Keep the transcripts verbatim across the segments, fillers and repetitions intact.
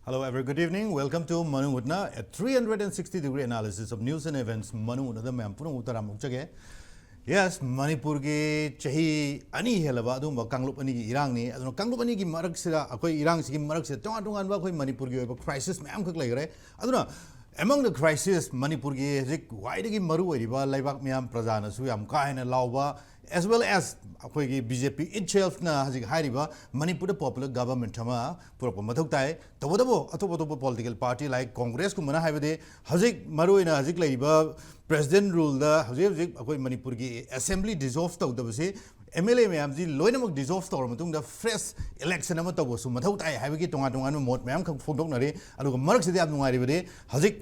Hello, every good evening. Welcome to Manu Utna, a three hundred sixty degree analysis of news and events. Manu Utnada ꯃꯌꯥꯝ ꯄꯨꯝꯅꯃꯛ ꯇꯔꯥꯝꯅ ꯑꯣꯛꯆꯒꯦ꯫ Yes, ꯃꯅꯤꯄꯨꯔꯒꯤ ꯆꯍꯤ ꯑꯅꯤ ꯍꯦꯜꯂꯕ ꯑꯗꯨꯒꯨꯝꯕ ꯀꯥꯡꯂꯨꯞ ꯑꯅꯤꯒꯤ ꯏꯔꯥꯡꯅꯤ꯫ ꯑꯗꯨꯅ ꯀꯥꯡꯂꯨꯞ ꯑꯅꯤꯒꯤ ꯃꯔꯛꯁꯤꯗ, ꯑꯩꯈꯣꯏ ꯏꯔꯥꯡꯁꯤꯒꯤ ꯃꯔꯛꯁꯤꯗ ꯇꯣꯉꯥꯟ ꯇꯣꯉꯥꯟꯕ ꯑꯩꯈꯣꯏ ꯃꯅꯤꯄꯨꯔꯒꯤ ꯑꯣꯏꯕ crisis ꯃꯌꯥꯝꯈꯛ ꯂꯩꯈ꯭ꯔꯦ꯫ ꯑꯗꯨꯅ among the crisis, ꯃꯅꯤꯄꯨꯔꯒꯤ ꯍꯧꯖꯤꯛ ꯈ꯭ꯋꯥꯏꯗꯒꯤ ꯃꯔꯨ ꯑꯣꯏꯔꯤꯕ ꯂꯩꯕꯥꯛ ꯃꯤꯌꯥꯝ ꯄ꯭ꯔꯖꯥꯅꯁꯨ ꯌꯥꯝ ꯀꯥ ꯍꯦꯟꯅ ꯂꯥꯎꯕ, as well as ꯑꯩꯈꯣꯏꯒꯤ B J P itselfꯅ ꯍꯧꯖꯤꯛ ꯍꯥꯏꯔꯤꯕ ꯃꯅꯤꯄꯨꯔꯗ popular government ꯑꯃ ꯄꯨꯔꯛꯄ ꯃꯊꯧ ꯇꯥꯏ꯫ ꯇꯧꯕꯇꯕꯨ ꯑꯇꯣꯞ ꯑꯇꯣꯞꯄ political party like Congressꯀꯨꯝꯕꯅ ꯍꯥꯏꯕꯗꯤ ꯍꯧꯖꯤꯛ ꯃꯔꯨꯑꯣꯏꯅ ꯍꯧꯖꯤꯛ ꯂꯩꯔꯤꯕ president ruleꯗ ꯍꯧꯖꯤꯛ ꯍꯧꯖꯤꯛ ꯑꯩꯈꯣꯏ ꯃꯅꯤꯄꯨꯔꯒꯤ assembly dissolve ꯇꯧꯗꯕꯁꯤ M L A ꯃꯌꯥꯝꯁꯤ ꯂꯣꯏꯅꯃꯛ dissolve ꯇꯧꯔ ꯃꯇꯨꯡꯗ fresh election ꯑꯃ ꯇꯧꯕꯁꯨ ꯃꯊꯧ ꯇꯥꯏ ꯍꯥꯏꯕꯒꯤ ꯇꯣꯉꯥꯟ ꯇꯣꯉꯥꯟꯕ ꯃꯣꯠ ꯃꯌꯥꯝꯈꯛ ꯐꯣꯡꯗꯣꯛꯅꯔꯤ꯫ ꯑꯗꯨꯒ ꯃꯔꯛꯁꯤꯗ ꯌꯥꯝ ꯅꯨꯡꯉꯥꯏꯔꯤꯕꯗꯤ ꯍꯧꯖꯤꯛ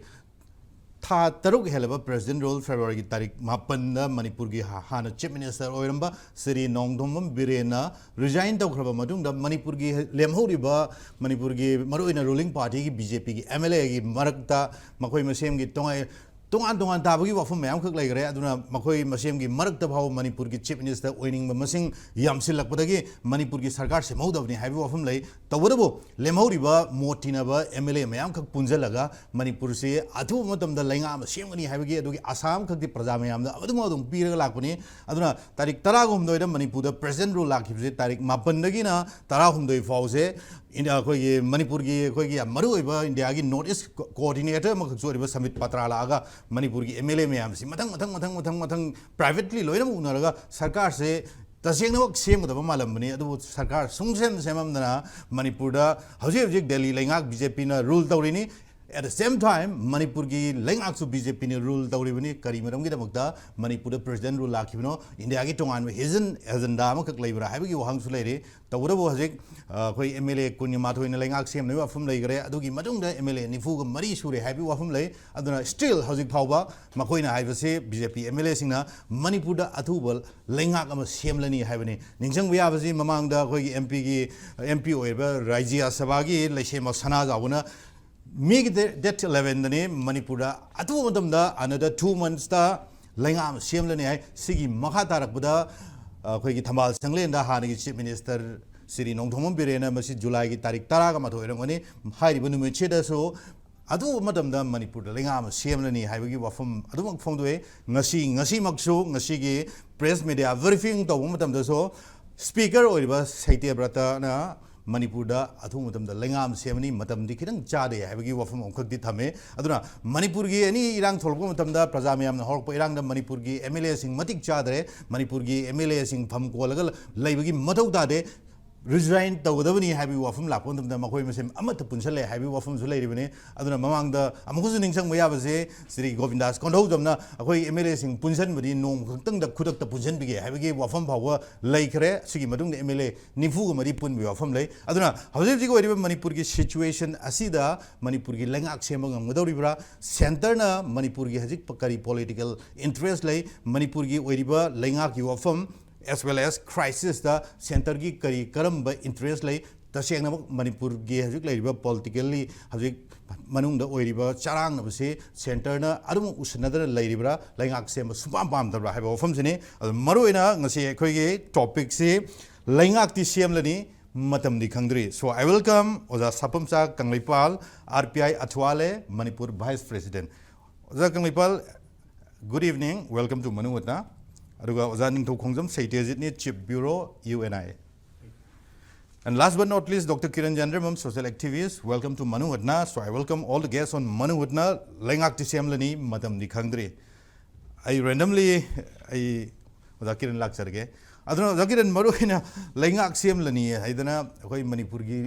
ꯊꯥ ꯇꯔꯨꯛ ꯍꯦꯜꯂꯕ president rule Februaryꯒꯤ ꯇꯥꯔꯤꯛ ꯃꯥꯄꯟꯗ ꯃꯅꯤꯄꯨꯔꯒꯤ ꯍꯥ-, ꯍꯥꯟꯅ chief minister ꯑꯣꯏꯔꯝꯕ ꯁ꯭ꯔꯤ ꯅꯣꯡꯊꯣꯝꯕꯝ ꯕꯤꯔꯦꯟꯅ resign ꯇꯧꯈ꯭ꯔꯕ ꯃꯇꯨꯡꯗ ꯃꯅꯤꯄꯨꯔꯒꯤ ꯂꯦꯝꯍꯧꯔꯤꯕ ꯃꯅꯤꯄꯨꯔꯒꯤ ꯃꯔꯨꯑꯣꯏꯅ ruling partyꯒꯤ B J Pꯒꯤ M L Aꯒꯤ ꯃꯔꯛꯇ ꯃꯈꯣꯏ ꯃꯁꯦꯟꯒꯤ ꯇꯣꯉꯥꯏ-, ꯇꯣꯉꯥꯟ ꯇꯣꯉꯥꯟ ꯇꯥꯕꯒꯤ ꯋꯥꯐꯝ ꯃꯌꯥꯝꯈꯛ ꯂꯩꯈ꯭ꯔꯦ꯫ ꯑꯗꯨꯅ ꯃꯈꯣꯏ ꯃꯁꯦꯟꯒꯤ ꯃꯔꯛꯇ ꯐꯥꯎꯕ ꯃꯅꯤꯄꯨꯔꯒꯤ chief minister ꯑꯣꯏꯅꯤꯡꯕ ꯃꯁꯤꯡ ꯌꯥꯝꯁꯤꯜꯂꯛꯄꯗꯒꯤ ꯃꯅꯤꯄꯨꯔꯒꯤ ꯁꯔꯀꯥꯔ ꯁꯦꯝꯍꯧꯗꯕꯅꯤ ꯍꯥꯏꯕꯒꯤ ꯋꯥꯐꯝ ꯂꯩ꯫ ꯇꯧꯕꯇꯕꯨ ꯂꯦꯝꯍꯧꯔꯤꯕ ꯃꯣꯠ ꯊꯤꯅꯕ M L A ꯃꯌꯥꯝꯈꯛ ꯄꯨꯟꯁꯤꯜꯂꯒ ꯃꯅꯤꯄꯨꯔꯁꯤ ꯑꯊꯨꯕ ꯃꯇꯝꯗ ꯂꯩꯉꯥꯛ ꯑꯃ ꯁꯦꯝꯒꯅꯤ ꯍꯥꯏꯕꯒꯤ ꯑꯗꯨꯒꯤ ꯑꯁꯥ ꯑꯃꯈꯛꯇꯤ ꯄ꯭ꯔꯖꯥ ꯃꯌꯥꯝꯗ ꯑꯗꯨꯝ ꯑꯗꯨꯝ ꯄꯤꯔꯒ ꯂꯥꯛꯄꯅꯤ꯫ ꯑꯗꯨꯅ ꯇꯥꯔꯤꯛ ꯇꯔꯥꯍꯨꯝꯗꯣꯏꯗ ꯃꯅꯤꯄꯨꯔꯗ president rule ꯂꯥꯛꯈꯤꯕꯁꯦ ꯇꯥꯔꯤꯛ ꯃꯥꯄꯟꯗꯒꯤꯅ ꯇꯔꯥꯍꯨꯝꯗꯣꯏ ꯐꯥꯎꯁꯦ ꯏꯟ-, ꯑꯩꯈꯣꯏꯒꯤ ꯃꯅꯤꯄꯨꯔꯒꯤ ꯑꯩꯈꯣꯏꯒꯤ ꯌꯥꯝ ꯃꯔꯨꯑꯣꯏꯕ ꯏꯟꯗꯤꯌꯥꯒꯤ North East co-, coordinator ꯑꯃꯈꯛꯁꯨ ꯑꯣꯏꯔꯤꯕ ꯁꯃꯤꯠ ꯄꯇ꯭ꯔꯥ ꯂꯥꯛꯑꯒ ꯃꯅꯤꯄꯨꯔꯒꯤ M L A ꯃꯌꯥꯝꯁꯤ ꯃꯊꯪ ꯃꯊꯪ ꯃꯊꯪ ꯃꯊꯪ ꯃꯊꯪ privately ꯂꯣꯏꯅꯃꯛ ꯎꯅꯔꯒ ꯁꯔꯀꯥꯔꯁꯦ ꯇꯁꯦꯡꯅꯃꯛ ꯁꯦꯝꯒꯗꯕ ꯃꯥꯜꯂꯝꯕꯅꯤ꯫ ꯑꯗꯨꯕꯨ ꯁꯔꯀꯥꯔ ꯁꯨꯡꯁꯦꯝ ꯁꯦꯝꯃꯝꯗꯅ ꯃꯅꯤꯄꯨꯔꯗ ꯍꯧꯖꯤꯛ ꯍꯧꯖꯤꯛ ꯗꯦꯜꯂꯤ ꯂꯩꯉꯥꯛ B J Pꯅ rule ꯇꯧꯔꯤꯅꯤ꯫ At the same time, ꯃꯅꯤꯄꯨꯔꯒꯤ ꯂꯩꯉꯥꯛꯁꯨ B J Pꯅ rule ꯇꯧꯔꯤꯕꯅꯤ꯫ ꯀꯔꯤ ꯃꯔꯝꯒꯤꯗꯃꯛꯇ ꯃꯅꯤꯄꯨꯔꯗ president rule ꯂꯥꯛꯈꯤꯕꯅꯣ? ꯏꯟꯗꯤꯌꯥꯒꯤ ꯇꯣꯉꯥꯟꯕ hidden agenda ꯑꯃꯈꯛ ꯂꯩꯕ꯭ꯔꯥ ꯍꯥꯏꯕꯒꯤ ꯋꯥꯍꯪꯁꯨ ꯂꯩꯔꯤ꯫ ꯇꯧꯕꯇꯕꯨ ꯍꯧꯖꯤꯛ, ꯑ, ꯑꯩꯈꯣꯏ M L A ꯀꯨꯟꯒ ꯃꯥꯊꯣꯏꯅ ꯂꯩꯉꯥꯛ ꯁꯦꯝꯅꯕꯒꯤ ꯋꯥꯐꯝ ꯂꯩꯈ꯭ꯔꯦ꯫ ꯑꯗꯨꯒꯤ ꯃꯇꯨꯡꯗ M L A ꯅꯤꯐꯨꯒ ꯃꯔꯤ ꯁꯨꯔꯦ ꯍꯥꯏꯕꯒꯤ ꯋꯥꯐꯝ ꯂꯩ꯫ ꯑꯗꯨꯅ still ꯍꯧꯖꯤꯛ ꯐꯥꯎꯕ ꯃꯈꯣꯏꯅ ꯍꯥꯏꯕꯁꯤ, B J P M L Aꯁꯤꯡꯅ ꯃꯅꯤꯄꯨꯔꯗ ꯑꯊꯨꯕ ꯂꯩꯉꯥꯛ ꯑꯃ ꯁꯦꯝꯂꯅꯤ ꯍꯥꯏꯕꯅꯤ꯫ ꯅꯤꯡꯁꯤꯡꯕ ꯌꯥꯕꯁꯤ, ꯃꯃꯥꯡꯗ ꯑꯩꯈꯣꯏꯒꯤ M Pꯒꯤ, M P ꯑꯣꯏꯔꯤꯕ ꯔꯥꯖ꯭ꯌ ꯁꯚꯥꯒꯤ ꯂꯩꯁꯦꯝꯕ ꯁꯅꯥꯖꯥꯎꯕꯅ ꯃꯦꯒꯤ date elevenꯗꯅꯤ ꯃꯅꯤꯄꯨꯔꯗ ꯑꯊꯨꯕ ꯃꯇꯝꯗ another two monthsꯇ ꯂꯩꯉꯥꯛ ꯑꯃ ꯁꯦꯝꯂꯅꯤ ꯍꯥꯏ꯫ ꯁꯤꯒꯤ ꯃꯈꯥ ꯇꯥꯔꯛꯄꯗ ꯑꯩꯈꯣꯏꯒꯤ ꯊꯝꯕꯥꯜ ꯁꯪꯂꯦꯟꯗ ꯍꯥꯟꯅꯒꯤ chief minister ꯁ꯭ꯔꯤ ꯅꯣꯡꯊꯣꯝꯕꯝ ꯕꯤꯔꯦꯟꯅ ꯃꯁꯤ ꯖꯨꯂꯥꯏꯒꯤ ꯇꯥꯔꯤꯛ ꯇꯔꯥꯒ ꯃꯥꯊꯣꯏ ꯑꯣꯏꯔꯝꯒꯅꯤ, ꯍꯥꯏꯔꯤꯕ ꯅꯨꯃꯤꯠꯁꯤꯗꯁꯨ ꯑꯊꯨꯕ ꯃꯇꯝꯗ ꯃꯅꯤꯄꯨꯔꯗ ꯂꯩꯉꯥꯛ ꯑꯃ ꯁꯦꯝꯂꯅꯤ ꯍꯥꯏꯕꯒꯤ ꯋꯥꯐꯝ ꯑꯗꯨꯃꯛ ꯐꯣꯡꯗꯣꯛꯑꯦ꯫ ꯉꯁꯤ, ꯉꯁꯤꯃꯛꯁꯨ, ꯉꯁꯤꯒꯤ press media briefing ꯇꯧꯕ ꯃꯇꯝꯗꯁꯨ speaker ꯑꯣꯏꯔꯤꯕ ꯁꯩꯇ꯭ꯌꯕ꯭ꯔꯇꯅ ꯃꯅꯤꯄꯨꯔꯗ ꯑꯊꯨꯕ ꯃꯇꯝꯗ ꯂꯩꯉꯥꯛ ꯑꯃ ꯁꯦꯝꯃꯅꯤ, ꯃꯇꯝꯗꯤ ꯈꯤꯇꯪ ꯆꯥꯗꯦ ꯍꯥꯏꯕꯒꯤ ꯋꯥꯐꯝ ꯑꯃꯈꯛꯇꯤ ꯊꯝꯃꯦ꯫ ꯑꯗꯨꯅ ꯃꯅꯤꯄꯨꯔꯒꯤ ꯑꯦꯅꯤ ꯏꯔꯥꯡ ꯊꯣꯛꯂꯛꯄ ꯃꯇꯝꯗ, ꯄ꯭ꯔꯖꯥ ꯃꯌꯥꯝꯅ ꯍꯧꯔꯛꯄ ꯏꯔꯥꯡꯗ ꯃꯅꯤꯄꯨꯔꯒꯤ MLAꯁꯤꯡ ꯃꯇꯤꯛ ꯆꯥꯗ꯭ꯔꯦ, ꯃꯅꯤꯄꯨꯔꯒꯤ MLAꯁꯤꯡ ꯐꯝ ꯀꯣꯜꯂꯒ ꯂꯩꯕꯒꯤ ꯃꯊꯧ ꯇꯥꯗꯦ, resign ꯇꯧꯒꯗꯕꯅꯤ ꯍꯥꯏꯕꯒꯤ ꯋꯥꯐꯝ ꯂꯥꯛꯄ ꯃꯇꯝꯗ ꯃꯈꯣꯏ ꯃꯁꯦꯟ ꯑꯃꯠꯇ ꯄꯨꯟꯁꯤꯜꯂꯦ ꯍꯥꯏꯕꯒꯤ ꯋꯥꯐꯝꯁꯨ ꯂꯩꯔꯤꯕꯅꯤ꯫ ꯑꯗꯨꯅ ꯃꯃꯥꯡꯗ ꯑꯃꯨꯛꯀꯁꯨ ꯅꯤꯡꯁꯤꯡꯕ ꯌꯥꯕꯁꯦ, ꯁ꯭ꯔꯤ ꯒꯣꯕꯤꯟꯗꯥꯁ ꯀꯣꯟꯊꯧꯖꯝꯅ ꯑꯩꯈꯣꯏ MLAꯁꯤꯡ ꯄꯨꯟꯁꯤꯟꯕꯗꯤ ꯅꯣꯡꯃ ꯈꯛꯇꯪꯗ ꯈꯨꯗꯛꯇ ꯄꯨꯟꯁꯤꯟꯕꯤꯒꯦ ꯍꯥꯏꯕꯒꯤ ꯋꯥꯐꯝ ꯐꯥꯎꯕ ꯂꯩꯈ꯭ꯔꯦ꯫ ꯁꯤꯒꯤ ꯃꯇꯨꯡꯗ MLA ꯅꯤꯐꯨꯒ ꯃꯔꯤ ꯄꯨꯟꯕꯒꯤ ꯋꯥꯐꯝ ꯂꯩ꯫ ꯑꯗꯨꯅ ꯍꯧꯖꯤꯛ ꯍꯧꯖꯤꯛ ꯑꯣꯏꯔꯤꯕ ꯃꯅꯤꯄꯨꯔꯒꯤ situation ꯑꯁꯤꯗ ꯃꯅꯤꯄꯨꯔꯒꯤ ꯂꯩꯉꯥꯛ ꯁꯦꯝꯕ ꯉꯝꯒꯗꯧꯔꯤꯕ꯭ꯔꯥ? Centreꯅ ꯃꯅꯤꯄꯨꯔꯒꯤ ꯍꯧꯖꯤꯛ ꯀꯔꯤ political interest ꯂꯩ? ꯃꯅꯤꯄꯨꯔꯒꯤ ꯑꯣꯏꯔꯤꯕ ꯂꯩꯉꯥꯛꯀꯤ ꯋꯥꯐꯝ as well as crisisꯇ centreꯒꯤ ꯀꯔꯤ, ꯀꯔꯝꯕ interest ꯂꯩ? ꯇꯁꯦꯡꯅꯃꯛ ꯃꯅꯤꯄꯨꯔꯒꯤ ꯍꯧꯖꯤꯛ ꯂꯩꯔꯤꯕ politically ꯍꯧꯖꯤꯛ ꯃꯅꯨꯡꯗ ꯑꯣꯏꯔꯤꯕ ꯆꯔꯥꯡꯅꯕꯁꯤ centreꯅ ꯑꯗꯨꯃꯛ ꯎꯁꯤꯟꯅꯗꯅ ꯂꯩꯔꯤꯕ꯭ꯔꯥ? ꯂꯩꯉꯥꯛ ꯁꯦꯝꯕ ꯁꯨꯡꯄꯥꯝ ꯄꯥꯝꯗꯕ꯭ꯔꯥ ꯍꯥꯏꯕ ꯋꯥꯐꯝꯁꯤꯅꯤ꯫ ꯑꯗꯨ ꯃꯔꯨꯑꯣꯏꯅ ꯉꯁꯤ ꯑꯩꯈꯣꯏꯒꯤ topicꯁꯤ ꯂꯩꯉꯥꯛꯇꯤ ꯁꯦꯝꯂꯅꯤ, ꯃꯇꯝꯗꯤ ꯈꯪꯗ꯭ꯔꯤ꯫ So I welcome ꯑꯣꯖꯥ ꯁꯥꯄꯝꯆꯥ ꯀꯪꯂꯩꯄꯥꯜ, RPI ꯑꯊꯋꯥꯂꯦ, ꯃꯅꯤꯄꯨꯔ vice president꯫ ꯑꯣꯖꯥ ꯀꯪꯂꯩꯄꯥꯜ, good evening, welcome to ꯃꯅꯨꯡ ꯍꯨꯠꯅ꯫ ꯑꯗꯨꯒ ꯑꯣꯖꯥ ꯅꯤꯡꯊꯧ ꯈꯣꯡꯖꯝ ꯁꯩꯇ꯭ꯌꯖꯤꯠꯅꯤ, Chief Bureau, UNI꯫ And last but not least, Doctor Kiran Chandramam, social activist, welcome to ꯃꯅꯨꯡ ꯍꯨꯠꯅ꯫ So I welcome all the guests on ꯃꯅꯨꯡ ꯍꯨꯠꯅ꯫ ꯂꯩꯉꯥꯛꯇꯤ ꯁꯦꯝꯂꯅꯤ, ꯃꯇꯝꯗꯤ ꯈꯪꯗ꯭ꯔꯤ꯫ ꯑꯩ randomly ꯑꯩ ꯑꯣꯖꯥ ꯀꯤꯔꯟ ꯂꯥꯛꯆꯔꯒꯦ꯫ ꯑꯗꯨꯅ ꯑꯣꯖꯥ ꯀꯤꯔꯟ, ꯃꯔꯨꯑꯣꯏꯅ ꯂꯩꯉꯥꯛ ꯁꯦꯝꯂꯅꯤ ꯍꯥꯏꯗꯅ ꯑꯩꯈꯣꯏ ꯃꯅꯤꯄꯨꯔꯒꯤ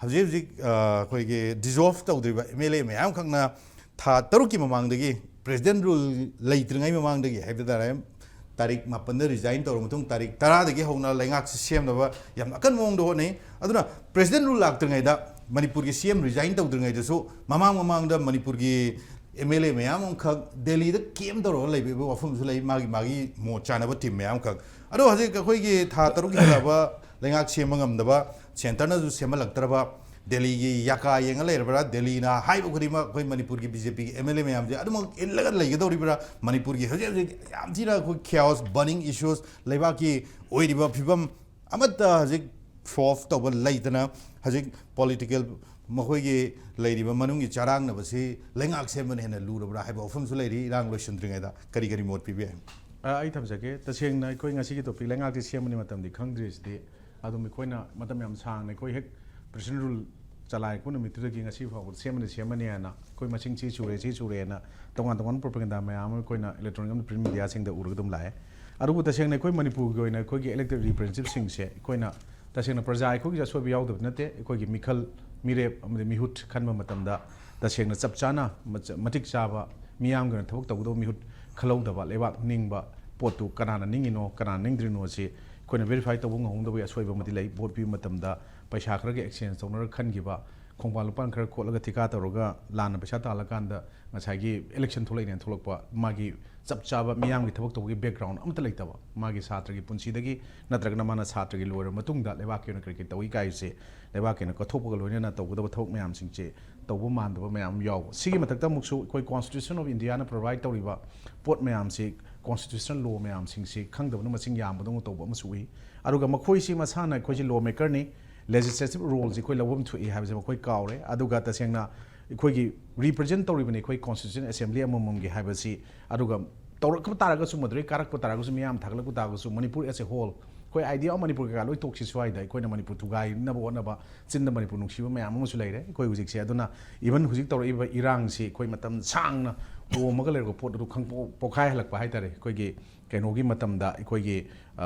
ꯍꯧꯖꯤꯛ ꯍꯧꯖꯤꯛ, ꯑ, ꯑꯩꯈꯣꯏꯒꯤ dissolve ꯇꯧꯗ꯭ꯔꯤꯕ MLA ꯃꯌꯥꯝ ꯈꯛꯅ ꯊꯥ ꯇꯔꯨꯛꯀꯤ ꯃꯃꯥꯡꯗꯒꯤ, president rule ꯂꯩꯇ꯭ꯔꯤꯉꯩ ꯃꯃꯥꯡꯗꯒꯤ ꯍꯥꯏꯕ ꯇꯥꯔꯦ, ꯇꯥꯔꯤꯛ ꯃꯥꯄꯟꯗ resign ꯇꯧꯔꯕ ꯃꯇꯨꯡ, ꯇꯥꯔꯤꯛ ꯇꯔꯥꯗꯒꯤ ꯍꯧꯅ ꯂꯩꯉꯥꯛꯁꯤ ꯁꯦꯝꯅꯕ ꯌꯥꯝꯅ ꯑꯀꯟꯕ ꯃꯑꯣꯡꯗ ꯍꯣꯠꯅꯩ꯫ ꯑꯗꯨꯅ president rule ꯂꯥꯛꯇ꯭ꯔꯤꯉꯩꯗ, ꯃꯅꯤꯄꯨꯔꯒꯤ CM resign ꯇꯧꯗ꯭ꯔꯤꯉꯩꯗꯁꯨ ꯃꯃꯥꯡ ꯃꯃꯥꯡꯗ ꯃꯅꯤꯄꯨꯔꯒꯤ MLA ꯃꯌꯥꯝ ꯑꯃꯈꯛ ꯗꯦꯜꯂꯤꯗ camp ꯇꯧꯔꯒ ꯂꯩꯕ ꯋꯥꯐꯝꯁꯨ ꯂꯩ, ꯃꯥꯒꯤ ꯃꯥꯒꯤ ꯃꯣꯠ ꯆꯥꯅꯕ team ꯃꯌꯥꯝ ꯑꯃꯈꯛ꯫ ꯑꯗꯣ ꯍꯧꯖꯤꯛ ꯑꯩꯈꯣꯏꯒꯤ ꯊꯥ ꯇꯔꯨꯛ ꯍꯦꯜꯂꯛꯑꯕ ꯂꯩꯉꯥꯛ ꯁꯦꯝꯕ ꯉꯝꯗꯕ, centreꯅꯁꯨ ꯁꯦꯝꯍꯜꯂꯛꯇ꯭ꯔꯕ, ꯗꯦꯜꯂꯤꯒꯤ ꯌꯥꯀꯥ ꯌꯦꯡꯉ ꯂꯩꯔꯕ꯭ꯔꯥ? ꯗꯦꯜꯂꯤꯅ ꯍꯥꯏꯕ ꯈꯨꯗꯤꯡꯃꯛ ꯑꯩꯈꯣꯏ ꯃꯅꯤꯄꯨꯔꯒꯤ BJPꯒꯤ MLA ꯃꯌꯥꯝꯁꯦ ꯑꯗꯨꯃꯛ ꯏꯜꯂꯒ ꯂꯩꯒꯗꯧꯔꯤꯕ꯭ꯔꯥ? ꯃꯅꯤꯄꯨꯔꯒꯤ ꯍꯧꯖꯤꯛ ꯍꯧꯖꯤꯛ ꯌꯥꯝ ꯊꯤꯅ ꯑꯩꯈꯣꯏ chaos, burning issues, ꯂꯩꯕꯥꯛꯀꯤ ꯑꯣꯏꯔꯤꯕ ꯐꯤꯕꯝ ꯑꯃꯠꯇ ꯍꯧꯖꯤꯛ ꯁꯣꯜꯚ ꯇꯧꯕ ꯂꯩꯇꯅ ꯍꯧꯖꯤꯛ ꯄꯣꯂꯤꯇꯤꯀꯦꯜ ꯃꯈꯣꯏꯒꯤ ꯂꯩꯔꯤꯕ ꯃꯅꯨꯡꯒꯤ ꯆꯔꯥꯡꯅꯕꯁꯤ ꯂꯩꯉꯥꯛ ꯁꯦꯝꯕꯅ ꯍꯦꯟꯅ ꯂꯨꯔꯕ꯭ꯔꯥ ꯍꯥꯏꯕ ꯋꯥꯐꯝꯁꯨ ꯂꯩꯔꯤ꯫ ꯏꯔꯥꯡ ꯂꯣꯏꯁꯤꯟꯗ꯭ꯔꯤꯉꯩꯗ ꯀꯔꯤ ꯀꯔꯤ ꯃꯣꯠ ꯄꯤꯕ ꯌꯥꯏ? ꯑ, ꯑꯩ ꯊꯝꯖꯒꯦ꯫ ꯇꯁꯦꯡꯅ ꯑꯩꯈꯣꯏ ꯉꯁꯤꯒꯤ ꯇꯣꯄꯤꯛ ꯂꯩꯉꯥꯛꯇꯤ ꯁꯦꯝꯕꯅꯤ ꯃꯇꯝꯗꯤ ꯈꯪꯗ꯭ꯔꯤꯁꯤꯗꯤ ꯑꯗꯨꯝ ꯑꯩꯈꯣꯏꯅ ꯃꯇꯝ ꯌꯥꯝ ꯁꯥꯡꯅ ꯑꯩꯈꯣꯏ ꯍꯦꯛ ꯄ꯭ꯔꯦꯁꯤꯗꯦꯟ ꯔꯨꯜ ꯆꯂꯥꯏꯔꯛꯄ ꯅꯨꯃꯤꯠꯇꯨꯗꯒꯤ ꯉꯁꯤ ꯐꯥꯎꯕ ꯁꯦꯝꯃꯅꯤ ꯁꯦꯝꯃꯅꯤ ꯍꯥꯏꯅ ꯑꯩꯈꯣꯏ ꯃꯁꯤꯡ ꯁꯤ ꯁꯨꯔꯦ ꯁꯤ ꯁꯨꯔꯦꯅ ꯇꯣꯉꯥꯟ ꯇꯣꯉꯥꯟꯕ ꯄ꯭ꯔꯣꯄꯒꯦꯟꯗꯥ ꯃꯌꯥꯝ ꯑꯃ ꯑꯩꯈꯣꯏꯅ ꯏꯂꯦꯛꯇ꯭ꯔꯣꯅꯤꯛ ꯑꯃꯗꯤ ꯄ꯭ꯔꯤꯟꯠ ꯃꯤꯗꯤꯌꯥꯁꯤꯡꯗ ꯎꯔꯒ ꯑꯗꯨꯝ ꯂꯥꯛꯑꯦ꯫ ꯑꯗꯨꯕꯨ ꯇꯁꯦꯡꯅ ꯑꯩꯈꯣꯏ ꯃꯅꯤꯄꯨꯔꯒꯤ ꯑꯣꯏꯅ ꯑꯩꯈꯣꯏꯒꯤ ꯏꯂꯦꯛꯇꯦꯗ ꯔꯤꯄ꯭ꯔꯦꯖꯦꯟꯇꯦꯇꯤꯚꯁꯤꯡꯁꯦ ꯑꯩꯈꯣꯏꯅ ꯇꯁꯦꯡꯅ ꯄ꯭ꯔꯖꯥ ꯑꯩꯈꯣꯏꯒꯤꯁꯨ ꯑꯁꯣꯏꯕ ꯌꯥꯎꯗꯕ ꯅꯠꯇꯦ꯫ ꯑꯩꯈꯣꯏꯒꯤ ꯃꯤꯈꯜ ꯃꯤꯔꯦꯞ ꯑꯃꯗꯤ ꯃꯤꯍꯨꯠ ꯈꯟꯕ ꯃꯇꯝꯗ ꯇꯁꯦꯡꯅ ꯆꯞ ꯆꯥꯅ ꯃꯆ- ꯃꯇꯤꯛ ꯆꯥꯕ ꯃꯤꯌꯥꯝꯒꯤ ꯑꯣꯏꯅ ꯊꯕꯛ ꯇꯧꯒꯗꯧꯕ ꯃꯤꯍꯨꯠ ꯈꯜꯍꯧꯗꯕ, ꯂꯩꯕꯥꯛ ꯅꯤꯡꯕ ꯄꯣꯠꯇꯨ ꯀꯅꯥꯅ ꯅꯤꯡꯉꯤꯅꯣ ꯀꯅꯥꯅ ꯅꯤꯡꯗ꯭ꯔꯤꯅꯣ ꯑꯁꯤ ꯑꯩꯈꯣꯏꯅ ꯚꯦꯔꯤꯐꯥꯏ ꯇꯧꯕ ꯉꯝꯍꯧꯗꯕꯒꯤ ꯑꯁꯣꯏꯕ ꯑꯃꯗꯤ ꯂꯩ꯫ ꯚꯣꯠ ꯄꯤꯕ ꯃꯇꯝꯗ ꯄꯩꯁꯥ ꯈꯔꯒ ꯑꯦꯛꯁꯆꯦꯟꯖ ꯇꯧꯅꯔꯒ ꯈꯟꯈꯤꯕ, ꯈꯣꯡꯕꯥꯟ ꯂꯨꯄꯥꯟ ꯈꯔ ꯈꯣꯠꯂꯒ ꯊꯤꯀꯥ ꯇꯧꯔꯒ ꯂꯥꯟꯅ ꯄꯩꯁꯥ ꯇꯥꯜꯂꯀꯥꯟꯗ ꯉꯁꯥꯏꯒꯤ ꯏꯂꯦꯛꯁꯟ ꯊꯣꯛꯂꯛꯏꯅꯦꯅ ꯊꯣꯛꯂꯛꯄ, ꯃꯥꯒꯤ ꯆꯞ ꯆꯥꯕ ꯃꯤꯌꯥꯝꯒꯤ ꯊꯕꯛ ꯇꯧꯕꯒꯤ ꯕꯦꯛꯒ꯭ꯔꯥꯎꯟ ꯑꯃꯠꯇ ꯂꯩꯇꯕ, ꯃꯥꯒꯤ ꯁꯥꯇ꯭ꯔꯒꯤ ꯄꯨꯟꯁꯤꯗꯒꯤ ꯅꯠꯇ꯭ꯔꯒꯅ ꯃꯥꯅ ꯁꯥꯇ꯭ꯔꯒꯤ ꯂꯣꯏꯔꯕ ꯃꯇꯨꯡꯗ ꯂꯩꯕꯥꯛꯀꯤ ꯑꯣꯏꯅ ꯀꯔꯤ ꯀꯔꯤ ꯇꯧꯏ ꯀꯥꯏꯁꯦ ꯂꯩꯕꯥꯛꯀꯤ ꯑꯣꯏꯅ ꯀꯠꯊꯣꯛꯄꯒ ꯂꯣꯏꯅꯅ ꯇꯧꯒꯗꯕ ꯊꯕꯛ ꯃꯌꯥꯝꯁꯤꯡꯁꯦ ꯇꯧꯕ ꯃꯥꯟꯗꯕ ꯃꯌꯥꯝ ꯑꯃ ꯌꯥꯎꯕ꯫ ꯁꯤꯒꯤ ꯃꯊꯛꯇ ꯑꯃꯨꯛꯁꯨ ꯑꯩꯈꯣꯏ Constitution of India ꯅ ꯄ꯭ꯔꯣꯚꯥꯏꯗ ꯇꯧꯔꯤꯕ ꯄꯣꯠ ꯃꯌꯥꯝꯁꯤ ꯀꯣꯟꯁꯇꯤꯇ꯭ꯌꯨꯁꯅꯦꯜ ꯂꯣ ꯃꯌꯥꯝꯁꯤꯡꯁꯤ ꯈꯪꯗꯕꯅ ꯃꯁꯤꯡ ꯌꯥꯝꯕꯗꯧꯅ ꯇꯧꯕ ꯑꯃꯁꯨ ꯎꯏ꯫ ꯑꯗꯨꯒ ꯃꯈꯣꯏꯁꯤ ꯃꯁꯥꯅ ꯑꯩꯈꯣꯏꯁꯤ ꯂꯣ ꯃꯦꯀꯔꯅꯤ, ꯂꯦꯖꯤꯁꯂꯦꯇꯤꯚ ꯔꯣꯜꯁꯤ ꯑꯩꯈꯣꯏ ꯂꯧꯐꯝ ꯊꯣꯛꯏ ꯍꯥꯏꯕꯁꯦ ꯃꯈꯣꯏ ꯀꯥꯎꯔꯦ꯫ ꯑꯗꯨꯒ ꯇꯁꯦꯡꯅ ꯑꯩꯈꯣꯏꯒꯤ ꯔꯤꯄ꯭ꯔꯖꯦꯟ ꯇꯧꯔꯤꯕꯅꯤ ꯑꯩꯈꯣꯏ ꯀꯣꯟꯁꯇꯤꯇ꯭ꯌꯨꯁꯟ ꯑꯦꯁꯦꯝꯕ꯭ꯂꯤ ꯑꯃꯃꯝꯒꯤ ꯍꯥꯏꯕꯁꯤ꯫ ꯑꯗꯨꯒ ꯇꯧꯔꯛꯄ ꯇꯥꯔꯒꯁꯨ, ꯃꯗꯨꯗꯩ ꯀꯥꯔꯛꯄ ꯇꯥꯔꯒꯁꯨ, ꯃꯤꯌꯥꯝ ꯊꯥꯒꯠꯂꯛꯄ ꯇꯥꯔꯒꯁꯨ, ꯃꯅꯤꯄꯨꯔ as a whole, ꯑꯩꯈꯣꯏ ꯑꯥꯏꯗꯤꯌꯥ ꯑꯣꯐ ꯃꯅꯤꯄꯨꯔ ꯀꯩꯀꯥ ꯂꯣꯏ ꯇꯣꯛꯁꯤ ꯁ꯭ꯋꯥꯏꯗ꯫ ꯑꯩꯈꯣꯏꯅ ꯃꯅꯤꯄꯨꯔ ꯊꯨꯒꯥꯏꯅꯕ ꯍꯣꯠꯅꯕ, ꯆꯤꯟꯗ ꯃꯅꯤꯄꯨꯔ ꯅꯨꯡꯁꯤꯕ ꯃꯌꯥꯝ ꯑꯃꯁꯨ ꯂꯩꯔꯦ ꯑꯩꯈꯣꯏ ꯍꯧꯖꯤꯛꯁꯦ꯫ ꯑꯗꯨꯅ ꯏꯚꯟ ꯍꯧꯖꯤꯛ ꯇꯧꯔꯛꯏꯕ ꯏꯔꯥꯡꯁꯤ ꯑꯩꯈꯣꯏ ꯃꯇꯝ ꯁꯥꯡꯅ ꯑꯣꯝꯃꯒ ꯂꯩꯔꯛꯄ ꯄꯣꯠ ꯑꯗꯨ ꯈꯪꯄꯣ- ꯄꯣꯈꯥꯏꯍꯜꯂꯛꯄ ꯍꯥꯏꯇꯥꯔꯦ꯫ ꯑꯩꯈꯣꯏꯒꯤ ꯀꯩꯅꯣꯒꯤ ꯃꯇꯝꯗ, ꯑꯩꯈꯣꯏꯒꯤ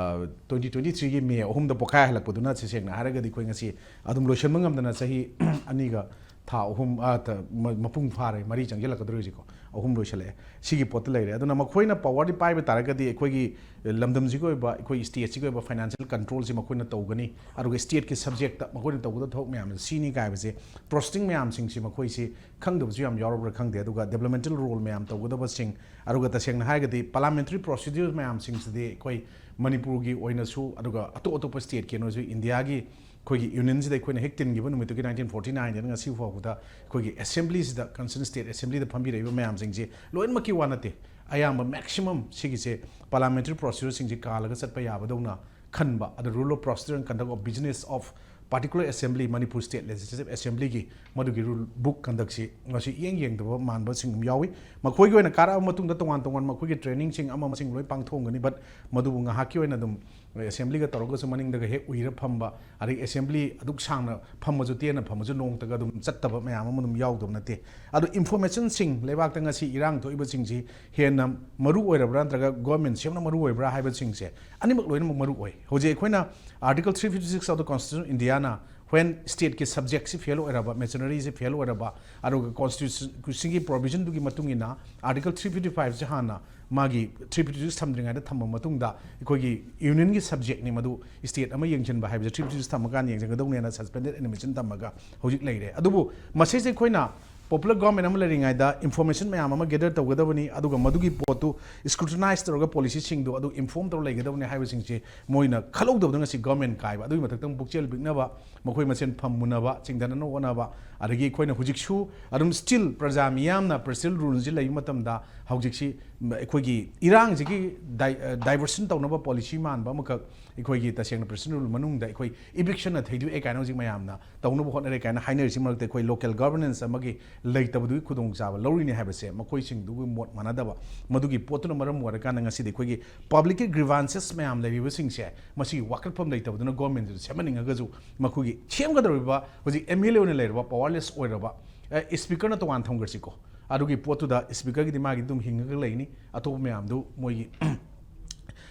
ꯇ꯭ꯋꯦꯟꯇꯤ ꯇ꯭ꯋꯦꯟꯇꯤ ꯊ꯭ꯔꯤꯒꯤ ꯃꯦ ꯑꯍꯨꯝꯗ ꯄꯣꯈꯥꯏꯍꯜꯂꯛꯄꯗꯨꯅ, ꯁꯤ ꯁꯦꯡꯅ ꯍꯥꯏꯔꯒꯗꯤ ꯑꯩꯈꯣꯏ ꯉꯁꯤ ꯑꯗꯨꯝ ꯂꯣꯏꯁꯤꯟꯕ ꯉꯝꯗꯅ ꯆꯍꯤ ꯑꯅꯤꯒ ꯊꯥ ꯑꯍꯨꯝ, ꯑ, ꯊ- ꯃ- ꯃꯄꯨꯡ ꯐꯥꯔꯦ, ꯃꯔꯤ ꯆꯪꯁꯤꯜꯂꯛꯀꯗꯧꯔꯦ ꯍꯧꯖꯤꯛꯀꯣ, ꯑꯍꯨꯝ ꯂꯣꯏꯁꯤꯜꯂꯛꯑꯦ꯫ ꯁꯤꯒꯤ ꯄꯣꯠꯇ ꯂꯩꯔꯦ꯫ ꯑꯗꯨꯅ ꯃꯈꯣꯏꯅ ꯄꯋꯥꯔꯗꯤ ꯄꯥꯏꯕ ꯇꯥꯔꯒꯗꯤ ꯑꯩꯈꯣꯏꯒꯤ ꯂꯝꯗꯝꯁꯤꯒꯤ ꯑꯣꯏꯕ, ꯑꯩꯈꯣꯏ ꯁ꯭ꯇꯦꯠꯁꯤꯒꯤ ꯑꯣꯏꯕ ꯐꯥꯏꯅꯥꯟꯁꯤꯌꯦꯜ ꯀꯟꯇ꯭ꯔꯣꯜꯁꯤ ꯃꯈꯣꯏꯅ ꯇꯧꯒꯅꯤ꯫ ꯑꯗꯨꯒ ꯁ꯭ꯇꯦꯠꯀꯤ ꯁꯕꯖꯦꯛꯇ ꯃꯈꯣꯏꯅ ꯇꯧꯒꯗꯕ ꯊꯕꯛ ꯃꯌꯥꯝꯁꯦ ꯁꯤꯅꯤ ꯀꯥꯏꯕꯁꯦ, ꯄ꯭ꯔꯣꯁꯦꯁꯤꯡ ꯃꯌꯥꯝꯁꯤꯡꯁꯤ ꯃꯈꯣꯏꯁꯤ ꯈꯪꯗꯕꯁꯨ ꯌꯥꯝ ꯌꯥꯎꯔꯕ꯭ꯔꯥ ꯈꯪꯗꯦ꯫ ꯑꯗꯨꯒ ꯗꯦꯕꯂꯞꯃꯦꯟꯇꯦꯜ ꯔꯣꯜ ꯃꯌꯥꯝ ꯇꯧꯒꯗꯕꯁꯤꯡ, ꯑꯗꯨꯒ ꯇꯁꯦꯡꯅ ꯍꯥꯏꯔꯒꯗꯤ ꯄꯥꯔꯂꯥꯃꯦꯟꯇꯔꯤ ꯄ꯭ꯔꯣꯁꯤꯗ꯭ꯌꯨꯔ ꯃꯌꯥꯝꯁꯤꯡꯁꯤꯗꯤ ꯑꯩꯈꯣꯏ ꯃꯅꯤꯄꯨꯔꯒꯤ ꯑꯣꯏꯅꯁꯨ ꯑꯗꯨꯒ ꯑꯇꯣꯞ ꯑꯇꯣꯞꯄ ꯁ꯭ꯇꯦꯠꯀꯤ ꯑꯣꯏꯅꯁꯨ, ꯏꯟꯗꯤꯌꯥꯒꯤ ꯑꯩꯈꯣꯏꯒꯤ ꯌꯨꯅꯤꯌꯟꯁꯤꯗ ꯑꯩꯈꯣꯏꯅ ꯍꯦꯛ ꯇꯤꯟꯈꯤꯕ ꯅꯨꯃꯤꯠꯇꯨꯒꯤ ꯅꯥꯏꯟꯇꯤꯟ ꯐꯣꯔꯇꯤ ꯅꯥꯏꯟꯗꯅ ꯉꯁꯤ ꯐꯥꯎꯕꯗ ꯑꯩꯈꯣꯏꯒꯤ ꯑꯦꯁꯦꯝꯕ꯭ꯂꯤꯁꯤꯗ, ꯀꯟꯁꯔꯟ ꯁ꯭ꯇꯦꯠ ꯑꯦꯁꯦꯝꯕ꯭ꯂꯤꯗ ꯐꯝꯕꯤꯔꯛꯏꯕ ꯃꯌꯥꯝꯁꯤꯡꯁꯦ ꯂꯣꯏꯅꯃꯛꯀꯤ ꯋꯥ ꯅꯠꯇꯦ, ꯑꯌꯥꯝꯕ ꯃꯦꯛꯁꯤꯃꯝ ꯁꯤꯒꯤꯁꯦ ꯄꯥꯔꯂꯥꯃꯦꯟꯇꯔꯤ ꯄ꯭ꯔꯣꯁꯤꯗ꯭ꯌꯨꯔꯁꯤꯡꯁꯦ ꯀꯥꯜꯂꯒ ꯆꯠꯄ ꯌꯥꯕꯗꯧꯅ ꯈꯟꯕ, ꯑꯗ Rule of Procedure and Conduct of Business of Particular Assembly, Manipur State Legislative Assemblyꯒꯤ ꯃꯗꯨꯒꯤ rule book conductꯁꯤ ꯉꯁꯤ ꯏꯌꯦꯡ ꯌꯦꯡꯗꯕ ꯃꯥꯟꯕꯁꯤꯡ ꯑꯗꯨꯝ ꯌꯥꯎꯏ꯫ ꯃꯈꯣꯏꯒꯤ ꯑꯣꯏꯅ ꯀꯥꯔꯛꯑꯕ ꯃꯇꯨꯡꯗ ꯇꯣꯉꯥꯟ ꯇꯣꯉꯥꯟꯕ ꯃꯈꯣꯏꯒꯤ training ꯁꯤꯡ ꯑꯃ ꯑꯃꯁꯤꯡ ꯂꯣꯏ ꯄꯥꯡꯊꯣꯛꯑꯝꯒꯅꯤ, but ꯃꯗꯨꯕꯨ ꯉꯥꯏꯍꯥꯛꯀꯤ ꯑꯣꯏꯅ ꯑꯗꯨꯝ assemblyꯒ ꯇꯧꯔꯒꯁꯨ ꯃꯅꯤꯡꯗꯒ ꯍꯦꯛ ꯎꯏꯔ ꯐꯝꯕ, ꯑꯗꯒꯤ assembly ꯑꯗꯨꯛ ꯁꯥꯡꯅ ꯐꯝꯃꯁꯨ ꯇꯦꯟꯅ ꯐꯝꯃꯁꯨ ꯅꯣꯡꯃꯇꯒ ꯑꯗꯨꯝ ꯆꯠꯇꯕ ꯃꯌꯥꯝ ꯑꯃ ꯑꯗꯨꯝ ꯌꯥꯎꯗꯕ ꯅꯠꯇꯦ꯫ ꯑꯗꯣ informationꯁꯤꯡ, ꯂꯩꯕꯥꯛꯇ ꯉꯁꯤ ꯏꯔꯥꯡ ꯊꯣꯛꯏꯕꯁꯤꯡꯁꯤ ꯍꯦꯟꯅ ꯃꯔꯨ ꯑꯣꯏꯔꯕ꯭ꯔꯥ ꯅꯠꯇ꯭ꯔꯒ government ꯁꯦꯝꯕꯅ ꯃꯔꯨ ꯑꯣꯏꯕ꯭ꯔꯥ ꯍꯥꯏꯕꯁꯤꯡꯁꯦ ꯑꯅꯤꯃꯛ ꯂꯣꯏꯅꯃꯛ ꯃꯔꯨ ꯑꯣꯏ꯫ ꯍꯧꯖꯤꯛ ꯑꯩꯈꯣꯏꯅ Article three fifty six of the Constitution of Indiaꯅ when stateꯀꯤ subjectꯁꯤ fail ꯑꯣꯏꯔꯕ, machineryꯁꯤ fail ꯑꯣꯏꯔꯕ, ꯑꯗꯨꯒ constitutionꯒꯤ provisionꯗꯨꯒꯤ ꯃꯇꯨꯡ ꯏꯟꯅ Article three fifty fiveꯁꯤ ꯍꯥꯟꯅ ꯃꯥꯒꯤ three fifty six ꯊꯝꯗ꯭ꯔꯤꯉꯩꯗ ꯊꯝꯕ ꯃꯇꯨꯡꯗ ꯑꯩꯈꯣꯏꯒꯤ unionꯒꯤ subjectꯅꯤ ꯃꯗꯨ, state ꯑꯃ ꯌꯦꯡꯁꯤꯟꯕ ꯍꯥꯏꯕꯁꯦ three fifty six ꯊꯝꯃꯀꯥꯟꯗ ꯌꯦꯡꯁꯤꯟꯒꯗꯧꯅꯦꯅ suspended animation ꯊꯝꯃꯒ ꯍꯧꯖꯤꯛ ꯂꯩꯔꯦ꯫ ꯑꯗꯨꯕꯨ ꯃꯁꯤꯁꯦ ꯑꯩꯈꯣꯏꯅ popular government ꯑꯃ ꯂꯩꯔꯤꯉꯩꯗ information ꯃꯌꯥꯝ ꯑꯃ gather ꯇꯧꯒꯗꯕꯅꯤ, ꯑꯗꯨꯒ ꯃꯗꯨꯒꯤ ꯄꯣꯠꯇꯨ scrutinize ꯇꯧꯔꯒ policyꯁꯤꯡꯗꯨ ꯑꯗꯨ inform ꯇꯧꯔ ꯂꯩꯒꯗꯕꯅꯤ ꯍꯥꯏꯕꯁꯤꯡꯁꯦ ꯃꯣꯏꯅ ꯈꯜꯍꯧꯗꯕꯗ ꯉꯁꯤ government ꯀꯥꯏꯕ, ꯑꯗꯨꯒꯤ ꯃꯊꯛꯇ ꯑꯃꯨꯛ ꯄꯨꯛꯆꯦꯜ ꯄꯤꯛꯅꯕ, ꯃꯈꯣꯏ ꯃꯁꯦꯟ ꯐꯝꯃꯨꯅꯕ, ꯆꯤꯡꯊꯅꯅꯕ ꯍꯣꯠꯅꯕ, ꯑꯗꯒꯤ ꯑꯩꯈꯣꯏꯅ ꯍꯧꯖꯤꯛꯁꯨ ꯑꯗꯨꯝ still ꯄ꯭ꯔꯖꯥ ꯃꯤꯌꯥꯝꯅ presidential ruleꯁꯤ ꯂꯩꯕ ꯃꯇꯝꯗ ꯍꯧꯖꯤꯛꯁꯤ ꯑꯩꯈꯣꯏꯒꯤ ꯏꯔꯥꯡꯁꯤꯒꯤ ꯗꯥꯏ-, ꯑ, diversion ꯇꯧꯅꯕ policy ꯃꯥꯟꯕ ꯑꯃꯈꯛ ꯑꯩꯈꯣꯏꯒꯤ ꯇꯁꯦꯡꯅ presidential rule ꯃꯅꯨꯡꯗ ꯑꯩꯈꯣꯏ evictionꯅ ꯊꯩꯗꯣꯛꯑꯦ ꯀꯥꯏꯅ ꯍꯧꯖꯤꯛ ꯃꯌꯥꯝꯅ ꯇꯧꯅꯕ ꯍꯣꯠꯅꯔꯦ ꯀꯥꯏꯅ ꯍꯥꯏꯅꯔꯤꯁꯤ ꯃꯔꯛꯇ ꯑꯩꯈꯣꯏ local governance ꯑꯃꯒꯤ ꯂꯩꯇꯕꯗꯨꯒꯤ ꯈꯨꯗꯣꯡꯆꯥꯕ ꯂꯧꯔꯤꯅꯤ ꯍꯥꯏꯕꯁꯦ ꯃꯈꯣꯏꯁꯤꯡꯗꯨꯒꯤ ꯃꯣꯠ ꯃꯥꯟꯅꯗꯕ, ꯃꯗꯨꯒꯤ ꯄꯣꯠꯇꯨꯅ ꯃꯔꯝ ꯑꯣꯏꯔꯀꯥꯟꯗ ꯉꯁꯤꯗꯤ ꯑꯩꯈꯣꯏꯒꯤ publicꯀꯤ grievances ꯃꯌꯥꯝ ꯂꯩꯔꯤꯕꯁꯤꯡꯁꯦ ꯃꯁꯤꯒꯤ ꯋꯥꯀꯠꯐꯝ ꯂꯩꯇꯕꯗꯨꯅ governmentꯁꯤꯗ ꯁꯦꯝꯍꯟꯅꯤꯡꯉꯒꯁꯨ ꯃꯈꯣꯏꯒꯤ ꯁꯦꯝꯒꯗꯧꯔꯤꯕ ꯍꯧꯖꯤꯛ MLA ꯑꯣꯏꯅ ꯂꯩꯔꯕ powerless ꯑꯣꯏꯔꯕ, ꯑꯦ, speakerꯅ ꯇꯣꯉꯥꯟ ꯊꯝꯈ꯭ꯔꯁꯤꯀꯣ, ꯑꯗꯨꯒꯤ ꯄꯣꯠꯇꯨꯗ speakerꯒꯤꯗꯤ ꯃꯥꯒꯤ ꯑꯗꯨꯝ ꯍꯤꯡꯉꯒ ꯂꯩꯅꯤ, ꯑꯇꯣꯞꯄ ꯃꯌꯥꯝꯗꯨ ꯃꯣꯏꯒꯤ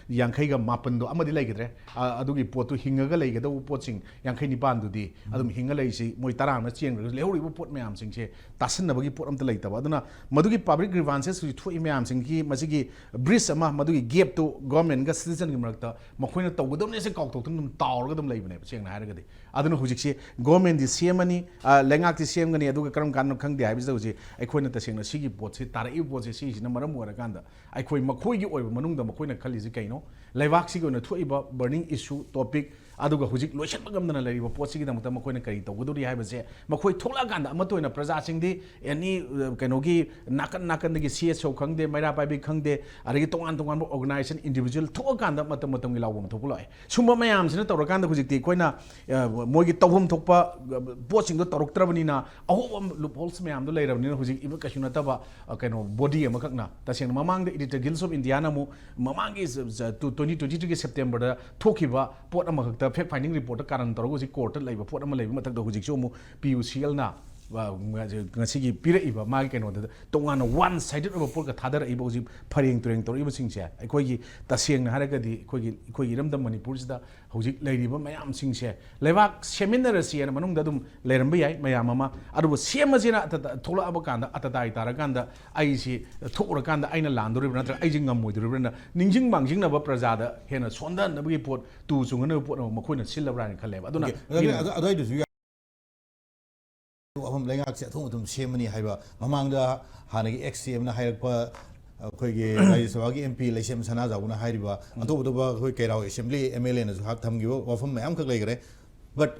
ꯌꯥꯡꯈꯩꯒ ꯃꯥꯄꯟꯗꯣ ꯑꯃꯗꯤ ꯂꯩꯈꯤꯗ꯭ꯔꯦ꯫ ꯑ, ꯑꯗꯨꯒꯤ ꯄꯣꯠꯇꯨ ꯍꯤꯡꯉꯒ ꯂꯩꯒꯗꯧꯕ ꯄꯣꯠꯁꯤꯡ ꯌꯥꯡꯈꯩ ꯅꯤꯄꯥꯟꯗꯨꯗꯤ ꯑꯗꯨꯝ ꯍꯤꯡꯉ ꯂꯩꯔꯤꯁꯤ ꯃꯣꯏ ꯇꯔꯥ ꯑꯃꯅ ꯆꯦꯟꯈ꯭ꯔꯒꯁꯨ ꯂꯩꯍꯧꯔꯤꯕ ꯄꯣꯠ ꯃꯌꯥꯝꯁꯤꯡꯁꯦ ꯇꯥꯁꯤꯟꯅꯕꯒꯤ ꯄꯣꯠ ꯑꯝꯇ ꯂꯩꯇꯕ꯫ ꯑꯗꯨꯅ ꯃꯗꯨꯒꯤ public grievances ꯍꯧꯖꯤꯛ ꯊꯣꯛꯏ ꯃꯌꯥꯝꯁꯤꯡꯒꯤ ꯃꯁꯤꯒꯤ bridge ꯑꯃ, ꯃꯗꯨꯒꯤ gapꯇꯨ governmentꯒ citizenꯒꯤ ꯃꯔꯛꯇ ꯃꯈꯣꯏꯅ ꯇꯧꯒꯗꯕꯅꯦꯁꯦ ꯀꯥꯎꯊꯣꯛꯇꯨꯅ ꯑꯗꯨꯝ ꯇꯥꯎꯔꯒ ꯑꯗꯨꯝ ꯂꯩꯕꯅꯦꯕ, ꯁꯦꯡꯅ ꯍꯥꯏꯔꯒꯗꯤ꯫ ꯑꯗꯨꯅ ꯍꯧꯖꯤꯛꯁꯤ governmentꯗꯤ ꯁꯦꯝꯃꯅꯤ, ꯑ, ꯂꯩꯉꯥꯛꯇꯤ ꯁꯦꯝꯒꯅꯤ, ꯑꯗꯨꯒ ꯀꯔꯝ ꯀꯥꯟꯗꯅꯣ ꯈꯪꯗꯦ ꯍꯥꯏꯕꯁꯤꯗ ꯍꯧꯖꯤꯛ ꯑꯩꯈꯣꯏꯅ ꯇꯁꯦꯡꯅ ꯁꯤꯒꯤ ꯄꯣꯠꯁꯤ, ꯇꯥꯔꯛꯏꯕ ꯄꯣꯠꯁꯤ ꯁꯤꯁꯤꯅ ꯃꯔꯝ ꯑꯣꯏꯔꯀꯥꯟꯗ ꯑꯩꯈꯣꯏ ꯃꯈꯣꯏꯒꯤ ꯑꯣꯏꯕ ꯃꯅꯨꯡꯗ ꯃꯈꯣꯏꯅ ꯈꯜꯂꯤꯁꯤ ꯀꯩꯅꯣ? ꯂꯩꯕꯥꯛꯁꯤꯒꯤ ꯑꯣꯏꯅ ꯊꯣꯛꯏꯕ burning issue, topic, ꯑꯗꯨꯒ ꯍꯧꯖꯤꯛ ꯂꯣꯏꯁꯤꯟꯕ ꯉꯝꯗꯅ ꯂꯩꯔꯤꯕ ꯄꯣꯠꯁꯤꯒꯤꯗꯃꯛꯇ ꯃꯈꯣꯏꯅ ꯀꯔꯤ ꯇꯧꯒꯗꯧꯔꯤ ꯍꯥꯏꯕꯁꯦ, ꯃꯈꯣꯏ ꯊꯣꯛꯂꯛꯑꯀꯥꯟꯗ ꯑꯃꯠꯇ ꯑꯣꯏꯅ ꯄ꯭ꯔꯖꯥꯁꯤꯡꯗꯤ ꯑꯦꯅꯤ, ꯑ, ꯀꯩꯅꯣꯒꯤ ꯅꯥꯀꯟ ꯅꯥꯀꯟꯗꯒꯤ ꯁꯤ ꯑꯦꯁ ꯑꯣ ꯈꯪꯗꯦ, ꯃꯩꯔꯥ ꯄꯥꯏꯕꯤ ꯈꯪꯗꯦ, ꯑꯗꯒꯤ ꯇꯣꯉꯥꯟ ꯇꯣꯉꯥꯟꯕ organization, individual ꯊꯣꯛꯑꯀꯥꯟꯗ ꯃꯇꯝ ꯃꯇꯝꯒꯤ ꯂꯥꯎꯕꯝ ꯊꯣꯛꯄ ꯂꯥꯛꯑꯦ꯫ ꯁꯨꯝꯕ ꯃꯌꯥꯝꯁꯤꯅ ꯇꯧꯔꯀꯥꯟꯗ ꯍꯧꯖꯤꯛꯇꯤ ꯑꯩꯈꯣꯏꯅ, ꯑ, ꯃꯣꯏꯒꯤ ꯇꯧꯐꯝ ꯊꯣꯛꯄ, ꯑ, ꯄꯣꯠꯁꯤꯡꯗꯣ ꯇꯧꯔꯛꯇ꯭ꯔꯕꯅꯤꯅ ꯑꯍꯣꯕ loopholes ꯃꯌꯥꯝꯗꯣ ꯂꯩꯔꯕꯅꯤꯅ ꯍꯧꯖꯤꯛ even ꯀꯩꯁꯨ ꯅꯠꯇꯕ, ꯑ, ꯀꯩꯅꯣ, body ꯑꯃꯈꯛꯅ ꯇꯁꯦꯡꯅ ꯃꯃꯥꯡꯗ Editor Guild of Indiaꯅ ꯑꯃꯨꯛ ꯃꯃꯥꯡꯒꯤ ꯖ-, ꯖ-, ꯇꯨ-, twenty twenty-threeꯒꯤ Septemberꯗ ꯊꯣꯛꯈꯤꯕ ꯄꯣꯠ ꯑꯃꯈꯛꯇ fact finding reportꯇ ꯀꯥꯔꯟ ꯇꯧꯔꯒ ꯍꯧꯖꯤꯛ courtꯇ ꯂꯩꯕ ꯄꯣꯠ ꯑꯃ ꯂꯩꯕ ꯃꯊꯛꯇ ꯍꯧꯖꯤꯛꯁꯨ ꯑꯃꯨꯛ PUCLꯅ, ꯑ, ꯉꯁꯤꯒꯤ ꯄꯤꯔꯛꯏꯕ ꯃꯥꯒꯤ ꯀꯩꯅꯣꯗꯨꯗ ꯇꯣꯉꯥꯟꯅ one sided ꯑꯣꯏꯕ ꯄꯣꯠꯀ ꯊꯥꯗꯔꯛꯏꯕ ꯍꯧꯖꯤꯛ ꯐꯔꯦꯡ ꯇꯨꯔꯦꯡ ꯇꯧꯔꯛꯏꯕꯁꯤꯡꯁꯦ ꯑꯩꯈꯣꯏꯒꯤ ꯇꯁꯦꯡꯅ ꯍꯥꯏꯔꯒꯗꯤ ꯑꯩꯈꯣꯏꯒꯤ, ꯑꯩꯈꯣꯏꯒꯤ ꯏꯔꯝꯗꯝ ꯃꯅꯤꯄꯨꯔꯁꯤꯗ ꯍꯧꯖꯤꯛ ꯂꯩꯔꯤꯕ ꯃꯌꯥꯝꯁꯤꯡꯁꯦ ꯂꯩꯕꯥꯛ ꯁꯦꯝꯃꯤꯟꯅꯔꯁꯤꯅ ꯃꯅꯨꯡꯗ ꯑꯗꯨꯝ ꯂꯩꯔꯝꯕ ꯌꯥꯏ ꯃꯌꯥꯝ ꯑꯃ, ꯑꯗꯨꯕꯨ ꯁꯦꯝꯃꯁꯤꯅ ꯑꯇ-, ꯊꯣꯛꯂꯛꯑꯕ ꯀꯥꯟꯗ ꯑꯇꯇꯥꯏ ꯇꯥꯔꯀꯥꯟꯗ ꯑꯩꯁꯤ ꯊꯣꯛꯎꯔꯀꯥꯟꯗ ꯑꯩꯅ ꯂꯥꯟꯗꯣꯔꯤꯕ꯭ꯔꯥ ꯅꯠꯇ꯭ꯔꯒ ꯑꯩꯁꯦ ꯉꯝꯃꯣꯏꯗꯣꯔꯤꯕ꯭ꯔꯥꯅ ꯅꯤꯡꯁꯤꯡ ꯃꯥꯡꯖꯤꯡꯅꯕ ꯄ꯭ꯔꯖꯥꯗ ꯍꯦꯟꯅ ꯁꯣꯟꯊꯍꯟꯅꯕꯒꯤ ꯄꯣꯠ, ꯇꯨ ꯆꯨꯡꯍꯟꯅꯕ ꯄꯣꯠ ꯑꯃ ꯃꯈꯣꯏꯅ ꯁꯤꯜꯂꯕ꯭ꯔꯥ ꯍꯥꯏꯅ ꯈꯜꯂꯦꯕ꯫ ꯑꯗꯨꯅ OK, ꯑꯗꯨ-, ꯃꯤꯅ ꯑꯗꯨ-, ꯑꯗꯨꯋꯥꯏꯗꯨꯁꯨ ꯌꯥ-, ꯋꯥꯐꯝ ꯂꯩꯉꯥꯛꯁꯦ ꯑꯊꯨꯝ ꯑꯊꯨꯝ ꯁꯦꯝꯃꯅꯤ ꯍꯥꯏꯕ ꯃꯃꯥꯡꯗ ꯍꯥꯟꯅꯒꯤ ex CMꯅ ꯍꯥꯏꯔꯛꯄ, ꯑꯩꯈꯣꯏꯒꯤ ꯔꯥꯖ꯭ꯌ ꯁꯚꯥꯒꯤ MP ꯂꯩꯁꯦꯝ ꯁꯅꯥꯖꯥꯎꯕꯅ ꯍꯥꯏꯔꯤꯕ, ꯑꯇꯣꯞ ꯑꯇꯣꯞꯄ ꯑꯩꯈꯣꯏ ꯀꯩꯔꯥꯎ assembly MLAꯅꯁꯨ ꯍꯥꯛ ꯊꯝꯈꯤꯕ ꯋꯥꯐꯝ ꯃꯌꯥꯝꯈꯛ ꯂꯩꯈ꯭ꯔꯦ꯫ But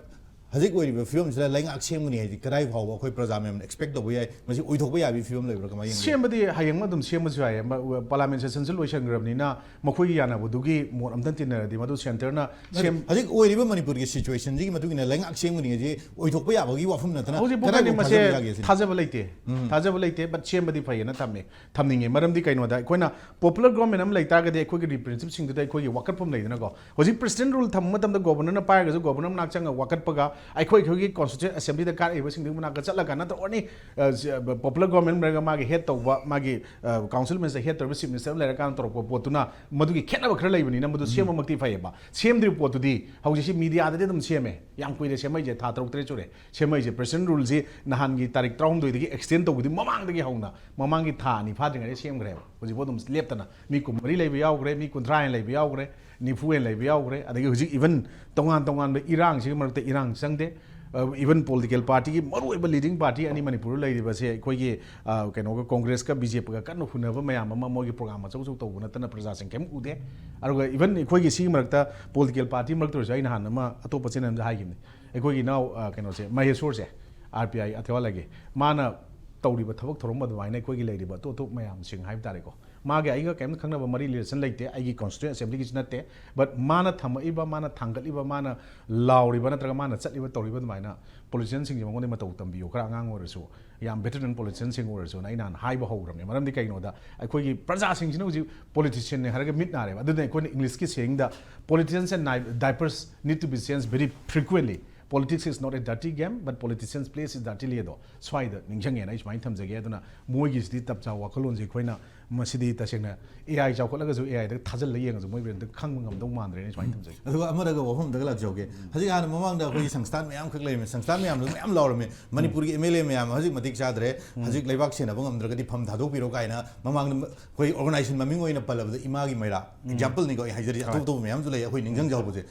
ꯍꯧꯖꯤꯛ ꯑꯣꯏꯔꯤꯕ ꯐꯤꯕꯝꯁꯤꯗ ꯂꯩꯉꯥꯛ ꯁꯦꯝꯒꯅꯤ ꯍꯥꯏꯗꯤ ꯀꯗꯥꯏ ꯐꯥꯎꯕ ꯑꯩꯈꯣꯏ ꯄ꯭ꯔꯖꯥ ꯃꯌꯥꯝꯅ expect ꯇꯧꯕ ꯌꯥꯏ? ꯃꯁꯤ ꯑꯣꯏꯊꯣꯛꯄ ꯌꯥꯕꯒꯤ ꯐꯤꯕꯝ ꯂꯩꯕ꯭ꯔꯥ? ꯀꯃꯥꯏꯅ ꯌꯦꯡꯒꯦ? ꯁꯦꯝꯕꯗꯤ ꯍꯌꯦꯡꯃꯛ ꯑꯗꯨꯝ ꯁꯦꯝꯕꯁꯨ ꯌꯥꯏꯌꯦ꯫ ꯃ-, parliament sessionꯁꯨ ꯂꯣꯏꯁꯤꯟꯈ꯭ꯔꯕꯅꯤꯅ ꯃꯈꯣꯏꯒꯤ ꯌꯥꯅꯕꯗꯨꯒꯤ ꯃꯣꯠ ꯑꯝꯇ ꯇꯤꯟꯅꯔꯗꯤ ꯃꯗꯨ centreꯅ ꯅꯠꯇꯦ, ꯁꯦꯝ- ꯍꯧꯖꯤꯛ ꯑꯣꯏꯔꯤꯕ ꯃꯅꯤꯄꯨꯔꯒꯤ situationꯁꯤꯒꯤ ꯃꯇꯨꯡ ꯏꯟꯅ ꯂꯩꯉꯥꯛ ꯁꯦꯝꯒꯅꯤ ꯍꯥꯏꯁꯤ ꯑꯣꯏꯊꯣꯛꯄ ꯌꯥꯕꯒꯤ ꯋꯥꯐꯝ ꯅꯠꯇꯅ ꯍꯧꯖꯤꯛ ꯀꯗꯥꯏꯐꯥꯎ ꯄꯨꯝꯕꯗꯤ ꯃꯁꯦ ꯊꯥꯖꯕ ꯌꯥꯒꯦ ꯁꯤꯅꯤ? ꯊꯥꯖꯕ ꯂꯩꯇꯦ꯫ ꯎꯝ꯫ ꯊꯥꯖꯕ ꯂꯩꯇꯦ, but ꯁꯦꯝꯕꯗꯤ ꯐꯩꯌꯦꯅ ꯊꯝꯃꯦ, ꯊꯝꯅꯤꯡꯉꯦ꯫ ꯃꯔꯝꯗꯤ ꯀꯩꯅꯣꯗ ꯑꯩꯈꯣꯏꯅ popular government ꯑꯃ ꯂꯩ ꯇꯥꯔꯒꯗꯤ ꯑꯩꯈꯣꯏꯒꯤ representativeꯁꯤꯡꯗꯨꯗ ꯑꯩꯈꯣꯏꯒꯤ ꯋꯥꯀꯠꯐꯝ ꯂꯩꯗꯅꯀꯣ꯫ ꯍꯧꯖꯤꯛ president rule ꯊꯝꯕ ꯃꯇꯝꯗ governorꯅ ꯄꯥꯏꯔꯒꯁꯨ governor ꯃꯅꯥꯛ ꯆꯪꯉꯒ ꯋꯥꯀꯠꯄꯒ ꯑꯩꯈꯣꯏ, ꯑꯩꯈꯣꯏꯒꯤ constituent assemblyꯗ ꯀꯥꯔꯛꯏꯕꯁꯤꯡꯗꯨꯒꯤ ꯃꯅꯥꯛꯇ ꯆꯠꯂꯒ ꯅꯠꯇ꯭ꯔꯒ any, ꯑ, ꯁꯤ, ꯑ, popular government ꯂꯩꯔꯒ ꯃꯥꯒꯤ head ꯇꯧꯕ, ꯃꯥꯒꯤ, ꯑ, council minister head ꯇꯧꯔꯤꯕ chief minister ꯑꯃ ꯂꯩꯔꯀꯥꯟꯗ ꯇꯧꯔꯛꯄ ꯄꯣꯠꯇꯨꯅ ꯃꯗꯨꯒꯤ ꯈꯦꯠꯅꯕ ꯈꯔ ꯂꯩꯕꯅꯤꯅ ꯃꯗꯨ ꯎꯝ꯫ ꯁꯦꯝꯕꯃꯛꯇꯤ ꯐꯩꯌꯦꯕ꯫ ꯁꯦꯝꯗ꯭ꯔꯤꯕ ꯄꯣꯠꯇꯨꯗꯤ ꯍꯧꯖꯤꯛꯁꯤ mediaꯗꯗꯤ ꯑꯗꯨꯝ ꯁꯦꯝꯃꯦ꯫ ꯌꯥꯝ ꯀꯨꯏꯔꯦ ꯁꯦꯝꯃꯛꯏꯁꯦ, ꯊꯥ ꯇꯔꯨꯛ ꯇꯔꯦꯠ ꯁꯨꯔꯦ ꯁꯦꯝꯃꯛꯏꯁꯦ꯫ President ruleꯁꯤ ꯅꯍꯥꯟꯒꯤ ꯇꯥꯔꯤꯛ ꯇꯔꯥꯍꯨꯝꯗꯣꯏꯗꯒꯤ extend ꯇꯧꯕꯗꯤ ꯃꯃꯥꯡꯗꯒꯤ ꯍꯧꯅ, ꯃꯃꯥꯡꯒꯤ ꯊꯥ ꯑꯅꯤ ꯐꯥꯗ꯭ꯔꯤꯉꯩꯗ ꯁꯦꯝꯈ꯭ꯔꯦꯕ꯫ ꯍꯧꯖꯤꯛꯐꯥꯎ ꯑꯗꯨꯝ ꯂꯦꯞꯇꯅ ꯃꯤ ꯀꯨꯟꯃꯔꯤ ꯂꯩꯕ ꯌꯥꯎꯈ꯭ꯔꯦ, ꯃꯤ ꯀꯨꯟꯊ꯭ꯔꯥ ꯍꯦꯟꯅ ꯂꯩꯕ ꯌꯥꯎꯈ꯭ꯔꯦ, ꯅꯤꯐꯨ ꯍꯦꯟꯅ ꯂꯩꯕ ꯌꯥꯎꯈ꯭ꯔꯦ꯫ ꯑꯗꯒꯤ ꯍꯧꯖꯤꯛ even ꯇꯣꯉꯥꯟ ꯇꯣꯉꯥꯟꯕ ꯏꯔꯥꯡꯁꯤꯒꯤ ꯃꯔꯛꯇ ꯏꯔꯥꯡ ꯆꯪꯗꯦ꯫ ꯏꯚꯟ ꯄꯣꯂꯤꯇꯤꯀꯦꯜ ꯄꯥꯔꯇꯤꯒꯤ ꯃꯔꯨꯑꯣꯏꯕ ꯂꯤꯗꯤꯡ ꯄꯥꯔꯇꯤ ꯑꯅꯤ ꯃꯅꯤꯄꯨꯔꯗ ꯂꯩꯔꯤꯕꯁꯦ, ꯑꯩꯈꯣꯏꯒꯤ ꯑ, ꯀꯩꯅꯣꯒ, ꯀꯣꯡꯒ꯭ꯔꯦꯁꯀ ꯕꯤ ꯖꯦ ꯄꯤꯒ ꯀꯟꯅ ꯍꯨꯟꯅꯕ ꯃꯌꯥꯝ ꯑꯃ, ꯃꯣꯏꯒꯤ ꯄ꯭ꯔꯣꯒ꯭ꯔꯥꯝ ꯑꯆꯧ ꯑꯆꯧ ꯇꯧꯕ ꯅꯠꯇꯅ ꯄ꯭ꯔꯖꯥꯁꯤꯡ ꯀꯩꯝ ꯎꯗꯦ꯫ ꯑꯗꯨꯒ ꯏꯚꯟ ꯑꯩꯈꯣꯏꯒꯤ ꯁꯤꯒꯤ ꯃꯔꯛꯇ ꯄꯣꯂꯤꯇꯤꯀꯦꯜ ꯄꯥꯔꯇꯤ ꯃꯔꯛꯇ ꯑꯣꯏꯔꯁꯨ, ꯑꯩ ꯅꯍꯥꯟ ꯑꯃ ꯑꯇꯣꯞꯄ ꯆꯦꯅꯦꯜ ꯑꯃꯗ ꯍꯥꯏꯈꯤꯕꯅꯤ, ꯑꯩꯈꯣꯏꯒꯤ ꯏꯅꯥꯎ ꯑ, ꯀꯩꯅꯣꯁꯦ, ꯃꯍꯦꯁꯣꯔꯁꯦ, ꯑꯥꯔ ꯄꯤ ꯑꯥꯏ ꯑꯊꯦꯋꯥꯂꯥꯒꯤ, ꯃꯥꯅ ꯇꯧꯔꯤꯕ ꯊꯕꯛ ꯊꯧꯔꯝ ꯑꯗꯨꯃꯥꯏꯅ ꯑꯩꯈꯣꯏꯒꯤ ꯂꯩꯔꯤꯕ ꯑꯇꯣꯞ ꯑꯇꯣꯞ ꯃꯌꯥꯝꯁꯤꯡ ꯍꯥꯏꯕ ꯇꯥꯔꯦꯀꯣ, ꯃꯥꯒ ꯑꯩꯒ ꯀꯩꯝꯇ ꯈꯪꯅꯕ ꯃꯔꯤ relation ꯂꯩꯇꯦ, ꯑꯩꯒꯤ ꯀꯣꯟꯁꯇꯤꯇ꯭ꯌꯨꯌꯦꯟ ꯑꯦꯁꯦꯝꯕ꯭ꯂꯤꯒꯤꯁꯨ ꯅꯠꯇꯦ꯫ ꯕꯠ ꯃꯥꯅ ꯊꯝꯃꯛꯏꯕ, ꯃꯥꯅ ꯊꯥꯡꯒꯠꯂꯤꯕ, ꯃꯥꯅ ꯂꯥꯎꯔꯤꯕ ꯅꯠꯇ꯭ꯔꯒ ꯃꯥꯅ ꯆꯠꯂꯤꯕ ꯇꯧꯔꯤꯕ ꯑꯗꯨꯃꯥꯏꯅ ꯄꯣꯂꯤꯇꯤꯁꯤꯌꯟꯁꯤꯡꯁꯦ ꯃꯉꯣꯟꯗ ꯃꯇꯧ ꯇꯝꯕꯤꯌꯨ, ꯈꯔ ꯑꯉꯥꯡ ꯑꯣꯏꯔꯁꯨ, ꯌꯥꯝ ꯚꯦꯇꯔꯟ ꯄꯣꯂꯤꯇꯤꯁꯤꯌꯟꯁꯤꯡ ꯑꯣꯏꯔꯁꯨꯅ ꯑꯩ ꯅꯍꯥꯟ ꯍꯥꯏꯕ ꯍꯧꯈ꯭ꯔꯕꯅꯦ꯫ ꯃꯔꯝꯗꯤ ꯀꯩꯒꯤꯅꯣꯗ, ꯑꯩꯈꯣꯏꯒꯤ ꯄ꯭ꯔꯖꯥꯁꯤꯡꯁꯤꯅ ꯍꯧꯖꯤꯛ ꯄꯣꯂꯤꯇꯤꯁꯤꯌꯟꯅꯦ ꯍꯥꯏꯔꯒ ꯃꯤꯠ ꯅꯥꯔꯦꯕ꯫ ꯑꯗꯨꯅ ꯑꯩꯈꯣꯏꯅ ꯏꯪꯂꯤꯁꯀꯤ ꯁꯦꯌꯤꯡꯗ, "Politicians and ni- diapers need to be changed very frequently. Politics is not a dirty game, but politicians plays it dirtily" ꯑꯗꯣ ꯁ꯭ꯋꯥꯏꯗ ꯅꯤꯡꯁꯤꯡꯉꯦꯅ ꯑꯩ ꯁꯨꯃꯥꯏꯅ ꯊꯝꯖꯒꯦ꯫ ꯑꯗꯨꯅ ꯃꯣꯏꯒꯤꯁꯤꯗꯤ ꯇꯞ ꯆꯥꯕ ꯋꯥꯈꯜꯂꯣꯟꯁꯦ ꯑꯩꯈꯣꯏꯅ, ꯃꯁꯤꯗꯤ ꯇꯁꯦꯡꯅ ꯑꯦ ꯑꯥꯏ ꯆꯥꯎꯈꯠꯂꯒꯁꯨ ꯑꯦ ꯑꯥꯏꯗ ꯊꯥꯖꯤꯜꯂ ꯌꯦꯡꯉꯁꯨ ꯃꯣꯏ ꯕ꯭ꯔꯦꯟꯗ ꯈꯪꯕ ꯉꯝꯗꯧ ꯃꯥꯟꯗ꯭ꯔꯦꯅ ꯁꯨꯃꯥꯏꯅ ꯊꯝꯖꯒꯦ꯫ ꯑꯗꯨꯒ ꯑꯃꯗꯒ ꯋꯥꯐꯝꯗꯒ ꯂꯥꯛꯆꯍꯧꯒꯦ꯫ ꯍꯧꯖꯤꯛ ꯍꯥꯟꯅ ꯃꯃꯥꯡꯗ ꯑꯩꯈꯣꯏꯒꯤ ꯁꯪꯁꯊꯥꯟ ꯃꯌꯥꯝꯈꯛ ꯂꯩꯔꯝꯃꯦ, ꯁꯪꯁꯊꯥꯟ ꯃꯌꯥꯝꯗꯨ ꯃꯌꯥꯝ ꯂꯥꯎꯔꯝꯃꯦ, "ꯃꯅꯤꯄꯨꯔꯒꯤ ꯑꯦꯝ ꯑꯦꯜ ꯑꯦ ꯃꯌꯥꯝ ꯍꯧꯖꯤꯛ ꯃꯇꯤꯛ ꯆꯥꯗ꯭ꯔꯦ, ꯍꯧꯖꯤꯛ ꯂꯩꯕꯥꯛ ꯁꯦꯟꯅꯕ ꯉꯝꯗ꯭ꯔꯒꯗꯤ ꯐꯝ ꯊꯥꯗꯣꯛꯄꯤꯔꯣ" ꯀꯥꯏꯅ꯫ ꯃꯃꯥꯡꯗ ꯑꯩꯈꯣꯏ ꯑꯣꯔꯒꯅꯥꯏꯖꯦꯁꯟ ꯃꯃꯤꯡ ꯑꯣꯏꯅ ꯄꯜꯂꯕꯗ ꯏꯃꯥꯒꯤ ꯃꯩꯔꯥ, ꯑꯦꯛꯖꯥꯝꯄꯜꯅꯤꯀꯣ ꯑꯩ ꯍꯥꯏꯖꯔꯤꯁꯦ, ꯑꯇꯣꯞ ꯑꯇꯣꯞꯄ ꯃꯌꯥꯝꯁꯨ ꯂꯩ ꯑꯩꯈꯣꯏ ꯅꯤꯡꯁꯤꯡꯖꯍꯧꯕꯁꯦ꯫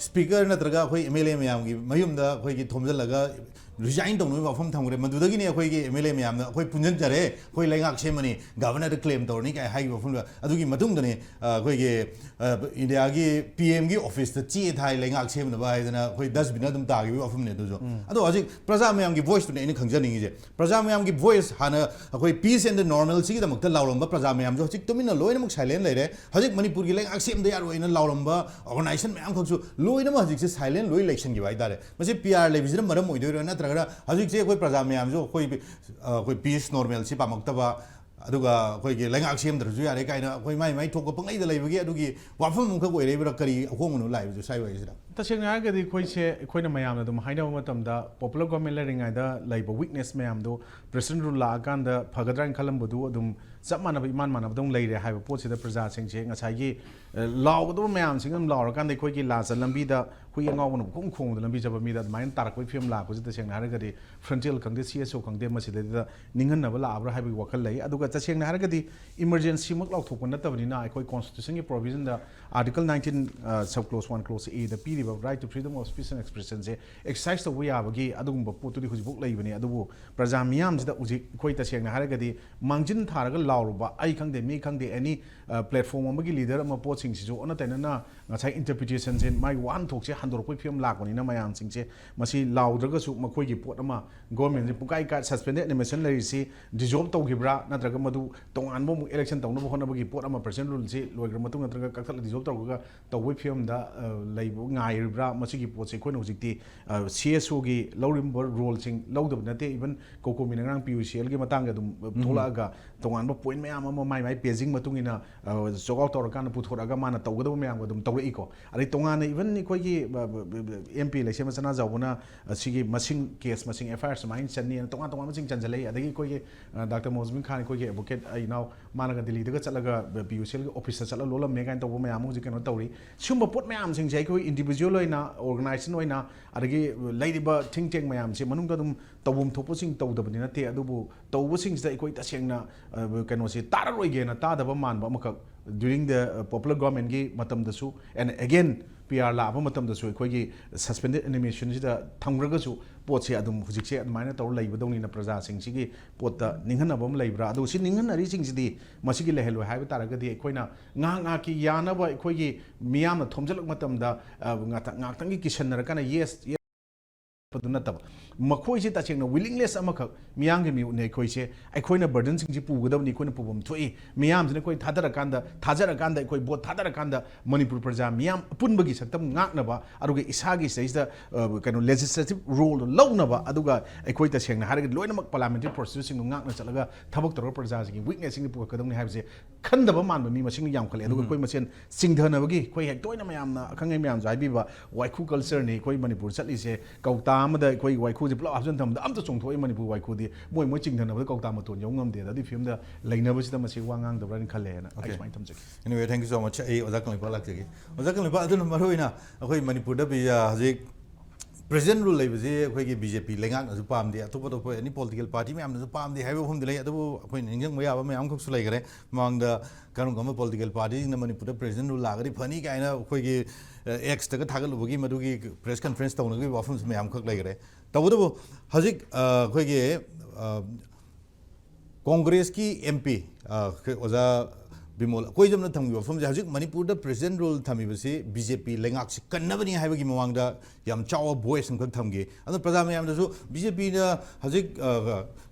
ꯁ꯭ꯄꯤꯀꯔ ꯅꯠꯇ꯭ꯔꯒ ꯑꯩꯈꯣꯏ ꯑꯦꯝ ꯑꯦꯜ ꯑꯦ ꯃꯌꯥꯝꯒꯤ ꯃꯌꯨꯝꯗ ꯑꯩꯈꯣꯏꯒꯤ ꯊꯣꯝꯖꯤꯜꯂꯒ ꯔꯤꯖꯥꯏꯟ ꯇꯧꯅꯕꯒꯤ ꯋꯥꯐꯝ ꯊꯝꯈ꯭ꯔꯦ꯫ ꯃꯗꯨꯗꯒꯤꯅꯤ ꯑꯩꯈꯣꯏꯒꯤ ꯑꯦꯝ ꯑꯦꯜ ꯑꯦ ꯃꯌꯥꯝꯅ ꯑꯩꯈꯣꯏ ꯄꯨꯟꯁꯤꯟꯖꯔꯦ, ꯑꯩꯈꯣꯏ ꯂꯩꯉꯥꯛ ꯁꯦꯝꯃꯅꯤ, ꯒꯚꯔꯅꯔꯗ ꯀ꯭ꯂꯦꯝ ꯇꯧꯔꯅꯤ ꯀꯥꯏ ꯍꯥꯏꯈꯤꯕ ꯋꯥꯐꯝꯗꯣ꯫ ꯑꯗꯨꯒꯤ ꯃꯇꯨꯡꯗꯅꯤ, ꯑ, ꯑꯩꯈꯣꯏꯒꯤ, ꯑ, ꯏꯟꯗꯤꯌꯥꯒꯤ ꯄꯤ ꯑꯦꯝꯒꯤ ꯑꯣꯐꯤꯁꯇ ꯆꯦ ꯊꯥꯏ ꯂꯩꯉꯥꯛ ꯁꯦꯝꯅꯕ ꯍꯥꯏꯗꯅ ꯑꯩꯈꯣꯏ ꯗꯁꯕꯤꯟꯗ ꯑꯗꯨꯝ ꯇꯥꯈꯤꯕ ꯋꯥꯐꯝꯅꯦ ꯑꯗꯨꯁꯨ꯫ ꯑꯗꯣ ꯍꯧꯖꯤꯛ ꯄ꯭ꯔꯖꯥ ꯃꯌꯥꯝꯒꯤ ꯚꯣꯏꯁꯇꯨꯅꯦ ꯑꯩꯅ ꯈꯪꯖꯅꯤꯡꯉꯤꯁꯦ꯫ ꯄ꯭ꯔꯖꯥ ꯃꯌꯥꯝꯒꯤ ꯚꯣꯏꯁ ꯍꯥꯟꯅ ꯑꯩꯈꯣꯏ peace and normal ꯁꯤꯒꯤꯗꯃꯛꯇ ꯂꯥꯎꯔꯝꯕ ꯄ꯭ꯔꯖꯥ ꯃꯌꯥꯝꯁꯨ ꯍꯧꯖꯤꯛ ꯇꯨꯃꯤꯟꯅ ꯂꯣꯏꯅꯃꯛ ꯁꯥꯏꯂꯦꯟ ꯂꯩꯔꯦ꯫ ꯍꯧꯖꯤꯛ ꯃꯅꯤꯄꯨꯔꯒꯤ ꯂꯩꯉꯥꯛ ꯁꯦꯝꯗ ꯌꯥꯔꯣꯏꯅ ꯂꯥꯎꯔꯝꯕ ꯑꯣꯔꯒꯅꯥꯏꯖꯦꯁꯟ ꯃꯌꯥꯝꯈꯛꯁꯨ ꯂꯣꯏꯅꯃꯛ ꯍꯧꯖꯤꯛꯁꯦ ꯁꯥꯏꯂꯦꯟ ꯂꯣꯏ ꯂꯩꯁꯟꯈꯤꯕ ꯍꯥꯏꯇꯥꯔꯦ꯫ ꯃꯁꯤ ꯄꯤ ꯑꯥꯔ ꯂꯩꯕꯁꯤꯅ ꯃꯔꯝ ꯑꯣꯏꯗꯣꯏꯔꯥ, ꯅꯠꯇ꯭ꯔꯒꯅ ꯍꯧꯖꯤꯛꯁꯦ ꯑꯩꯈꯣꯏ ꯄ꯭ꯔꯖꯥ ꯃꯌꯥꯝꯁꯨ ꯑꯩꯈꯣꯏ, ꯑ, ꯑꯩꯈꯣꯏ peace normalꯁꯤ ꯄꯥꯝꯃꯛꯇꯕ, ꯑꯗꯨꯒ ꯑꯩꯈꯣꯏꯒꯤ ꯂꯩꯉꯥꯛ ꯁꯦꯝꯗ꯭ꯔꯁꯨ ꯌꯥꯔꯦ ꯀꯥꯏꯅ ꯑꯩꯈꯣꯏ ꯃꯥꯏ ꯃꯥꯏ ꯊꯣꯛꯄ ꯄꯪꯂꯩꯗ ꯂꯩꯕꯒꯤ ꯑꯗꯨꯒꯤ ꯋꯥꯐꯝ ꯑꯃꯈꯛ ꯑꯣꯏꯔꯛꯏꯕ꯭ꯔꯥ? ꯀꯔꯤ ꯑꯍꯣꯡꯕꯅꯣ ꯂꯥꯛꯏꯕꯁꯦ ꯁ꯭ꯋꯥꯏ ꯋꯥꯔꯤꯁꯤꯗ? ꯇꯁꯦꯡꯅ ꯍꯥꯏꯔꯒꯗꯤ ꯑꯩꯈꯣꯏꯁꯦ, ꯑꯩꯈꯣꯏꯅ ꯃꯌꯥꯝꯅ ꯑꯗꯨꯝ ꯍꯥꯏꯅꯕ ꯃꯇꯝꯗ, ꯄꯣꯄꯨꯂꯔ ꯒꯣꯔꯃꯦꯟ ꯂꯩꯔꯤꯉꯩꯗ ꯂꯩꯕ ꯋꯤꯛꯅꯦꯁ ꯃꯌꯥꯝꯗꯣ ꯄ꯭ꯔꯦꯁꯤꯗꯦꯟ ꯔꯨꯜ ꯂꯥꯛꯑꯀꯥꯟꯗ ꯐꯒꯗ꯭ꯔꯥ ꯍꯥꯏꯅ ꯈꯜꯂꯝꯕꯗꯨ ꯑꯗꯨꯝ ꯆꯞ ꯃꯥꯟꯅꯕ ꯏꯃꯥꯟ ꯃꯥꯟꯅꯕꯗꯧꯅ ꯂꯩꯔꯦ ꯍꯥꯏꯕ ꯄꯣꯠꯁꯤꯗ ꯄ꯭ꯔꯖꯥꯁꯤꯡꯁꯦ ꯉꯁꯥꯏꯒꯤ, ꯑ, ꯂꯥꯎꯒꯗꯕ ꯃꯌꯥꯝꯁꯤꯡ ꯑꯗꯨꯝ ꯂꯥꯎꯔꯀꯥꯟꯗ ꯑꯩꯈꯣꯏꯒꯤ ꯂꯥꯁꯇ ꯂꯝꯕꯤꯗ ꯍꯨꯏ ꯑꯉꯥꯎꯕꯅ ꯄꯨꯡꯈꯣꯡ ꯈꯣꯡꯕꯗ ꯂꯝꯕꯤ ꯆꯠꯄ ꯃꯤꯗ ꯑꯗꯨꯃꯥꯏꯅ ꯇꯥꯔꯛꯄꯒꯤ ꯐꯤꯕꯝ ꯂꯥꯛꯄꯁꯤ ꯇꯁꯦꯡꯅ ꯍꯥꯏꯔꯒꯗꯤ ꯐ꯭ꯔꯟꯇꯦꯜ ꯈꯪꯗꯦ, ꯁꯤ ꯑꯦꯁ ꯑꯣ ꯈꯪꯗꯦ, ꯃꯁꯤꯗꯩꯗ ꯅꯤꯡꯍꯟꯅꯕ ꯂꯥꯛꯑꯕ꯭ꯔꯥ ꯍꯥꯏꯕꯒꯤ ꯋꯥꯈꯜ ꯂꯩ꯫ ꯑꯗꯨꯒ ꯇꯁꯦꯡꯅ ꯍꯥꯏꯔꯒꯗꯤ ꯏꯃꯔꯖꯦꯟꯁꯤꯃꯛ ꯂꯥꯎꯊꯣꯛꯄ ꯅꯠꯇꯕꯅꯤꯅ ꯑꯩꯈꯣꯏ ꯀꯣꯟꯁꯇꯤꯇ꯭ꯌꯨꯁꯟꯒꯤ ꯄ꯭ꯔꯣꯚꯤꯖꯟꯗ article nineteen, sub clause one clause ꯑꯦꯗ ꯄꯤꯔꯤꯕ right to freedom of speech and expressionꯁꯦ ꯑꯦꯛꯁꯔꯁꯥꯏꯁ ꯇꯧꯕ ꯌꯥꯕꯒꯤ ꯑꯗꯨꯒꯨꯝꯕ ꯄꯣꯠꯇꯨꯗꯤ ꯍꯧꯖꯤꯛꯐꯥꯎ ꯂꯩꯕꯅꯤ꯫ ꯑꯗꯨꯕꯨ ꯄ꯭ꯔꯖꯥ ꯃꯤꯌꯥꯝꯁꯤꯗ ꯍꯧꯖꯤꯛ ꯑꯩꯈꯣꯏ ꯇꯁꯦꯡꯅ ꯍꯥꯏꯔꯒꯗꯤ ꯃꯥꯡꯖꯤꯟ ꯊꯥꯔꯒ ꯂꯥꯎꯔꯨꯕ, ꯑꯩ ꯈꯪꯗꯦ, ꯃꯤ ꯈꯪꯗꯦ, ꯑꯦꯅꯤ ꯄ꯭ꯂꯦꯠꯐꯣꯝ ꯑꯃꯒꯤ ꯂꯤꯗꯔ ꯑꯃ ꯄꯣꯠꯁꯤꯡꯁꯤꯁꯨ ꯑꯣꯟꯅ ꯇꯩꯅꯅ ꯉꯁꯥꯏ ꯏꯟꯇꯔꯄ꯭ꯔꯤꯇꯦꯁꯟꯁꯦ, ꯃꯥꯒꯤ ꯋꯥꯍꯟꯊꯣꯛꯁꯦ ꯍꯟꯗꯣꯔꯛꯄꯒꯤ ꯐꯤꯕꯝ ꯂꯥꯛꯄꯅꯤꯅ ꯃꯌꯥꯝꯁꯤꯡꯁꯦ ꯃꯁꯤ ꯂꯥꯎꯗ꯭ꯔꯒꯁꯨ ꯃꯈꯣꯏꯒꯤ ꯄꯣꯠ ꯑꯃ ꯒꯣꯔꯃꯦꯟꯁꯦ ꯄꯨꯡꯀꯥꯏ ꯀꯥꯏ ꯁꯁꯄꯦꯟꯗꯦꯠ ꯑꯦꯅꯤꯃꯦꯁꯟ ꯂꯩꯔꯤꯁꯤ ꯗꯤꯖꯣꯜꯕ ꯇꯧꯈꯤꯕ꯭ꯔꯥ, ꯅꯠꯇ꯭ꯔꯒ ꯃꯗꯨ ꯇꯣꯉꯥꯟꯕ ꯑꯃꯨꯛ ꯏꯂꯦꯛꯁꯟ ꯇꯧꯅꯕ ꯍꯣꯠꯅꯕꯒꯤ ꯄꯣꯠ ꯑꯃ ꯄ꯭ꯔꯁꯤꯗꯦꯟ ꯔꯨꯜꯁꯤ ꯂꯣꯏꯈ꯭ꯔ ꯃꯇꯨꯡ ꯅꯠꯇ꯭ꯔꯒ ꯀꯛꯊꯠꯂ ꯗꯤꯖꯣꯜꯕ ꯇꯧꯔꯒ ꯇꯧꯕꯒꯤ ꯐꯤꯕꯝꯗ, ꯑ, ꯂꯩꯕ ꯉꯥꯏꯔꯤꯕ꯭ꯔꯥ? ꯃꯁꯤꯒꯤ ꯄꯣꯠꯁꯦ ꯑꯩꯈꯣꯏꯅ ꯍꯧꯖꯤꯛꯇꯤ, ꯑ, ꯁꯤ ꯑꯦꯁ ꯑꯣꯒꯤ ꯂꯧꯔꯤꯕ ꯔꯣꯜꯁꯤꯡ ꯂꯧꯗꯕ ꯅꯠꯇꯦ꯫ ꯏꯚꯟ ꯀꯣꯀꯣꯃꯤꯅ ꯉꯔꯥꯡ ꯄꯤ ꯌꯨ ꯁꯤ ꯑꯦꯜꯒꯤ ꯃꯇꯥꯡꯗ ꯑꯗꯨꯝ, ꯑ, ꯊꯣꯛꯂꯛꯑꯒ ꯇꯣꯉꯥꯟꯕ ꯄꯣꯏꯟ ꯃꯌꯥꯝ ꯑꯃ ꯃꯥꯏ ꯃꯥꯏ ꯄꯦꯖꯤꯡ ꯃꯇꯨꯡ ꯏꯟꯅ, ꯑ, ꯆꯣꯛ ꯑꯥꯎꯠ ꯇꯧꯔꯀꯥꯟꯗ ꯄꯨꯊꯣꯔꯛꯑꯒ ꯃꯥꯅ ꯇꯧꯒꯗꯕ ꯃꯌꯥꯝꯒ ꯑꯗꯨꯝ ꯇꯧꯔꯛꯏꯀꯣ꯫ ꯑꯗꯩ ꯇꯣꯉꯥꯟꯅ ꯏꯚꯟ ꯑꯩꯈꯣꯏꯒꯤ, ꯑ, ꯕ-, ꯕ-, ꯕ-, ꯑꯦꯝ ꯄꯤ ꯂꯩꯁꯦꯝꯕ ꯁꯅꯥꯖꯥꯎꯕꯅ, ꯑ, ꯁꯤꯒꯤ ꯃꯁꯤꯡ, ꯀꯦꯁ ꯃꯁꯤꯡ, ꯑꯦꯐ ꯑꯥꯏ ꯑꯥꯔ ꯁꯨꯃꯥꯏꯅ ꯆꯟꯅꯤꯅ ꯇꯣꯉꯥꯟ ꯇꯣꯉꯥꯟꯕꯁꯤꯡ ꯆꯟꯁꯤꯜꯂꯛꯏ꯫ ꯑꯗꯒꯤ ꯑꯩꯈꯣꯏꯒꯤ, ꯑ, ꯗꯥꯛꯇꯔ ꯃꯣꯍꯁꯃꯤꯟ ꯈꯥꯟ, ꯑꯩꯈꯣꯏꯒꯤ ꯑꯦꯗꯚꯣꯀꯦꯠ, ꯑꯩ ꯏꯅꯥꯎ, ꯃꯥꯅꯒ ꯗꯤꯜꯂꯤꯗꯒ ꯆꯠꯂꯒ ꯄꯤ ꯌꯨ ꯁꯤ ꯑꯦꯜꯒꯤ ꯑꯣꯐꯤꯁꯇ ꯆꯠꯂꯒ ꯂꯣꯜꯂꯝꯃꯦ ꯀꯥꯏꯅ ꯇꯧꯕ ꯃꯌꯥꯝ ꯑꯃ ꯍꯧꯖꯤꯛ ꯀꯩꯅꯣ ꯇꯧꯔꯤ꯫ ꯁꯤꯒꯨꯝꯕ ꯄꯣꯠ ꯃꯌꯥꯝꯁꯤꯡꯁꯦ ꯑꯩꯈꯣꯏ ꯏꯟꯗꯤꯕꯤꯖꯨꯋꯦꯜ ꯑꯣꯏꯅ, ꯑꯣꯔꯒꯅꯥꯏꯖꯦꯁꯟ ꯑꯣꯏꯅ, ꯑꯗꯒꯤ ꯂꯩꯔꯤꯕ ꯊꯤꯡ ꯇꯦꯡ ꯃꯌꯥꯝꯁꯦ ꯃꯅꯨꯡꯗ ꯑꯗꯨꯝ ꯇꯧꯐꯝ ꯊꯣꯛꯄꯁꯤꯡ ꯇꯧꯗꯕꯗꯤ ꯅꯠꯇꯦ꯫ ꯑꯗꯨꯕꯨ ꯇꯧꯕꯁꯤꯡꯁꯤꯗ ꯑꯩꯈꯣꯏ ꯇꯁꯦꯡꯅ, ꯑ, ꯀꯩꯅꯣꯁꯦ ꯇꯥꯔꯔꯣꯏꯒꯦꯅ ꯇꯥꯗꯕ ꯃꯥꯟꯕ ꯑꯃꯈꯛ during the, ꯑ, popular governmentꯀꯤ ꯃꯇꯝꯗꯁꯨ, and again ꯄꯤ ꯑꯥꯔ ꯂꯥꯛꯑꯕ ꯃꯇꯝꯗꯁꯨ ꯑꯩꯈꯣꯏꯒꯤ ꯁꯁꯄꯦꯟꯗꯦꯠ ꯑꯦꯅꯤꯃꯦꯁꯟꯁꯤꯗ ꯊꯝꯈ꯭ꯔꯒꯁꯨ ꯄꯣꯠꯁꯦ ꯑꯗꯨꯝ ꯍꯧꯖꯤꯛꯁꯦ ꯑꯗꯨꯃꯥꯏꯅ ꯇꯧꯔ ꯂꯩꯕꯗꯧꯅꯤꯅ ꯄ꯭ꯔꯖꯥꯁꯤꯡꯁꯤꯒꯤ ꯄꯣꯠꯇ ꯅꯤꯡꯍꯟꯅꯕ ꯑꯃ ꯂꯩꯕ꯭ꯔꯥ? ꯑꯗꯨꯒ ꯁꯤ ꯅꯤꯡꯍꯟꯅꯔꯤꯁꯤꯡꯁꯤꯗꯤ ꯃꯁꯤꯒꯤ ꯂꯩꯍꯜꯂꯣꯏ ꯍꯥꯏꯕ ꯇꯥꯔꯒꯗꯤ ꯑꯩꯈꯣꯏꯅ ꯉꯥꯏꯍꯥꯛ ꯉꯥꯏꯍꯥꯛꯀꯤ ꯌꯥꯅꯕ ꯑꯩꯈꯣꯏꯒꯤ ꯃꯤꯌꯥꯝꯅ ꯊꯣꯝꯖꯤꯜꯂꯛꯄ ꯃꯇꯝꯗ, ꯑ, ꯉꯥꯛꯇ-, ꯉꯥꯛꯇꯪꯒꯤ ꯀꯤꯁꯟꯅꯔꯀꯥꯟꯗ ꯌꯦꯁ, ꯌꯦꯁ ꯑꯗꯨ ꯅꯠꯇꯕ, ꯃꯈꯣꯏꯁꯦ ꯇꯁꯦꯡꯅ ꯋꯤꯂꯤꯡꯅꯦꯁ ꯑꯃꯈꯛ, ꯃꯤꯌꯥꯝꯒꯤ ꯃꯤꯍꯨꯠꯅꯦ ꯑꯩꯈꯣꯏꯁꯦ, ꯑꯩꯈꯣꯏꯅ ꯕꯔꯗꯟꯁꯤꯡꯁꯤ ꯄꯨꯒꯗꯕꯅꯤ, ꯑꯩꯈꯣꯏꯅ ꯄꯨꯐꯝ ꯊꯣꯛꯏ, ꯃꯤꯌꯥꯝꯁꯤꯅ ꯑꯩꯈꯣꯏ ꯊꯥꯗꯔꯀꯥꯟꯗ, ꯊꯥꯖꯔꯀꯥꯟꯗ, ꯑꯩꯈꯣꯏ ꯚꯣꯠ ꯊꯥꯗꯔꯀꯥꯟꯗ ꯃꯅꯤꯄꯨꯔ ꯄ꯭ꯔꯖꯥ ꯃꯤꯌꯥꯝ ꯑꯄꯨꯟꯕꯒꯤ ꯁꯛꯇꯝ ꯉꯥꯛꯅꯕ, ꯑꯗꯨꯒ ꯏꯁꯥꯒꯤ ꯁꯤꯗꯩꯁꯤꯗ, ꯑ, ꯀꯩꯅꯣ, ꯂꯦꯖꯤꯁꯂꯦꯇꯤꯚ ꯔꯣꯜꯗꯣ ꯂꯧꯅꯕ, ꯑꯗꯨꯒ ꯑꯩꯈꯣꯏ ꯇꯁꯦꯡꯅ ꯍꯥꯏꯔꯒꯗꯤ ꯂꯣꯏꯅꯃꯛ ꯄꯥꯔꯂꯤꯌꯥꯃꯦꯟꯇꯔꯤ ꯄ꯭ꯔꯣꯁꯦꯁꯁꯤꯡꯗꯣ ꯉꯥꯛꯅ ꯆꯠꯂꯒ ꯊꯕꯛ ꯇꯧꯔꯒ ꯄ꯭ꯔꯖꯥꯁꯤꯡꯒꯤ ꯋꯤꯛꯅꯦꯁꯁꯤꯡꯁꯦ ꯄꯨꯈꯠꯀꯗꯕꯅꯤ ꯍꯥꯏꯕꯁꯦ ꯈꯟꯗꯕ ꯃꯥꯟꯕ ꯃꯤ ꯃꯁꯤꯡ ꯌꯥꯝꯈꯠꯂꯦ꯫ ꯑꯗꯨꯒ ꯑꯩꯈꯣꯏ ꯃꯁꯦꯟ ꯆꯤꯡꯊꯅꯕꯒꯤ, ꯑꯩꯈꯣꯏ ꯍꯦꯛ ꯇꯣꯏꯅ ꯃꯌꯥꯝꯅ ꯑꯈꯪ ꯑꯍꯩ ꯃꯌꯥꯝꯁꯨ ꯍꯥꯏꯕꯤꯕ ꯋꯥꯏꯈꯨ ꯀꯜꯆꯔꯅꯤ ꯑꯩꯈꯣꯏ ꯃꯅꯤꯄꯨꯔ ꯆꯠꯂꯤꯁꯦ, ꯀꯧꯇꯥ ꯑꯃꯗ ꯑꯩꯈꯣꯏ ꯋꯥꯏꯈꯨꯁꯦ ꯄꯨꯂꯞ ꯍꯥꯞꯆꯤꯟ ꯊꯝꯕꯗ ꯑꯝꯇ ꯆꯣꯡꯊꯣꯛꯑꯦ ꯃꯅꯤꯄꯨꯔ ꯋꯥꯏꯈꯨꯗꯤ꯫ ꯃꯣꯏ ꯃꯣꯏ ꯆꯤꯡꯊꯅꯕꯗ ꯀꯧꯇꯥ ꯃꯇꯣꯟ ꯌꯧ ꯉꯝꯗꯦꯗ꯫ ꯑꯗꯨꯒꯤ ꯐꯤꯕꯝꯗ ꯂꯩꯅꯕꯁꯤꯗ ꯃꯁꯤ ꯋꯥ ꯉꯥꯡꯗꯕ꯭ꯔꯥꯅ ꯈꯜꯂꯦꯅ ꯑꯩ Okay. ꯁꯨꯃꯥꯏꯅ ꯊꯝꯖꯒꯦ꯫ Anyway, thank you so much. ꯑꯩ ꯑꯣꯖꯥ ꯀꯪꯂꯩꯄꯥꯛ ꯂꯥꯛꯆꯒꯦ꯫ ꯑꯣꯖꯥ ꯀꯪꯂꯩꯄꯥꯛ, ꯑꯗꯨꯅ ꯃꯔꯨꯑꯣꯏꯅ ꯑꯩꯈꯣꯏ ꯃꯅꯤꯄꯨꯔꯗ ꯕꯤ-, ꯑ, ꯍꯧꯖꯤꯛ president rule ꯂꯩꯕꯁꯤ ꯑꯩꯈꯣꯏꯒꯤ B J P ꯂꯩꯉꯥꯛꯅꯁꯨ ꯄꯥꯝꯗꯦ, ꯑꯇꯣꯞ ꯑꯇꯣꯞꯄ any political party ꯃꯌꯥꯝꯅꯁꯨ ꯄꯥꯝꯗꯦ ꯍꯥꯏꯕ ꯋꯥꯐꯝꯗꯤ ꯂꯩ꯫ ꯑꯗꯨꯕꯨ ꯑꯩꯈꯣꯏꯅ ꯅꯤꯡꯁꯤꯡꯕ ꯌꯥꯕ ꯃꯌꯥꯝ ꯑꯃꯈꯛꯁꯨ ꯂꯩꯈꯔꯦ꯫ ꯃꯃꯥꯡꯗ ꯀꯔꯝ ꯀꯔꯝꯕ political partyꯁꯤꯡꯅ ꯃꯅꯤꯄꯨꯔꯗ president rule ꯂꯥꯛꯑꯒꯗꯤ ꯐꯅꯤ ꯀꯥꯏꯅ ꯑꯩꯈꯣꯏꯒꯤ, ꯑ, Xꯇꯒ ꯊꯥꯒꯠꯂꯨꯕꯒꯤ ꯃꯗꯨꯒꯤ press conference ꯇꯧꯅꯈꯤꯕ ꯋꯥꯐꯝꯁꯨ ꯃꯌꯥꯝ ꯑꯃꯈꯛ ꯂꯩꯈꯔꯦ꯫ ꯇꯧꯕꯇꯕꯨ ꯍꯧꯖꯤꯛ, ꯑ, ꯑꯩꯈꯣꯏꯒꯤ, ꯑ, ꯀꯣꯡꯒ꯭ꯔꯦꯁꯀꯤ M P, ꯑ, ꯑꯩꯈꯣꯏ ꯑꯣꯖꯥ ꯕꯤꯃꯣꯜ ꯀꯣꯏꯖꯝꯅ ꯊꯝꯈꯤꯕ ꯋꯥꯐꯝꯁꯦ, ꯍꯧꯖꯤꯛ ꯃꯅꯤꯄꯨꯔꯗ president rule ꯊꯝꯃꯤꯕꯁꯤ B J P ꯂꯩꯉꯥꯛꯁꯤ ꯀꯟꯅꯕꯅꯤ ꯍꯥꯏꯕꯒꯤ ꯃꯃꯥꯡꯗ ꯌꯥꯝ ꯆꯥꯎꯕ voice ꯑꯃꯈꯛ ꯊꯝꯈꯤ꯫ ꯑꯗꯨ ꯄ꯭ꯔꯖꯥ ꯃꯌꯥꯝꯗꯁꯨ B J Pꯅ ꯍꯧꯖꯤꯛ, ꯑ,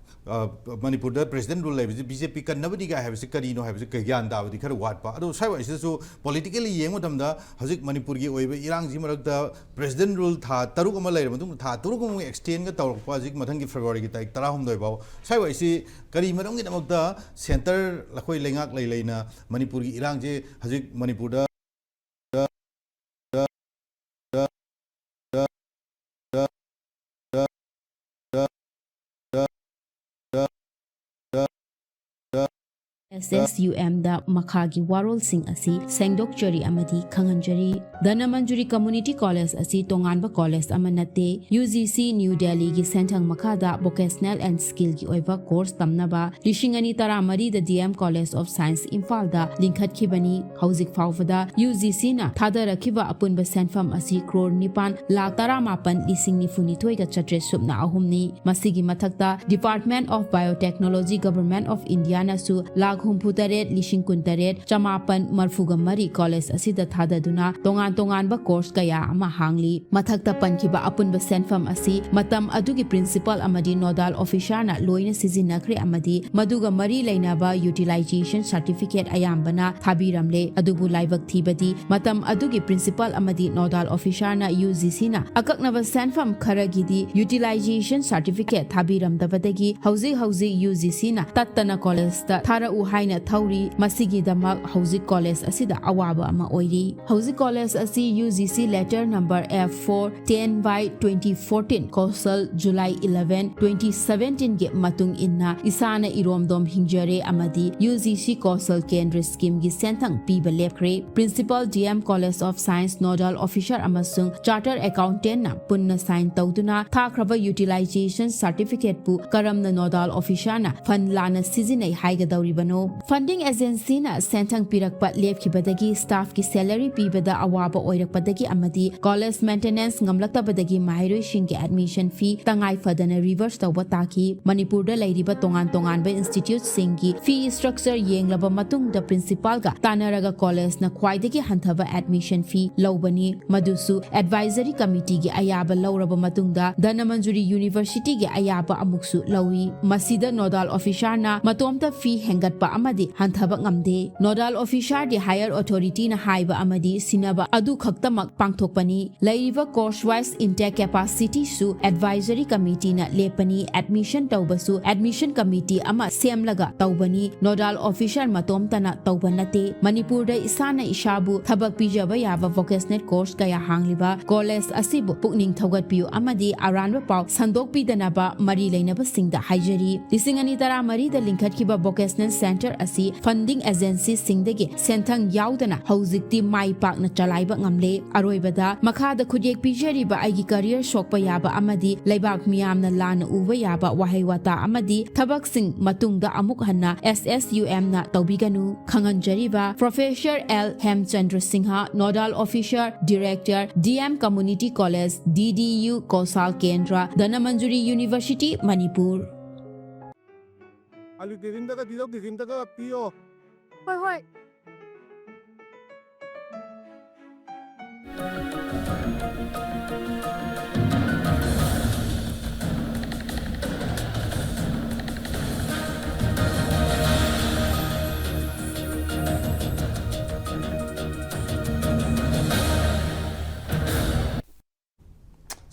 ꯑ, ꯃꯅꯤꯄꯨꯔꯗ president rule ꯂꯩꯕꯁꯤ B J P ꯀꯟꯅꯕꯅꯤ ꯀꯥꯏ ꯍꯥꯏꯕꯁꯤ ꯀꯔꯤꯅꯣ ꯍꯥꯏꯕꯁꯤ ꯀꯩ ꯒ꯭ꯌꯥꯟ ꯇꯥꯕꯗꯤ ꯈꯔ ꯋꯥꯠꯄ꯫ ꯑꯗꯣ ꯁ꯭ꯋꯥꯏꯋꯥꯏꯁꯤꯗꯁꯨ politically ꯌꯦꯡꯕ ꯃꯇꯝꯗ ꯍꯧꯖꯤꯛ ꯃꯅꯤꯄꯨꯔꯒꯤ ꯑꯣꯏꯕ ꯏꯔꯥꯡꯁꯤ ꯃꯔꯛꯇ president rule ꯊꯥ ꯇꯔꯨꯛ ꯑꯃ ꯂꯩꯔꯕ ꯃꯇꯨꯡꯗ ꯊꯥ ꯇꯔꯨꯛ ꯑꯃꯨꯛ extendꯒ ꯇꯧꯔꯛꯄ ꯍꯧꯖꯤꯛ ꯃꯊꯪꯒꯤ Februaryꯒꯤ ꯇꯥꯔꯤꯛ ꯇꯔꯥꯍꯨꯝꯗꯣꯏ ꯐꯥꯎ꯫ ꯁ꯭ꯋꯥꯏꯋꯥꯏꯁꯤ ꯀꯔꯤ ꯃꯔꯝꯒꯤꯗꯃꯛꯇ centre ꯑꯩꯈꯣꯏ ꯂꯩꯉꯥꯛ ꯂꯩ ꯂꯩꯅ ꯃꯅꯤꯄꯨꯔꯒꯤ ꯏꯔꯥꯡꯁꯦ ꯍꯧꯖꯤꯛ ꯃꯅꯤꯄꯨꯔꯗ S S U Mꯗ ꯃꯈꯥꯒꯤ ꯋꯥꯔꯣꯜꯁꯤꯡ ꯑꯁꯤ ꯁꯦꯡꯗꯣꯛꯆꯔꯤ ꯑꯃꯗꯤ ꯈꯪꯍꯟꯖꯔꯤ꯫ ꯙꯅꯃꯟꯖꯨꯔꯤ Community College ꯑꯁꯤ ꯇꯣꯉꯥꯟꯕ college ꯑꯃ ꯅꯠꯇꯦ꯫ U G C New Delhiꯒꯤ ꯁꯦꯟꯊꯪ ꯃꯈꯥꯗ vocational and skillꯒꯤ ꯑꯣꯏꯕ course ꯇꯝꯅꯕ ꯂꯤꯁꯤꯡ ꯑꯅꯤ ꯇꯔꯥꯃꯔꯤꯗ D M College of Science ꯏꯝꯐꯥꯜꯗ ꯂꯤꯡꯈꯠꯈꯤꯕꯅꯤ꯫ ꯍꯧꯖꯤꯛ ꯐꯥꯎꯕꯗ U G Cꯅ ꯊꯥꯗꯔꯛꯈꯤꯕ ꯑꯄꯨꯟꯕ ꯁꯦꯟꯐꯝ ꯑꯁꯤ crore ꯅꯤꯄꯥꯟ ꯂꯥꯈ ꯇꯔꯥꯃꯥꯄꯟ ꯂꯤꯁꯤꯡ ꯅꯤꯐꯨ ꯅꯤꯊꯣꯏꯒ ꯆꯥꯇ꯭ꯔꯦꯠ ꯁꯨꯞꯅ ꯑꯍꯨꯝꯅꯤ꯫ ꯃꯁꯤꯒꯤ ꯃꯊꯛꯇ Department of Biotechnology, Government of Indiaꯅꯁꯨ lakh ꯍꯨꯝꯐꯨ ꯇꯔꯦꯠ ꯂꯤꯁꯤꯡ ꯀꯨꯟ ꯇꯔꯦꯠ ꯆꯃꯥꯄꯟ ꯃꯔꯐꯨꯒ ꯃꯔꯤ college ꯑꯁꯤꯗ ꯊꯥꯗꯗꯨꯅ ꯇꯣꯉꯥꯟ ꯇꯣꯉꯥꯟꯕ course ꯀꯌꯥ ꯑꯃ ꯍꯥꯡꯂꯤ꯫ ꯃꯊꯛꯇ ꯄꯟꯈꯤꯕ ꯑꯄꯨꯟꯕ ꯁꯦꯟꯐꯝ ꯑꯁꯤ ꯃꯇꯝ ꯑꯗꯨꯒꯤ principal ꯑꯃꯗꯤ nodal officerꯅ ꯂꯣꯏꯅ ꯁꯤꯖꯤꯟꯅꯈ꯭ꯔꯦ ꯑꯃꯗꯤ ꯃꯗꯨꯒ ꯃꯔꯤ ꯂꯩꯅꯕ utilization certificate ꯑꯌꯥꯝꯕꯅ ꯊꯥꯕꯤꯔꯝꯂꯦ꯫ ꯑꯗꯨꯕꯨ ꯂꯥꯏꯕꯛ ꯊꯤꯕꯗꯤ ꯃꯇꯝ ꯑꯗꯨꯒꯤ principal ꯑꯃꯗꯤ nodal officerꯅ U G Cꯅ ꯑꯀꯛꯅꯕ ꯁꯦꯟꯐꯝ ꯈꯔꯒꯤꯗꯤ utilization certificate ꯊꯥꯕꯤꯔꯝꯗꯕꯗꯒꯤ ꯍꯧꯖꯤꯛ ꯍꯧꯖꯤꯛ U G Cꯅ ꯇꯠꯇꯅ collegeꯇ ꯊꯥꯔꯛꯎ ꯍꯥꯏꯅ ꯊꯧꯔꯤ꯫ ꯃꯁꯤꯒꯤꯗꯃꯛ ꯍꯧꯖꯤꯛ ꯀꯣꯂꯦꯖ ꯑꯁꯤꯗ ꯑꯋꯥꯕ ꯑꯃ ꯑꯣꯏꯔꯤ꯫ ꯍꯧꯖꯤꯛ ꯀꯣꯂꯦꯖ ꯑꯁꯤ UGC letter number F four ten by twenty fourteen, Kaushal, July eleven, twenty seventeen ꯒꯤ ꯃꯇꯨꯡ ꯏꯟꯅ ꯏꯁꯥꯅ ꯏꯔꯣꯝꯗꯣꯝ ꯍꯤꯡꯖꯔꯦ ꯑꯃꯗꯤ UGC ꯀꯧꯁꯜ ꯀꯦꯟꯗ꯭ꯔ schemeꯒꯤ ꯁꯦꯟꯊꯪ ꯄꯤꯕ ꯂꯦꯞꯈ꯭ꯔꯦ꯫ Principal, DM College of Science, nodal officer ꯑꯃꯁꯨꯡ chartered accountantꯅ ꯄꯨꯟꯅ sign ꯇꯧꯗꯨꯅ ꯊꯥꯈ꯭ꯔꯕ utilization certificateꯄꯨ ꯀꯔꯝꯅ nodal officerꯅ fund ꯂꯥꯟꯅ ꯁꯤꯖꯤꯟꯅꯩ ꯍꯥꯏꯒꯗꯧꯔꯤꯕꯅꯣ? Funding agencyꯅ ꯁꯦꯟꯊꯪ ꯄꯤꯔꯛꯄ ꯂꯦꯞꯈꯤꯕꯗꯒꯤ staffꯀꯤ salary ꯄꯤꯕꯗ ꯑꯋꯥꯕ ꯑꯣꯏꯔꯛꯄꯗꯒꯤ ꯑꯃꯗꯤ college maintenance ꯉꯝꯂꯛꯇꯕꯗꯒꯤ ꯃꯍꯩꯔꯣꯏꯁꯤꯡꯒꯤ admission fee ꯇꯉꯥꯏ ꯐꯗꯅ reverse ꯇꯧꯕ ꯇꯥꯈꯤ꯫ ꯃꯅꯤꯄꯨꯔꯗ ꯂꯩꯔꯤꯕ ꯇꯣꯉꯥꯟ ꯇꯣꯉꯥꯟꯕ instituteꯁꯤꯡꯒꯤ fee structure ꯌꯦꯡꯂꯕ ꯃꯇꯨꯡꯗ principalꯒ ꯇꯥꯟꯅꯔꯒ collegeꯅ ꯈ꯭ꯋꯥꯏꯗꯒꯤ ꯍꯟꯊꯕ admission fee ꯂꯧꯕꯅꯤ꯫ ꯃꯗꯨꯁꯨ advisory committeeꯒꯤ ꯑꯌꯥꯕ ꯂꯧꯔꯕ ꯃꯇꯨꯡꯗ ꯙꯅꯃꯟꯖꯨꯔꯤ Universityꯒꯤ ꯑꯌꯥꯕ ꯑꯃꯨꯛꯁꯨ ꯂꯧꯏ꯫ ꯃꯁꯤꯗ nodal officerꯅ ꯃꯇꯣꯝꯇ fee ꯍꯦꯟꯒꯠꯄ ꯑꯃꯗꯤ ꯍꯟꯊꯕ ꯉꯝꯗꯦ꯫ Nodal officerꯗꯤ higher authorityꯅ ꯍꯥꯏꯕ ꯑꯃꯗꯤ ꯁꯤꯟꯅꯕ ꯑꯗꯨ ꯈꯛꯇꯃꯛ ꯄꯥꯡꯊꯣꯛꯄꯅꯤ꯫ ꯂꯩꯔꯤꯕ course wise intake capacityꯁꯨ advisory committeeꯅ ꯂꯦꯞꯄꯅꯤ꯫ Admission ꯇꯧꯕꯁꯨ admission committee ꯑꯃ ꯁꯦꯝꯂꯒ ꯇꯧꯕꯅꯤ꯫ Nodal officer ꯃꯇꯣꯝꯇꯅ ꯇꯧꯕ ꯅꯠꯇꯦ꯫ ꯃꯅꯤꯄꯨꯔꯗ ꯏꯁꯥꯅ ꯏꯁꯥꯕꯨ ꯊꯕꯛ ꯄꯤꯖꯕ ꯌꯥꯕ vocational course ꯀꯌꯥ ꯍꯥꯡꯂꯤꯕ college ꯑꯁꯤꯕꯨ ꯄꯨꯛꯅꯤꯡ ꯊꯧꯒꯠꯄꯤꯌꯨ ꯑꯃꯗꯤ ꯑꯔꯥꯟꯕ ꯄꯥꯎ ꯁꯟꯗꯣꯛꯄꯤꯗꯅꯕ ꯃꯔꯤ ꯂꯩꯅꯕꯁꯤꯡꯗ ꯍꯥꯏꯖꯔꯤ꯫ ꯂꯤꯁꯤꯡ ꯑꯅꯤ ꯇꯔꯥꯃꯔꯤꯗ ꯂꯤꯡꯈꯠꯈꯤꯕ vocational centre ꯑꯁꯤ funding agencyꯁꯤꯡꯗꯒꯤ ꯁꯦꯟꯊꯪ ꯌꯥꯎꯗꯅ ꯍꯧꯖꯤꯛꯇꯤ ꯃꯥꯏ ꯄꯥꯛꯅ ꯆꯂꯥꯏꯕ ꯉꯝꯂꯦ꯫ ꯑꯔꯣꯏꯕꯗ, ꯃꯈꯥꯗ ꯈꯨꯠꯌꯦꯛ ꯄꯤꯖꯔꯤꯕ ꯑꯩꯒꯤ career ꯁꯣꯛꯄ ꯌꯥꯕ ꯑꯃꯗꯤ ꯂꯩꯕꯥꯛ ꯃꯤꯌꯥꯝꯅ ꯂꯥꯟꯅ ꯎꯕ ꯌꯥꯕ ꯋꯥꯍꯩ ꯋꯥꯇꯥ ꯑꯃꯗꯤ ꯊꯕꯛꯁꯤꯡ ꯃꯇꯨꯡꯗ ꯑꯃꯨꯛ ꯍꯟꯅ SSUMꯅ ꯇꯧꯕꯤꯒꯅꯨ꯫ ꯈꯪꯍꯟꯖꯔꯤꯕ Professor L ꯍꯦꯝꯆꯟꯗ꯭ꯔ Singh, nodal officer, director, DM Community College, DDU ꯀꯧꯁꯥꯜ ꯀꯦꯟꯗ꯭ꯔ, ꯙꯅꯃꯟꯖꯨꯔꯤ University, ꯃꯅꯤꯄꯨꯔ꯫ ꯑꯂꯨ ꯀꯦꯖꯤ ꯑꯃꯇꯒ, ꯇꯤꯜꯍꯧ ꯀꯦꯖꯤ ꯑꯃꯇꯒ ꯄꯤꯌꯣ꯫ ꯍꯣꯏ, ꯍꯣꯏ꯫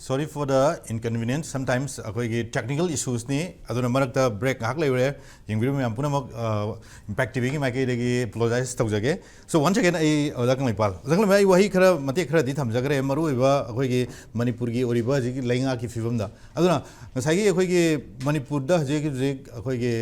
Sorry for the inconvenience. Sometimes ꯑꯩꯈꯣꯏꯒꯤ technical issues ꯅꯤ, ꯑꯗꯨꯅ ꯃꯔꯛꯇ break ꯉꯥꯏꯍꯥꯛ ꯂꯩꯔꯨꯔꯦ꯫ ꯌꯦꯡꯕꯤꯔꯤꯕ ꯃꯌꯥꯝ ꯄꯨꯝꯅꯃꯛ, ꯑ, Impact T V ꯒꯤ ꯃꯥꯏꯀꯩꯗꯒꯤ apologize ꯇꯧꯖꯒꯦ꯫ So, once again, ꯑꯩ ꯑꯣꯖꯥ ꯀꯪꯂꯩꯄꯥꯜ, ꯑꯣꯖꯥ ꯀꯪꯂꯩꯄꯥꯜ, ꯑꯩ ꯋꯥꯍꯩ ꯈꯔ, ꯃꯇꯦꯛ ꯈꯔꯗꯤ ꯊꯝꯖꯈ꯭ꯔꯦ, ꯃꯔꯨꯑꯣꯏꯕ ꯑꯩꯈꯣꯏꯒꯤ ꯃꯅꯤꯄꯨꯔꯒꯤ ꯑꯣꯏꯔꯤꯕ ꯍꯧꯖꯤꯛꯀꯤ ꯂꯩꯉꯥꯛꯀꯤ ꯐꯤꯕꯝꯗ꯫ ꯑꯗꯨꯅ ꯉꯁꯥꯏꯒꯤ ꯑꯩꯈꯣꯏꯒꯤ ꯃꯅꯤꯄꯨꯔꯗ ꯍꯧꯖꯤꯛ ꯍꯧꯖꯤꯛ ꯑꯩꯈꯣꯏꯒꯤ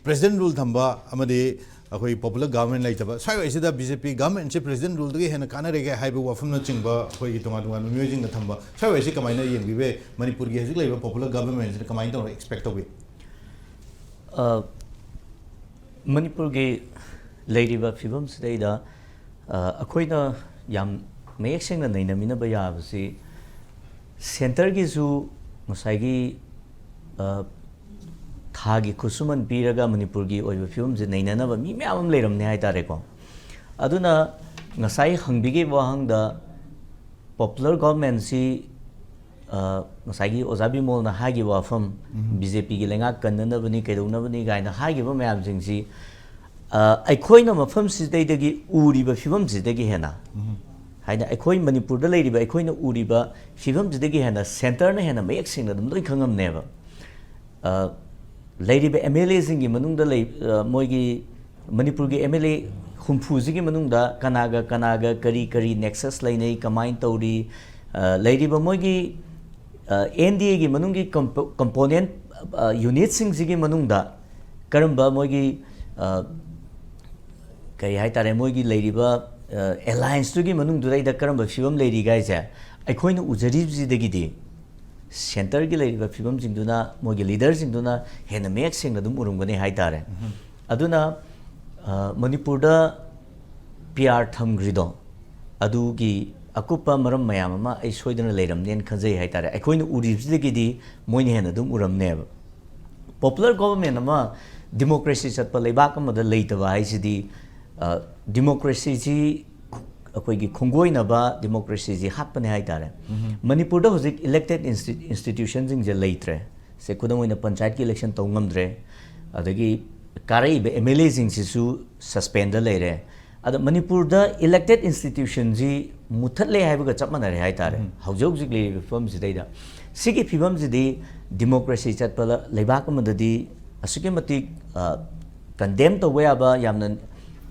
president rule ꯊꯝꯕ ꯑꯃꯗꯤ ꯑꯩꯈꯣꯏ popular government ꯂꯩꯇꯕ ꯁ꯭ꯋꯥꯏꯋꯥꯏꯁꯤꯗ B J P government ꯁꯤ president rule ꯗꯒꯤ ꯍꯦꯟꯅ ꯀꯥꯟꯅꯔꯦꯒꯦ ꯍꯥꯏꯕ ꯋꯥꯐꯝꯅꯆꯤꯡꯕ ꯑꯩꯈꯣꯏꯒꯤ ꯇꯣꯉꯥꯟ ꯇꯣꯉꯥꯟꯕ ꯃꯤꯑꯣꯏꯁꯤꯡꯅ ꯊꯝꯕ ꯁ꯭ꯋꯥꯏꯋꯥꯏꯁꯤ ꯀꯃꯥꯏꯅ ꯌꯦꯡꯕꯤꯕ ꯌꯥꯏ? ꯃꯅꯤꯄꯨꯔꯒꯤ ꯍꯧꯖꯤꯛ ꯂꯩꯔꯤꯕ popular government ꯁꯤꯅ ꯀꯃꯥꯏꯅ ꯇꯧꯔꯒ expect ꯇꯧꯕꯤ? ꯑ, ꯃꯅꯤꯄꯨꯔꯒꯤ ꯂꯩꯔꯤꯕ ꯐꯤꯕꯝꯁꯤꯗꯩꯗ, ꯑ, ꯑꯩꯈꯣꯏꯅ ꯌꯥꯝ ꯃꯌꯦꯛ ꯁꯦꯡꯅ ꯅꯩꯅꯃꯤꯟꯅꯕ ꯌꯥꯕꯁꯤ, centre ꯒꯤꯁꯨ ꯉꯁꯥꯏꯒꯤ, ꯑ, ꯊꯥꯒꯤ ꯈꯨꯠꯁꯨꯃꯟ ꯄꯤꯔꯒ ꯃꯅꯤꯄꯨꯔꯒꯤ ꯑꯣꯏꯕ ꯐꯤꯕꯝꯁꯦ ꯅꯩꯅꯅꯕ ꯃꯤ ꯃꯌꯥꯝ ꯑꯃ ꯂꯩꯔꯝꯅꯤ ꯍꯥꯏ ꯇꯥꯔꯦꯀꯣ꯫ ꯑꯗꯨꯅ ꯉꯁꯥꯏ ꯍꯪꯕꯤꯈꯤꯕ ꯋꯥꯍꯪꯗ, popular government ꯁꯤ, ꯑ, ꯉꯁꯥꯏꯒꯤ ꯑꯣꯖꯥ ꯕꯤꯃꯣꯜꯅ ꯍꯥꯏꯈꯤꯕ ꯋꯥꯐꯝ, ꯎꯝ꯫ B J P ꯒꯤ ꯂꯩꯉꯥꯛ ꯀꯟꯅꯅꯕꯅꯤ, ꯀꯩꯗꯧꯅꯕꯅꯤ ꯀꯥꯏꯅ ꯍꯥꯏꯈꯤꯕ ꯃꯌꯥꯝꯁꯤꯡꯁꯤ, ꯑ, ꯑꯩꯈꯣꯏꯅ ꯃꯐꯝꯁꯤꯗꯩꯗꯒꯤ ꯎꯔꯤꯕ ꯐꯤꯕꯝꯁꯤꯗꯒꯤ ꯍꯦꯟꯅ, ꯎꯝ꯫ ꯍꯥꯏꯅ ꯑꯩꯈꯣꯏ ꯃꯅꯤꯄꯨꯔꯗ ꯂꯩꯔꯤꯕ ꯑꯩꯈꯣꯏꯅ ꯎꯔꯤꯕ ꯐꯤꯕꯝꯁꯤꯗꯒꯤ ꯍꯦꯟꯅ centre ꯅ ꯍꯦꯟꯅ ꯃꯌꯦꯛ ꯁꯦꯡꯅ ꯑꯗꯨꯝ ꯂꯣꯏ ꯈꯪꯉꯝꯅꯦꯕ꯫ ꯑ, ꯂꯩꯔꯤꯕ M L A ꯁꯤꯡꯒꯤ ꯃꯅꯨꯡꯗ ꯂꯩ-, ꯑ, ꯃꯣꯏꯒꯤ ꯃꯅꯤꯄꯨꯔꯒꯤ M L A ꯍꯨꯝꯐꯨꯁꯤꯒꯤ ꯃꯅꯨꯡꯗ ꯀꯅꯥꯒ ꯀꯅꯥꯒ ꯀꯔꯤ ꯀꯔꯤ nexus ꯂꯩꯅꯩ, ꯀꯃꯥꯏꯅ ꯇꯧꯔꯤ, ꯑ, ꯂꯩꯔꯤꯕ ꯃꯣꯏꯒꯤ, ꯑ, N D A ꯒꯤ ꯃꯅꯨꯡꯒꯤ compo-, component, ꯑ, unit ꯁꯤꯡꯁꯤꯒꯤ ꯃꯅꯨꯡꯗ ꯀꯔꯝꯕ ꯃꯣꯏꯒꯤ, ꯑ, ꯀꯔꯤ ꯍꯥꯏꯇꯥꯔꯦ, ꯃꯣꯏꯒꯤ ꯂꯩꯔꯤꯕ, ꯑ, alliance ꯇꯨꯒꯤ ꯃꯅꯨꯡꯗꯨꯗꯩꯗ ꯀꯔꯝꯕ ꯐꯤꯕꯝ ꯂꯩꯔꯤꯒꯦ ꯍꯥꯏꯁꯦ ꯑꯩꯈꯣꯏꯅ ꯎꯖꯔꯤꯕꯁꯤꯗꯒꯤꯗꯤ centre ꯒꯤ ꯂꯩꯔꯤꯕ ꯐꯤꯕꯝꯁꯤꯡꯗꯨꯅ, ꯃꯣꯏꯒꯤ leader ꯁꯤꯡꯗꯨꯅ ꯍꯦꯟꯅ ꯃꯌꯦꯛ ꯁꯦꯡꯅ ꯑꯗꯨꯝ ꯎꯔꯝꯒꯅꯤ ꯍꯥꯏ ꯇꯥꯔꯦ꯫ ꯎꯝ꯫ ꯑꯗꯨꯅ, ꯑ, ꯃꯅꯤꯄꯨꯔꯗ P R ꯊꯝꯈ꯭ꯔꯤꯗꯣ, ꯑꯗꯨꯒꯤ ꯑꯀꯨꯞꯄ ꯃꯔꯝ ꯃꯌꯥꯝ ꯑꯃ ꯑꯩ ꯁꯣꯏꯗꯅ ꯂꯩꯔꯝꯅꯦꯅ ꯈꯟꯖꯩ ꯍꯥꯏ ꯇꯥꯔꯦ꯫ ꯑꯩꯈꯣꯏꯅ ꯎꯔꯤꯕꯁꯤꯗꯒꯤꯗꯤ ꯃꯣꯏꯅ ꯍꯦꯟꯅ ꯑꯗꯨꯝ ꯎꯔꯝꯅꯦꯕ꯫ Popular government ꯑꯃ, democracy ꯆꯠꯄ ꯂꯩꯕꯥꯛ ꯑꯃꯗ ꯂꯩꯇꯕ ꯍꯥꯏꯁꯤꯗꯤ, ꯑ, democracy ꯁꯤ ꯑꯩꯈꯣꯏꯒꯤ ꯈꯣꯡꯒꯣꯏꯅꯕ democracy ꯁꯤ ꯍꯥꯠꯄꯅꯦ ꯍꯥꯏ ꯇꯥꯔꯦ꯫ ꯎꯝ꯫ ꯃꯅꯤꯄꯨꯔꯗ ꯍꯧꯖꯤꯛ elected insti-, institution ꯁꯤꯡꯁꯦ ꯂꯩꯇ꯭ꯔꯦ꯫ ꯁꯦ, ꯈꯨꯗꯝ ꯑꯣꯏꯅ ꯄꯟꯆꯥꯌꯠꯀꯤ election ꯇꯧ ꯉꯝꯗ꯭ꯔꯦ, ꯑꯗꯒꯤ ꯀꯥꯔꯛꯏꯕ M L A ꯁꯤꯡꯁꯤꯁꯨ suspend ꯗ ꯂꯩꯔꯦ, ꯑꯗ ꯃꯅꯤꯄꯨꯔꯗ elected institutionꯁꯤ ꯃꯨꯠꯊꯠꯂꯦ ꯍꯥꯏꯕꯒ ꯆꯞ ꯃꯥꯟꯅꯔꯦ ꯍꯥꯏꯇꯥꯔꯦ꯫ ꯎꯝ꯫ ꯍꯧꯖꯤꯛ ꯍꯧꯖꯤꯛ ꯂꯩꯔꯤꯕ ꯐꯤꯕꯝꯁꯤꯗꯩꯗ, ꯁꯤꯒꯤ ꯐꯤꯕꯝꯁꯤꯗꯤ democracy ꯆꯠꯄ ꯂ-, ꯂꯩꯕꯥꯛ ꯑꯃꯗꯗꯤ ꯑꯁꯨꯛꯀꯤ ꯃꯇꯤꯛ, ꯑ, condemn ꯇꯧꯕ ꯌꯥꯕ, ꯌꯥꯝꯅ,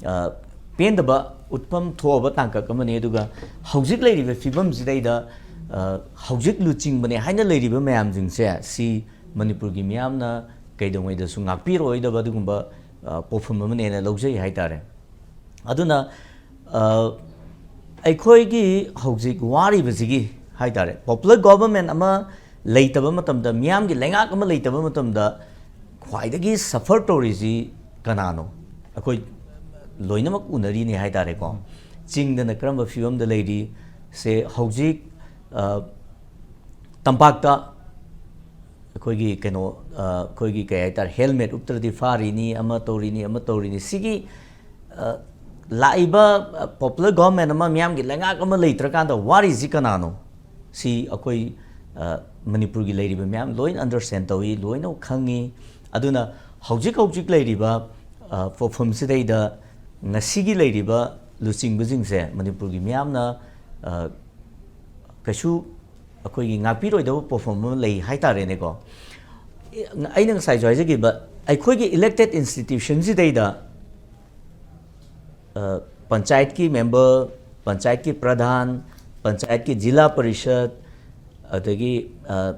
ꯑ, ꯄꯦꯟꯗꯕ ꯎꯠꯐꯝ ꯊꯣꯛꯑꯕ ꯇꯥꯡꯀꯛ ꯑꯃꯅꯤ꯫ ꯑꯗꯨꯒ ꯍꯧꯖꯤꯛ ꯂꯩꯔꯤꯕ ꯐꯤꯕꯝꯁꯤꯗꯩꯗ, ꯑ, ꯍꯧꯖꯤꯛ ꯂꯨꯆꯤꯡꯕꯅꯦ ꯍꯥꯏꯅ ꯂꯩꯔꯤꯕ ꯃꯌꯥꯝꯁꯤꯡꯁꯦ, ꯁꯤ ꯃꯅꯤꯄꯨꯔꯒꯤ ꯃꯤꯌꯥꯝꯅ ꯀꯩꯗꯧꯉꯩꯗꯁꯨ ꯉꯥꯛꯄꯤꯔꯣꯏꯗꯕ ꯑꯗꯨꯒꯨꯝꯕ, ꯑ, ꯄꯣꯠꯐꯝ ꯑꯃꯅꯦꯅ ꯂꯧꯖꯩ ꯍꯥꯏꯇꯥꯔꯦ꯫ ꯑꯗꯨꯅ, ꯑ, ꯑꯩꯈꯣꯏꯒꯤ ꯍꯧꯖꯤꯛ ꯋꯥꯔꯤꯕꯁꯤꯒꯤ ꯍꯥꯏꯇꯥꯔꯦ, popular government ꯑꯃ ꯂꯩꯇꯕ ꯃꯇꯝꯗ, ꯃꯤꯌꯥꯝꯒꯤ ꯂꯩꯉꯥꯛ ꯑꯃ ꯂꯩꯇꯕ ꯃꯇꯝꯗ, ꯈ꯭ꯋꯥꯏꯗꯒꯤ suffer ꯇꯧꯔꯤꯁꯤ ꯀꯅꯥꯅꯣ? ꯑꯩꯈꯣꯏ ꯂꯣꯏꯅꯃꯛ ꯎꯅꯔꯤꯅꯤ ꯍꯥꯏꯇꯥꯔꯦꯀꯣ꯫ ꯆꯤꯡꯗꯅ ꯀꯔꯝꯕ ꯐꯤꯕꯝꯗ ꯂꯩꯔꯤ? ꯁꯦ ꯍꯧꯖꯤꯛ, ꯑ, ꯇꯝꯄꯥꯛꯇ ꯑꯩꯈꯣꯏꯒꯤ ꯀꯩꯅꯣ, ꯑ, ꯑꯩꯈꯣꯏꯒꯤ ꯀꯩ ꯍꯥꯏꯇꯥꯔꯦ, helmet ꯎꯞꯇ꯭ꯔꯗꯤ ꯐꯥꯔꯤꯅꯤ, ꯑꯃ ꯇꯧꯔꯤꯅꯤ, ꯑꯃ ꯇꯧꯔꯤꯅꯤ꯫ ꯁꯤꯒꯤ, ꯑ, ꯂꯥꯛꯏꯕ, ꯑ, popular government ꯑꯃ, ꯃꯤꯌꯥꯝꯒꯤ ꯂꯩꯉꯥꯛ ꯑꯃ ꯂꯩꯇ꯭ꯔꯀꯥꯟꯗ ꯋꯥꯔꯤꯁꯤ ꯀꯅꯥꯅꯣ? ꯁꯤ ꯑꯩꯈꯣꯏ, ꯑ, ꯃꯅꯤꯄꯨꯔꯒꯤ ꯂꯩꯔꯤꯕ ꯃꯌꯥꯝ ꯂꯣꯏꯅ understand ꯇꯧꯏ, ꯂꯣꯏꯅ ꯈꯪꯉꯤ꯫ ꯑꯗꯨꯅ ꯍꯧꯖꯤꯛ ꯍꯧꯖꯤꯛ ꯂꯩꯔꯤꯕ, ꯑ, ꯄꯣꯠꯐꯝꯁꯤꯗꯩꯗ ꯉꯁꯤꯒꯤ ꯂꯩꯔꯤꯕ ꯂꯨꯆꯤꯡꯕꯁꯤꯡꯁꯦ ꯃꯅꯤꯄꯨꯔꯒꯤ ꯃꯤꯌꯥꯝꯅ, ꯑ, ꯀꯩꯁꯨ ꯑꯩꯈꯣꯏꯒꯤ ꯉꯥꯛꯄꯤꯔꯣꯏꯗꯕ ꯄꯣꯠꯐꯝ ꯑꯃ ꯂꯩ ꯍꯥꯏꯇꯥꯔꯦꯅꯦꯀꯣ꯫ ꯑꯩꯅ ꯉꯁꯥꯏꯁꯨ ꯍꯥꯏꯖꯈꯤꯕ, ꯑꯩꯈꯣꯏꯒꯤ elected institutionꯁꯤꯗꯩꯗ, ꯑ, ꯄꯟꯆꯥꯌꯠꯀꯤ member, ꯄꯟꯆꯥꯌꯠꯀꯤ ꯄ꯭ꯔꯙꯥꯟ, ꯄꯟꯆꯥꯌꯠꯀꯤ ꯖꯤꯂꯥ ꯄꯔꯤꯁꯠ, ꯑꯗꯒꯤ, ꯑ,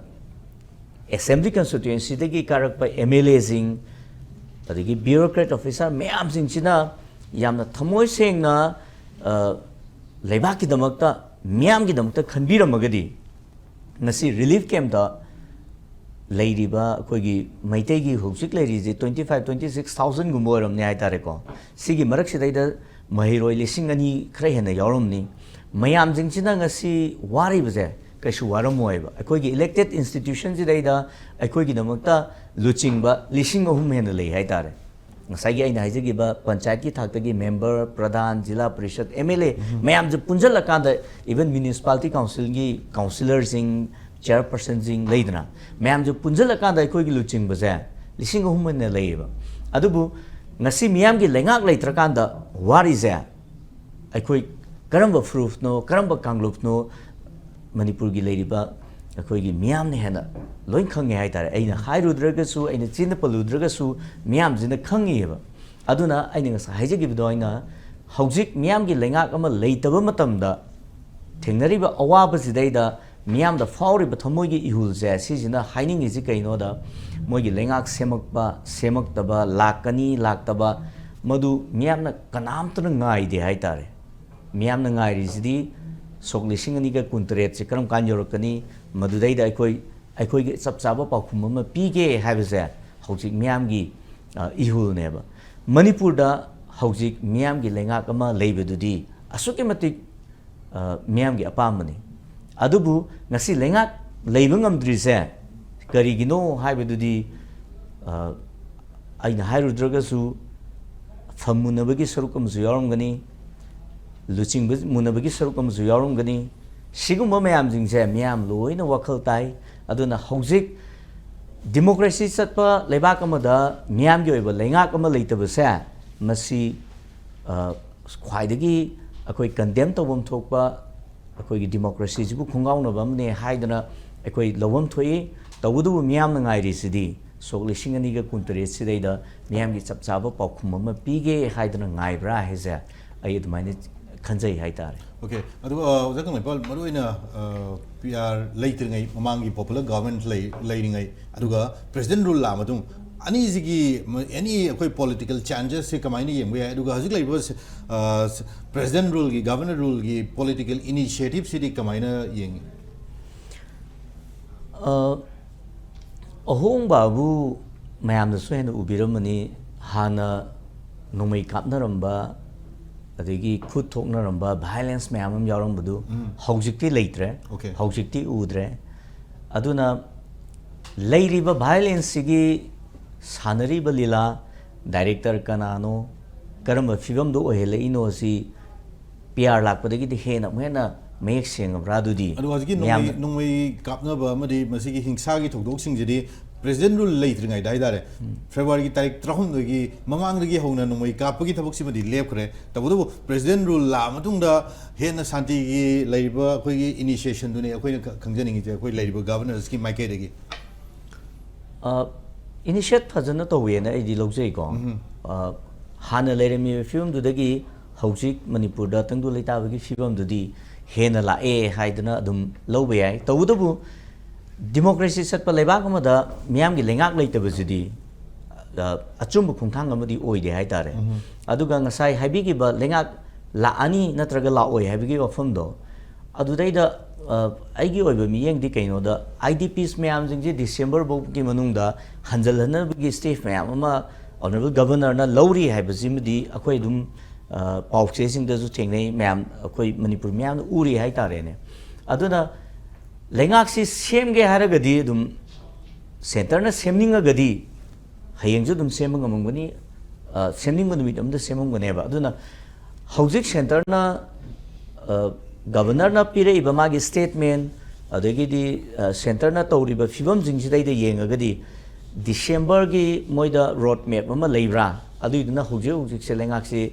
assembly constituencyꯗꯒꯤ ꯀꯥꯔꯛꯄ MLAꯁꯤꯡ, ꯑꯗꯒꯤ bureaucrat officer ꯃꯌꯥꯝꯁꯤꯡꯁꯤꯅ ꯌꯥꯝꯅ ꯊꯃꯣꯏ ꯁꯦꯡꯅ, ꯑ, ꯂꯩꯕꯥꯛꯀꯤꯗꯃꯛꯇ, ꯃꯤꯌꯥꯝꯒꯤꯗꯃꯛꯇ ꯈꯟꯕꯤꯔꯝꯃꯒꯗꯤ, ꯉꯁꯤ relief campꯇ ꯂꯩꯔꯤꯕ ꯑꯩꯈꯣꯏꯒꯤ ꯃꯩꯇꯩꯒꯤ ꯍꯧꯖꯤꯛ ꯂꯩꯔꯤꯁꯦ twenty five, twenty six thousandꯒꯨꯝꯕ ꯑꯣꯏꯔꯝꯅꯤ ꯍꯥꯏꯇꯥꯔꯦꯀꯣ꯫ ꯁꯤꯒꯤ ꯃꯔꯛꯁꯤꯗꯩꯗ ꯃꯍꯩꯔꯣꯏ ꯂꯤꯁꯤꯡ ꯑꯅꯤ ꯈꯔ ꯍꯦꯟꯅ ꯌꯥꯎꯔꯝꯅꯤ꯫ ꯃꯌꯥꯝꯁꯤꯡꯁꯤꯅ ꯉꯁꯤ ꯋꯥꯔꯤꯕꯁꯦ ꯀꯩꯁꯨ ꯋꯥꯔꯝꯃꯣꯏꯕ꯫ ꯑꯩꯈꯣꯏꯒꯤ elected institutionꯁꯤꯗꯩꯗ ꯑꯩꯈꯣꯏꯒꯤꯗꯃꯛꯇ ꯂꯨꯆꯤꯡꯕ ꯂꯤꯁꯤꯡ ꯑꯍꯨꯝ ꯍꯦꯟꯅ ꯂꯩ ꯍꯥꯏꯇꯥꯔꯦ꯫ ꯉꯁꯥꯏꯒꯤ ꯑꯩꯅ ꯍꯥꯏꯖꯈꯤꯕ ꯄꯟꯆꯥꯌꯠꯀꯤ ꯊꯥꯛꯇꯒꯤ member, ꯄ꯭ꯔꯙꯥꯟ, ꯖꯤꯂꯥ ꯄꯔꯤꯁꯠ, MLA ꯃꯌꯥꯝꯁꯦ ꯄꯨꯟꯁꯤꯜꯂꯀꯥꯟꯗ, even municipality councilꯒꯤ councillorꯁꯤꯡ, chairpersonꯁꯤꯡ ꯂꯩꯗꯅ, ꯃꯌꯥꯝꯁꯦ ꯄꯨꯟꯁꯤꯜꯂꯀꯥꯟꯗ ꯑꯩꯈꯣꯏꯒꯤ ꯂꯨꯆꯤꯡꯕꯁꯦ ꯂꯤꯁꯤꯡ ꯑꯍꯨꯝ ꯍꯦꯟꯅ ꯂꯩꯌꯦꯕ꯫ ꯑꯗꯨꯕꯨ ꯉꯁꯤ ꯃꯤꯌꯥꯝꯒꯤ ꯂꯩꯉꯥꯛ ꯂꯩꯇ꯭ꯔꯀꯥꯟꯗ ꯋꯥꯔꯤꯁꯦ ꯑꯩꯈꯣꯏ ꯀꯔꯝꯕ ꯐꯨꯔꯨꯞꯅꯣ, ꯀꯔꯝꯕ ꯀꯥꯡꯂꯨꯞꯅꯣ, ꯃꯅꯤꯄꯨꯔꯒꯤ ꯂꯩꯔꯤꯕ ꯑꯩꯈꯣꯏꯒꯤ ꯃꯤꯌꯥꯝꯅ ꯍꯦꯟꯅ ꯂꯣꯏ ꯈꯪꯉꯦ ꯍꯥꯏꯇꯥꯔꯦ꯫ ꯑꯩꯅ ꯍꯥꯏꯔꯨꯗ꯭ꯔꯒꯁꯨ, ꯑꯩꯅ ꯆꯤꯟꯗ ꯄꯜꯂꯨꯗ꯭ꯔꯒꯁꯨ ꯃꯤꯌꯥꯝꯁꯤꯅ ꯈꯪꯉꯤꯑꯕ꯫ ꯑꯗꯨꯅ ꯑꯩꯅ ꯉꯁꯥꯏ ꯍꯥꯏꯖꯈꯤꯕꯗꯣ, ꯑꯩꯅ ꯍꯧꯖꯤꯛ ꯃꯤꯌꯥꯝꯒꯤ ꯂꯩꯉꯥꯛ ꯑꯃ ꯂꯩꯇꯕ ꯃꯇꯝꯗ ꯊꯦꯡꯅꯔꯤꯕ ꯑꯋꯥꯕꯁꯤꯗꯩꯗ ꯃꯤꯌꯥꯝꯗ ꯐꯥꯎꯔꯤꯕ ꯊꯃꯣꯏꯒꯤ ꯏꯍꯨꯜꯁꯦ, ꯁꯤꯁꯤꯅ ꯍꯥꯏꯅꯤꯡꯉꯤꯁꯤ ꯀꯩꯅꯣꯗ, ꯃꯣꯏꯒꯤ ꯂꯩꯉꯥꯛ ꯁꯦꯝꯃꯛꯄ, ꯁꯦꯝꯃꯛꯇꯕ, ꯂꯥꯛꯀꯅꯤ, ꯂꯥꯛꯇꯕ, ꯃꯗꯨ ꯃꯤꯌꯥꯝꯅ ꯀꯅꯥꯝꯇꯅ ꯉꯥꯏꯗꯦ ꯍꯥꯏꯇꯥꯔꯦ꯫ ꯃꯤꯌꯥꯝꯅ ꯉꯥꯏꯔꯤꯁꯤꯗꯤ ꯁꯣꯛ ꯂꯤꯁꯤꯡ ꯑꯅꯤꯒ ꯀꯨꯟꯇꯔꯦꯠꯁꯦ ꯀꯔꯝ ꯀꯥꯟ ꯌꯧꯔꯛꯀꯅꯤ, ꯃꯗꯨꯗꯩꯗ ꯑꯩꯈꯣꯏ, ꯑꯩꯈꯣꯏꯒꯤ ꯆꯞ ꯆꯥꯕ ꯄꯥꯎꯈꯨꯝ ꯑꯃ ꯄꯤꯒꯦ ꯍꯥꯏꯕꯁꯦ ꯍꯧꯖꯤꯛ ꯃꯤꯌꯥꯝꯒꯤ, ꯑ, ꯏꯍꯨꯜꯅꯦꯕ꯫ ꯃꯅꯤꯄꯨꯔꯗ ꯍꯧꯖꯤꯛ ꯃꯤꯌꯥꯝꯒꯤ ꯂꯩꯉꯥꯛ ꯑꯃ ꯂꯩꯕꯗꯨꯗꯤ ꯑꯁꯨꯛꯀꯤ ꯃꯇꯤꯛ, ꯑ, ꯃꯤꯌꯥꯝꯒꯤ ꯑꯄꯥꯝꯕꯅꯤ꯫ ꯑꯗꯨꯕꯨ ꯉꯁꯤ ꯂꯩꯉꯥꯛ ꯂꯩꯕ ꯉꯝꯗ꯭ꯔꯤꯁꯦ ꯀꯔꯤꯒꯤꯅꯣ ꯍꯥꯏꯕꯗꯨꯗꯤ, ꯑ, ꯑꯩꯅ ꯍꯥꯏꯔꯨꯗ꯭ꯔꯒꯁꯨ ꯐꯝ ꯃꯨꯟꯅꯕꯒꯤ ꯁꯔꯨꯛ ꯑꯃꯁꯨ ꯌꯥꯎꯔꯝꯒꯅꯤ, ꯂꯨꯆꯤꯡꯕ ꯃꯨꯟꯅꯕꯒꯤ ꯁꯔꯨꯛ ꯑꯃꯁꯨ ꯌꯥꯎꯔꯝꯒꯅꯤ꯫ ꯁꯤꯒꯨꯝꯕ ꯃꯌꯥꯝꯁꯤꯡꯁꯦ ꯃꯤꯌꯥꯝ ꯂꯣꯏꯅ ꯋꯥꯈꯜ ꯇꯥꯏ꯫ ꯑꯗꯨꯅ ꯍꯧꯖꯤꯛ ꯗꯤꯃꯣꯀ꯭ꯔꯦꯁꯤ ꯆꯠꯄ ꯂꯩꯕꯥꯛ ꯑꯃꯗ ꯃꯤꯌꯥꯝꯒꯤ ꯑꯣꯏꯕ ꯂꯩꯉꯥꯛ ꯑꯃ ꯂꯩꯇꯕꯁꯦ, ꯃꯁꯤ, ꯑ, ꯈ꯭ꯋꯥꯏꯗꯒꯤ ꯑꯩꯈꯣꯏ ꯀꯟꯗꯦꯝ ꯇꯧꯐꯝ ꯊꯣꯛꯄ, ꯑꯩꯈꯣꯏꯒꯤ ꯗꯤꯃꯣꯀ꯭ꯔꯦꯁꯤꯁꯤꯕꯨ ꯈꯣꯡꯒꯥꯎꯅꯕ ꯑꯃꯅꯦ ꯍꯥꯏꯗꯅ ꯑꯩꯈꯣꯏ ꯂꯧꯐꯝ ꯊꯣꯛꯏ꯫ ꯇꯧꯕꯇꯕꯨ ꯃꯤꯌꯥꯝꯅ ꯉꯥꯏꯔꯤꯁꯤꯗꯤ ꯁꯣꯛ ꯂꯤꯁꯤꯡ ꯑꯅꯤꯒ ꯀꯨꯟꯇꯔꯦꯠ ꯁꯤꯗꯩꯗ ꯃꯤꯌꯥꯝꯒꯤ ꯆꯞ ꯆꯥꯕ ꯄꯥꯎꯈꯨꯝ ꯑꯃ ꯄꯤꯒꯦ ꯍꯥꯏꯗꯅ ꯉꯥꯏꯕ꯭ꯔꯥ ꯍꯥꯏꯁꯦ ꯑꯩ ꯑꯗꯨꯃꯥꯏꯅ ꯈꯟꯖꯩ ꯍꯥꯏꯇꯥꯔꯦ꯫ ꯑꯣꯀꯦ, ꯑꯗꯨꯒ, ꯑ, ꯑꯣꯖꯥ ꯀꯪꯂꯩꯄꯥꯜ, ꯃꯔꯨꯑꯣꯏꯅ, ꯑ, ꯄꯤ ꯑꯥꯔ ꯂꯩꯇ꯭ꯔꯤꯉꯩ, ꯃꯃꯥꯡꯒꯤ ꯄꯣꯄꯨꯂꯔ ꯒꯚꯔꯟꯃꯦꯟꯠ ꯂꯩ-, ꯂꯩꯔꯤꯉꯩ, ꯑꯗꯨꯒ ꯄ꯭ꯔꯦꯁꯤꯗꯦꯟꯠ ꯔꯨꯜ ꯂꯥꯛꯑ ꯃꯇꯨꯡ, ꯑꯅꯤꯁꯤꯒꯤ, ꯃ-, ꯑꯦꯅꯤ ꯑꯩꯈꯣꯏ ꯄꯣꯂꯤꯇꯤꯀꯦꯜ ꯆꯦꯟꯖꯦꯁꯁꯦ ꯀꯃꯥꯏꯅ ꯌꯦꯡꯕ ꯌꯥꯏ? ꯑꯗꯨꯒ ꯍꯧꯖꯤꯛ ꯂꯩꯔꯤꯕ ꯁ-, ꯑ, ꯁ-, ꯄ꯭ꯔꯦꯁꯤꯗꯦꯟꯠ ꯔꯨꯜꯒꯤ, ꯒꯚꯔꯅꯔ ꯔꯨꯜꯒꯤ ꯄꯣꯂꯤꯇꯤꯀꯦꯜ ꯏꯅꯤꯁꯤꯌꯦꯇꯤꯚꯁꯤꯗꯤ ꯀꯃꯥꯏꯅ ꯌꯦꯡꯉꯤ? ꯑ, ꯑꯍꯣꯡꯕꯕꯨ ꯃꯌꯥꯝꯅꯁꯨ ꯍꯦꯟꯅ ꯎꯕꯤꯔꯝꯃꯅꯤ꯫ ꯍꯥꯟꯅ ꯅꯣꯡꯃꯩ ꯀꯥꯞꯅꯔꯝꯕ, ꯑꯗꯒꯤ ꯈꯨꯠ ꯊꯣꯛꯅꯔꯝꯕ, ꯚꯥꯏꯑꯣꯂꯦꯟꯁ ꯃꯌꯥꯝ ꯑꯃ ꯌꯥꯎꯔꯝꯕꯗꯨ ꯎꯝ꯫ ꯍꯧꯖꯤꯛꯇꯤ ꯂꯩꯇ꯭ꯔꯦ꯫ ꯑꯣꯀꯦ꯫ ꯍꯧꯖꯤꯛꯇꯤ ꯎꯗ꯭ꯔꯦ꯫ ꯑꯗꯨꯅ ꯂꯩꯔꯤꯕ ꯚꯥꯏꯑꯣꯂꯦꯟꯁꯁꯤꯒꯤ ꯁꯥꯟꯅꯔꯤꯕ ꯂꯤꯂꯥ, ꯗꯥꯏꯔꯦꯛꯇꯔ ꯀꯅꯥꯅꯣ, ꯀꯔꯝꯕ ꯐꯤꯕꯝꯗ ꯑꯣꯏꯍꯜꯂꯛꯏꯅꯣ, ꯁꯤ ꯄꯤ ꯑꯥꯔ ꯂꯥꯛꯄꯗꯒꯤꯗꯤ ꯍꯦꯟꯅ ꯑꯃꯨꯛ ꯍꯦꯟꯅ ꯃꯌꯦꯛ ꯁꯦꯡꯉꯕ꯭ꯔꯥ? ꯑꯗꯨꯗꯤ ꯑꯗꯨꯒ ꯍꯧꯖꯤꯛꯀꯤ ꯅꯣꯡꯃꯩ, ꯃꯤꯌꯥꯝꯅ ꯅꯣꯡꯃꯩ ꯀꯥꯞꯅꯕ ꯑꯃꯗꯤ ꯃꯁꯤꯒꯤ ꯍꯤꯡꯁꯥꯒꯤ ꯊꯧꯗꯣꯛꯁꯤꯡꯁꯤꯗꯤ ꯄ꯭ꯔꯦꯁꯤꯗꯦꯟ ꯔꯨꯜ ꯂꯩꯇ꯭ꯔꯤꯉꯩꯗ ꯍꯥꯏꯇꯥꯔꯦ, ꯐꯦꯕ꯭ꯔꯨꯋꯥꯔꯤꯒꯤ ꯇꯥꯔꯤꯛ ꯇꯔꯥꯍꯨꯝꯗꯣꯏꯒꯤ ꯃꯃꯥꯡꯗꯒꯤ ꯍꯧꯅ ꯅꯣꯡꯃꯩ ꯀꯥꯞꯄꯒꯤ ꯊꯕꯛꯁꯤꯃꯗꯤ ꯂꯦꯞꯈ꯭ꯔꯦ꯫ ꯇꯧꯕꯇꯕꯨ ꯄ꯭ꯔꯦꯁꯤꯗꯦꯟ ꯔꯨꯜ ꯂꯥꯛꯑ ꯃꯇꯨꯡꯗ ꯍꯦꯟꯅ ꯁꯥꯟꯇꯤꯒꯤ ꯂꯩꯔꯤꯕ ꯑꯩꯈꯣꯏꯒꯤ ꯏꯅꯤꯁꯤꯌꯦꯁꯟꯗꯨꯅꯤ ꯑꯩꯈꯣꯏꯅ ꯈ-, ꯈꯪꯖꯅꯤꯡꯉꯤꯁꯦ, ꯑꯩꯈꯣꯏ ꯂꯩꯔꯤꯕ ꯒꯚꯔꯅꯔꯁꯀꯤ ꯃꯥꯏꯀꯩꯗꯒꯤ꯫ ꯏꯅꯤꯁꯤꯌꯦꯠ ꯐꯖꯅ ꯇꯧꯋꯦꯅ ꯑꯩꯗꯤ ꯂꯧꯖꯩꯀꯣ꯫ ꯑ, ꯍꯥꯟꯅ ꯂꯩꯔꯝꯃꯤꯕ ꯐꯤꯕꯝꯗꯨꯗꯒꯤ ꯍꯧꯖꯤꯛ ꯃꯅꯤꯄꯨꯔꯗ ꯇꯪꯗꯨ ꯂꯩꯇꯥꯕꯒꯤ ꯐꯤꯕꯝꯗꯨꯗꯤ ꯍꯦꯟꯅ ꯂꯥꯛꯑꯦ ꯍꯥꯏꯗꯅ ꯑꯗꯨꯝ ꯂꯧꯕ ꯌꯥꯏ꯫ ꯇꯧꯕꯇꯕꯨ ꯗꯤꯃꯣꯀ꯭ꯔꯦꯁꯤ ꯆꯠꯄ ꯂꯩꯕꯥꯛ ꯑꯃꯗ ꯃꯤꯌꯥꯝꯒꯤ ꯂꯩꯉꯥꯛ ꯂꯩꯇꯕꯁꯤꯗꯤ, ꯑ, ꯑꯆꯨꯝꯕ ꯈꯣꯡꯊꯥꯡ ꯑꯃꯗꯤ ꯑꯣꯏꯗꯦ ꯍꯥꯏꯇꯥꯔꯦ꯫ ꯑꯗꯨꯒ ꯉꯁꯥꯏ ꯍꯥꯏꯕꯤꯈꯤꯕ ꯂꯩꯉꯥꯛ ꯂꯥꯛꯑꯅꯤ ꯅꯠꯇ꯭ꯔꯒ ꯂꯥꯛꯑꯣꯏ ꯍꯥꯏꯕꯒꯤ ꯋꯥꯐꯝꯗꯣ, ꯑꯗꯨꯗꯩꯗ, ꯑ, ꯑꯩꯒꯤ ꯑꯣꯏꯕ ꯃꯤꯠꯌꯦꯡꯗꯤ ꯀꯩꯅꯣꯗ, ꯑꯥꯏ ꯗꯤ ꯄꯤꯁ ꯃꯌꯥꯝꯁꯤꯡꯁꯦ ꯗꯤꯁꯦꯝꯕꯔ ꯐꯥꯎꯒꯤ ꯃꯅꯨꯡꯗ ꯍꯟꯖꯜꯍꯟꯅꯕꯒꯤ ꯁ꯭ꯇꯦꯞ ꯃꯌꯥꯝ ꯑꯃ ꯑꯣꯅꯔꯦꯕꯜ ꯒꯚꯔꯅꯔꯅ ꯂꯧꯔꯤ ꯍꯥꯏꯕꯁꯤꯃꯗꯤ ꯑꯩꯈꯣꯏ ꯑꯗꯨꯝ, ꯑ, ꯄꯥꯎꯆꯦꯁꯤꯡꯗꯁꯨ ꯊꯦꯡꯅꯩ, ꯃꯌꯥꯝ ꯑꯩꯈꯣꯏ ꯃꯅꯤꯄꯨꯔ ꯃꯤꯌꯥꯝꯅ ꯎꯔꯤ ꯍꯥꯏꯇꯥꯔꯦꯅꯦ꯫ ꯑꯗꯨꯅ ꯂꯩꯉꯥꯛꯁꯤ ꯁꯦꯝꯒꯦ ꯍꯥꯏꯔꯒꯗꯤ ꯑꯗꯨꯝ ꯁꯦꯟꯇꯔꯅ ꯁꯦꯝꯅꯤꯡꯉꯒꯗꯤ ꯍꯌꯦꯡꯁꯨ ꯑꯗꯨꯝ ꯁꯦꯝꯕ ꯉꯝꯃꯝꯒꯅꯤ, ꯑ, ꯁꯦꯝꯅꯤꯡꯕ ꯅꯨꯃꯤꯠ ꯑꯃꯗ ꯁꯦꯝꯃꯝꯒꯅꯦꯕ꯫ ꯑꯗꯨꯅ ꯍꯧꯖꯤꯛ ꯁꯦꯟꯇꯔꯅ, ꯑ, ꯒꯚꯔꯅꯔꯅ ꯄꯤꯔꯛꯏꯕ ꯃꯥꯒꯤ ꯁ꯭ꯇꯦꯠꯃꯦꯟ, ꯑꯗꯒꯤꯗꯤ, ꯑ, ꯁꯦꯟꯇꯔꯅ ꯇꯧꯔꯤꯕ ꯐꯤꯕꯝꯁꯤꯡꯁꯤꯗꯩꯗ ꯌꯦꯡꯉꯒꯗꯤ ꯗꯤꯁꯦꯝꯕꯔꯒꯤ ꯃꯣꯏꯗ ꯔꯣꯗ ꯃꯦꯞ ꯑꯃ ꯂꯩꯕ꯭ꯔꯥ? ꯑꯗꯨꯏꯗꯨꯅ ꯍꯧꯖꯤꯛ ꯍꯧꯖꯤꯛꯁꯦ ꯂꯩꯉꯥꯛꯁꯤ,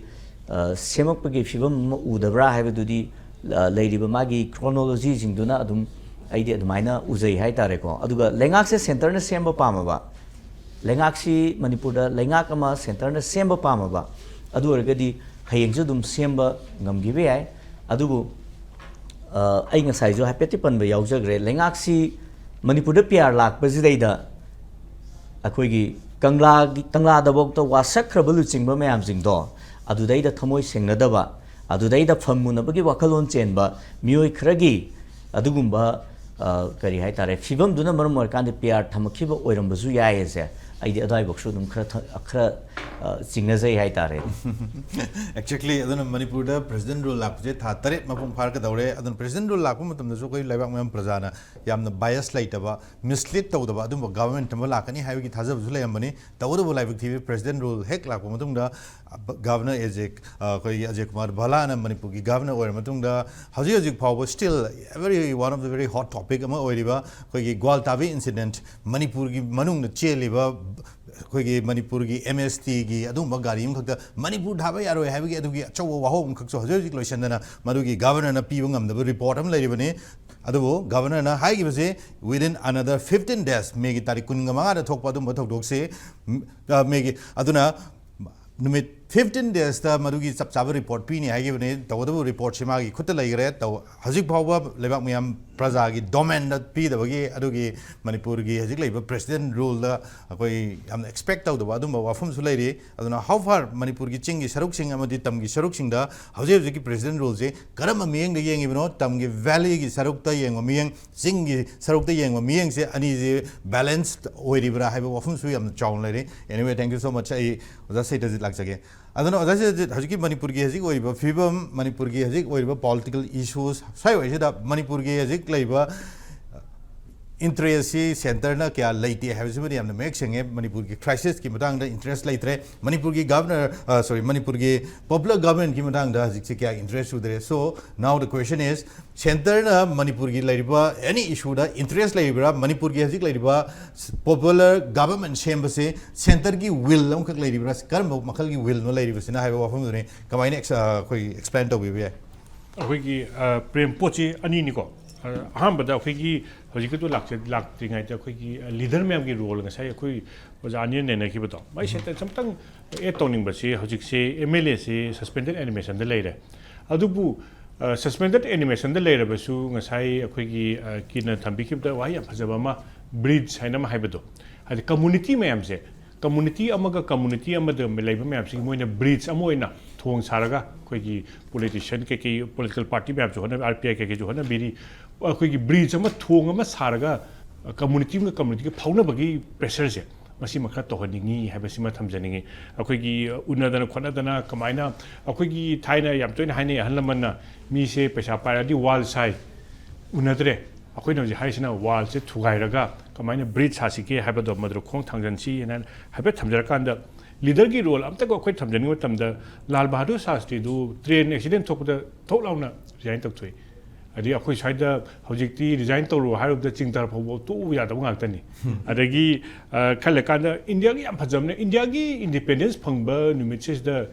ꯑ, ꯁꯦꯝꯃꯛꯄꯒꯤ ꯐꯤꯕꯝ ꯑꯃ ꯎꯗꯕ꯭ꯔꯥ ꯍꯥꯏꯕꯗꯨꯗꯤ, ꯑ, ꯂꯩꯔꯤꯕ ꯃꯥꯒꯤ ꯀ꯭ꯔꯣꯅꯣꯂꯣꯖꯤꯁꯤꯡꯗꯨꯅ ꯑꯗꯨꯝ ꯑꯩꯗꯤ ꯑꯗꯨꯃꯥꯏꯅ ꯎꯖꯩ ꯍꯥꯏꯇꯥꯔꯦꯀꯣ꯫ ꯑꯗꯨꯒ ꯂꯩꯉꯥꯛꯁꯦ ꯁꯦꯟꯇꯔꯅ ꯁꯦꯝꯕ ꯄꯥꯝꯃꯕ, ꯂꯩꯉꯥꯛꯁꯤ ꯃꯅꯤꯄꯨꯔꯗ ꯂꯩꯉꯥꯛ ꯑꯃ ꯁꯦꯟꯇꯔꯅ ꯁꯦꯝꯕ ꯄꯥꯝꯃꯕ, ꯑꯗꯨ ꯑꯣꯏꯔꯒꯗꯤ ꯍꯌꯦꯡꯁꯨ ꯑꯗꯨꯝ ꯁꯦꯝꯕ ꯉꯝꯈꯤꯕ ꯌꯥꯏ꯫ ꯑꯗꯨꯕꯨ, ꯑ, ꯑꯩ ꯉꯁꯥꯏꯁꯨ ꯍꯥꯏꯐꯦꯠꯇꯤ ꯄꯟꯕ ꯌꯥꯎꯖꯈ꯭ꯔꯦ, ꯂꯩꯉꯥꯛꯁꯤ ꯃꯅꯤꯄꯨꯔꯗ ꯄꯤ ꯑꯥꯔ ꯂꯥꯛꯄꯁꯤꯗꯩꯗ ꯑꯩꯈꯣꯏꯒꯤ ꯀꯪꯂꯥꯒꯤ, ꯀꯪꯂꯥꯗꯐꯥꯎꯗ ꯋꯥꯁꯛꯈ꯭ꯔꯕ ꯂꯨꯆꯤꯡꯕ ꯃꯌꯥꯝꯁꯤꯡꯗꯣ ꯑꯗꯨꯗꯩꯗ ꯊꯃꯣꯏ ꯁꯦꯡꯅꯗꯕ, ꯑꯗꯨꯗꯩꯗ ꯐꯝ ꯃꯨꯟꯅꯕꯒꯤ ꯋꯥꯈꯜꯂꯣꯟ ꯆꯦꯟꯕ ꯃꯤꯑꯣꯏ ꯈꯔꯒꯤ ꯑꯗꯨꯒꯨꯝꯕ, ꯑ, ꯀꯔꯤ ꯍꯥꯏꯇꯥꯔꯦ, ꯐꯤꯕꯝꯗꯨꯅ ꯃꯔꯝ ꯑꯣꯏꯔꯀꯥꯟꯗ ꯄꯤ ꯑꯥꯔ ꯊꯝꯃꯛꯈꯤꯕ ꯑꯣꯏꯔꯝꯕꯁꯨ ꯌꯥꯏ ꯑꯁꯦ꯫ ꯑꯩꯗꯤ ꯑꯗꯨꯋꯥꯏꯐꯥꯎꯁꯨ ꯑꯗꯨꯝ ꯈꯔ ꯊ- ꯈꯔ ꯑ, ꯆꯤꯡꯅꯖꯩ ꯍꯥꯏꯇꯥꯔꯦ꯫ Exactly. ꯑꯗꯨꯅ ꯃꯅꯤꯄꯨꯔꯗ president rule ꯂꯥꯛꯄꯁꯦ ꯊꯥ ꯇꯔꯦꯠ ꯃꯄꯨꯡ ꯐꯥꯔꯛꯀꯗꯧꯔꯦ꯫ ꯑꯗꯨꯅ president rule ꯂꯥꯛꯄ ꯃꯇꯝꯗꯁꯨ ꯑꯩꯈꯣꯏ ꯂꯩꯕꯥꯛ ꯃꯌꯥꯝ ꯄ꯭ꯔꯖꯥꯅ ꯌꯥꯝꯅ bias ꯂꯩꯇꯕ, mislead ꯇꯧꯗꯕ ꯑꯗꯨꯝꯕ government ꯑꯃ ꯂꯥꯛꯀꯅꯤ ꯍꯥꯏꯕꯒꯤ ꯊꯥꯖꯕꯁꯨ ꯂꯩꯔꯝꯕꯅꯤ꯫ ꯇꯧꯕꯇꯕꯨ ꯂꯥꯏꯕꯛ ꯊꯤꯕ, president rule ꯍꯦꯛ ꯂꯥꯛꯄ ꯃꯇꯨꯡꯗ governor as a, ꯑ, ꯑꯩꯈꯣꯏꯒꯤ ꯑꯖꯌ ꯀꯨꯃꯥꯔ ꯚꯜꯂꯥꯅ ꯃꯅꯤꯄꯨꯔꯒꯤ governor ꯑꯣꯏꯔ ꯃꯇꯨꯡꯗ ꯍꯧꯖꯤꯛ ꯍꯧꯖꯤꯛ ꯐꯥꯎꯕ still very one of the very hot topic ꯑꯃ ꯑꯣꯏꯔꯤꯕ ꯑꯩꯈꯣꯏꯒꯤ ꯒ꯭ꯋꯥꯜꯇꯥꯕꯤ incident, ꯃꯅꯤꯄꯨꯔꯒꯤ ꯃꯅꯨꯡꯗ ꯆꯦꯜꯂꯤꯕ ꯑꯩꯈꯣꯏꯒꯤ ꯃꯅꯤꯄꯨꯔꯒꯤ M S T ꯒꯤ ꯑꯗꯨꯒꯨꯝꯕ ꯒꯥꯔꯤ ꯑꯃꯈꯛꯇ ꯃꯅꯤꯄꯨꯔ ꯊꯥꯕ ꯌꯥꯔꯣꯏ ꯍꯥꯏꯕꯒꯤ ꯑꯗꯨꯒꯤ ꯑꯆꯧꯕ ꯋꯥꯍꯧ ꯑꯃꯈꯛꯁꯨ ꯍꯧꯖꯤꯛ ꯍꯧꯖꯤꯛ ꯂꯣꯏꯁꯤꯟꯗꯅ ꯃꯗꯨꯒꯤ governorꯅ ꯄꯤꯕ ꯉꯝꯗꯕ report ꯑꯃ ꯂꯩꯔꯤꯕꯅꯤ꯫ ꯑꯗꯨꯕꯨ governorꯅ ꯍꯥꯏꯈꯤꯕꯁꯦ within another fifteen days, ꯃꯦꯒꯤ ꯇꯥꯔꯤꯛ ꯀꯨꯟꯒ ꯃꯉꯥꯗ ꯊꯣꯛꯄ ꯑꯗꯨꯝꯕ ꯊꯧꯗꯣꯛꯁꯦ, ꯎꯝ, ꯑ, ꯃꯦꯒꯤ, ꯑꯗꯨꯅ ꯅꯨꯃꯤꯠ fifteen daysꯇ ꯃꯗꯨꯒꯤ ꯆꯞ ꯆꯥꯕ report ꯄꯤꯅꯤ ꯍꯥꯏꯈꯤꯕꯅꯤ꯫ ꯇꯧꯕꯇꯕꯨ reportꯁꯤ ꯃꯥꯒꯤ ꯈꯨꯠꯇ ꯂꯩꯈ꯭ꯔꯦ꯫ ꯇꯧ-, ꯍꯧꯖꯤꯛ ꯐꯥꯎꯕ ꯂꯩꯕꯥꯛ ꯃꯤꯌꯥꯝ ꯄ꯭ꯔꯖꯥꯒꯤ domainꯗ ꯄꯤꯗꯕꯒꯤ ꯑꯗꯨꯒꯤ ꯃꯅꯤꯄꯨꯔꯒꯤ ꯍꯧꯖꯤꯛ ꯂꯩꯕ president ruleꯗ ꯑꯩꯈꯣꯏ ꯌꯥꯝꯅ expect ꯇꯧꯗꯕ ꯑꯗꯨꯝꯕ ꯋꯥꯐꯝꯁꯨ ꯂꯩꯔꯤ꯫ ꯑꯗꯨꯅ how far ꯃꯅꯤꯄꯨꯔꯒꯤ ꯆꯤꯡꯒꯤ ꯁꯔꯨꯛꯁꯤꯡ ꯑꯃꯗꯤ ꯇꯝꯒꯤ ꯁꯔꯨꯛꯁꯤꯡꯗ ꯍꯧꯖꯤꯛ ꯍꯧꯖꯤꯛꯀꯤ president ruleꯁꯤ ꯀꯔꯝꯕ ꯃꯤꯠꯌꯦꯡꯗ ꯌꯦꯡꯉꯤꯕꯅꯣ? ꯇꯝꯒꯤ valleyꯒꯤ ꯁꯔꯨꯛꯇ ꯌꯦꯡꯕ ꯃꯤꯠꯌꯦꯡ, ꯆꯤꯡꯒꯤ ꯁꯔꯨꯛꯇ ꯌꯦꯡꯕ ꯃꯤꯠꯌꯦꯡꯁꯦ ꯑꯅꯤꯁꯦ balanced ꯑꯣꯏꯔꯤꯕ꯭ꯔꯥ ꯍꯥꯏꯕ ꯋꯥꯐꯝꯁꯨ ꯌꯥꯝꯅ ꯆꯥꯎꯅ ꯂꯩꯔꯤ꯫ Anyway, thank you so much꯫ ꯑꯩ ꯑꯣꯖꯥ ꯁꯩꯇꯖꯤꯠ ꯂꯥꯛꯆꯒꯦ꯫ ꯑꯗꯨꯅ ꯑꯣꯖꯥ ꯁꯩꯇꯖꯤꯠ, ꯍꯧꯖꯤꯛꯀꯤ ꯃꯅꯤꯄꯨꯔꯒꯤ ꯍꯧꯖꯤꯛ ꯑꯣꯏꯔꯤꯕ ꯐꯤꯕꯝ, ꯃꯅꯤꯄꯨꯔꯒꯤ ꯍꯧꯖꯤꯛ ꯑꯣꯏꯔꯤꯕ political issues, ꯁ꯭ꯋꯥꯏꯋꯥꯏꯁꯤꯗ ꯃꯅꯤꯄꯨꯔꯒꯤ ꯍꯧꯖꯤꯛ ꯂꯩꯕ interestꯁꯤ centreꯅ ꯀꯌꯥ ꯂꯩꯇꯦ ꯍꯥꯏꯕꯁꯤꯃꯗꯤ ꯌꯥꯝꯅ ꯃꯌꯦꯛ ꯁꯦꯡꯉꯦ꯫ ꯃꯅꯤꯄꯨꯔꯒꯤ crisisꯀꯤ ꯃꯇꯥꯡꯗ interest ꯂꯩꯇ꯭ꯔꯦ꯫ ꯃꯅꯤꯄꯨꯔꯒꯤ governor, ꯑ, sorry, ꯃꯅꯤꯄꯨꯔꯒꯤ popular governmentꯀꯤ ꯃꯇꯥꯡꯗ ꯍꯧꯖꯤꯛꯁꯦ ꯀꯌꯥ interest ꯎꯗ꯭ꯔꯦ꯫ So now the question is, centreꯅ ꯃꯅꯤꯄꯨꯔꯒꯤ ꯂꯩꯔꯤꯕ any issueꯗ interest ꯂꯩꯔꯤꯕ꯭ꯔꯥ? ꯃꯅꯤꯄꯨꯔꯒꯤ ꯍꯧꯖꯤꯛ ꯂꯩꯔꯤꯕ popular government ꯁꯦꯝꯕꯁꯦ centreꯒꯤ will ꯑꯃꯈꯛ ꯂꯩꯔꯤꯕ꯭ꯔꯥ? ꯀꯔꯝꯕ ꯃꯈꯜꯒꯤ willꯅꯣ ꯂꯩꯔꯤꯕꯁꯤꯅ ꯍꯥꯏꯕ ꯋꯥꯐꯝꯗꯨꯅꯤ꯫ ꯀꯃꯥꯏꯅ ex-, ꯑ, ꯑꯩꯈꯣꯏ explain ꯇꯧꯕꯤꯕ ꯌꯥꯏ? ꯑꯩꯈꯣꯏꯒꯤ, ꯑ, ꯄ꯭ꯔꯦꯝ ꯄꯣꯠꯁꯤ ꯑꯅꯤꯅꯤꯀꯣ꯫ ꯑ, ꯑꯍꯥꯟꯕꯗ ꯑꯩꯈꯣꯏꯒꯤ ꯍꯧꯖꯤꯛꯀꯤꯗꯨ ꯂꯥꯛꯆ-, ꯂꯥꯛꯇ꯭ꯔꯤꯉꯩꯗ ꯑꯩꯈꯣꯏꯒꯤ, ꯑ, leader ꯃꯌꯥꯝꯒꯤ role ꯉꯁꯥꯏ ꯑꯩꯈꯣꯏ ꯑꯣꯖꯥ ꯑꯅꯤꯅ ꯅꯩꯅꯈꯤꯕꯗꯣ, ꯃꯥꯏ sentence ꯑꯝꯇꯪ add ꯇꯧꯅꯤꯡꯕꯁꯤ, ꯍꯧꯖꯤꯛꯁꯤ MLAꯁꯤ suspended animationꯗ ꯂꯩꯔꯦ꯫ ꯑꯗꯨꯕꯨ, ꯑ, suspended animationꯗ ꯂꯩꯔꯕꯁꯨ ꯉꯁꯥꯏ ꯑꯩꯈꯣꯏꯒꯤ, ꯑ, ꯀꯤꯅ ꯊꯝꯕꯤꯈꯤꯕꯗ ꯋꯥꯍꯩ ꯌꯥꯝ ꯐꯖꯕ ꯑꯃ, bridge ꯍꯥꯏꯅ ꯑꯃ ꯍꯥꯏꯕꯗꯣ, ꯍꯥꯏꯗꯤ community ꯃꯌꯥꯝꯁꯦ, community ꯑꯃꯒ community ꯑꯃꯗ ꯂꯩꯕ ꯃꯌꯥꯝꯁꯤꯒꯤ ꯃꯣꯏꯅ bridge ꯑꯃ ꯑꯣꯏꯅ ꯊꯣꯡ ꯁꯥꯔꯒ ꯑꯩꯈꯣꯏꯒꯤ politician ꯀꯩꯀꯩ political party ꯃꯌꯥꯝꯁꯨ ꯍꯣꯠꯅ, RPI ꯀꯩꯀꯩꯁꯨ ꯍꯣꯠꯅꯕꯤꯔꯤ꯫ ꯑꯩꯈꯣꯏꯒꯤ bridge ꯑꯃ, ꯊꯣꯡ ꯑꯃ ꯁꯥꯔꯒ community ꯑꯃꯒ communityꯒ ꯐꯥꯎꯅꯕꯒꯤ pressureꯁꯦ ꯃꯁꯤꯃ ꯈꯔ ꯇꯧꯍꯟꯅꯤꯡꯉꯤ ꯍꯥꯏꯕꯁꯤꯃ ꯊꯝꯖꯅꯤꯡꯉꯤ꯫ ꯑꯩꯈꯣꯏꯒꯤ ꯎꯅꯗꯅ ꯈꯣꯠꯅꯗꯅ ꯀꯃꯥꯏꯅ, ꯑꯩꯈꯣꯏꯒꯤ ꯊꯥꯏꯅ ꯌꯥꯝ ꯇꯣꯏꯅ ꯍꯥꯏꯅꯩ ꯑꯍꯜ ꯂꯃꯟꯅ, "ꯃꯤꯁꯦ ꯄꯩꯁꯥ ꯄꯥꯏꯔꯗꯤ ꯋꯥꯜ ꯁꯥꯏ, ꯎꯅꯗ꯭ꯔꯦ"꯫ ꯑꯩꯈꯣꯏꯅ ꯍꯧꯖꯤꯛ ꯍꯥꯏꯔꯤꯁꯤꯅ ꯋꯥꯜꯁꯦ ꯊꯨꯒꯥꯏꯔꯒ ꯀꯃꯥꯏꯅ ꯕ꯭ꯔꯤꯖ ꯁꯥꯁꯤꯒꯦ ꯍꯥꯏꯕꯗꯣ ꯃꯗꯨꯗ ꯈꯣꯡ ꯊꯥꯡꯖꯟꯁꯤ ꯍꯥꯏꯅ ꯍꯥꯏꯐꯦꯠ ꯊꯝꯖꯔꯀꯥꯟꯗ, ꯂꯤꯗꯔꯒꯤ ꯔꯣꯜ ꯑꯝꯇꯒ ꯑꯩꯈꯣꯏ ꯊꯝꯖꯅꯤꯡꯕ ꯃꯇꯝꯗ ꯂꯥꯜ ꯕꯍꯥꯗꯨꯔ ꯁꯥꯁꯇ꯭ꯔꯤꯗꯨ ꯇ꯭ꯔꯦꯟ ꯑꯦꯛꯁꯤꯗꯦꯟ ꯊꯣꯛꯄꯗ ꯊꯣꯛ ꯂꯥꯎꯅ ꯔꯤꯖꯥꯏꯟ ꯇꯧꯊꯣꯛꯏ꯫ ꯑꯗꯒꯤ ꯑꯩꯈꯣꯏ ꯁ꯭ꯋꯥꯏꯗ ꯍꯧꯖꯤꯛꯇꯤ ꯔꯤꯖꯥꯏꯟ ꯇꯧꯔꯣ ꯍꯥꯏꯔꯨꯕꯗ ꯆꯤꯡꯊꯔ ꯐꯥꯎꯕ ꯇꯣꯛꯎ ꯌꯥꯗꯕ ꯉꯥꯛꯇꯅꯤ꯫ ꯑꯗꯒꯤ, ꯑ, ꯈꯜꯂꯀꯥꯟꯗ ꯏꯟꯗꯤꯌꯥꯒꯤ ꯌꯥꯝ ꯐꯖꯕꯅꯦ, ꯏꯟꯗꯤꯌꯥꯒꯤ ꯏꯟꯗꯤꯄꯦꯟꯗꯦꯟꯁ ꯐꯪꯕ ꯅꯨꯃꯤꯠꯁꯤꯗ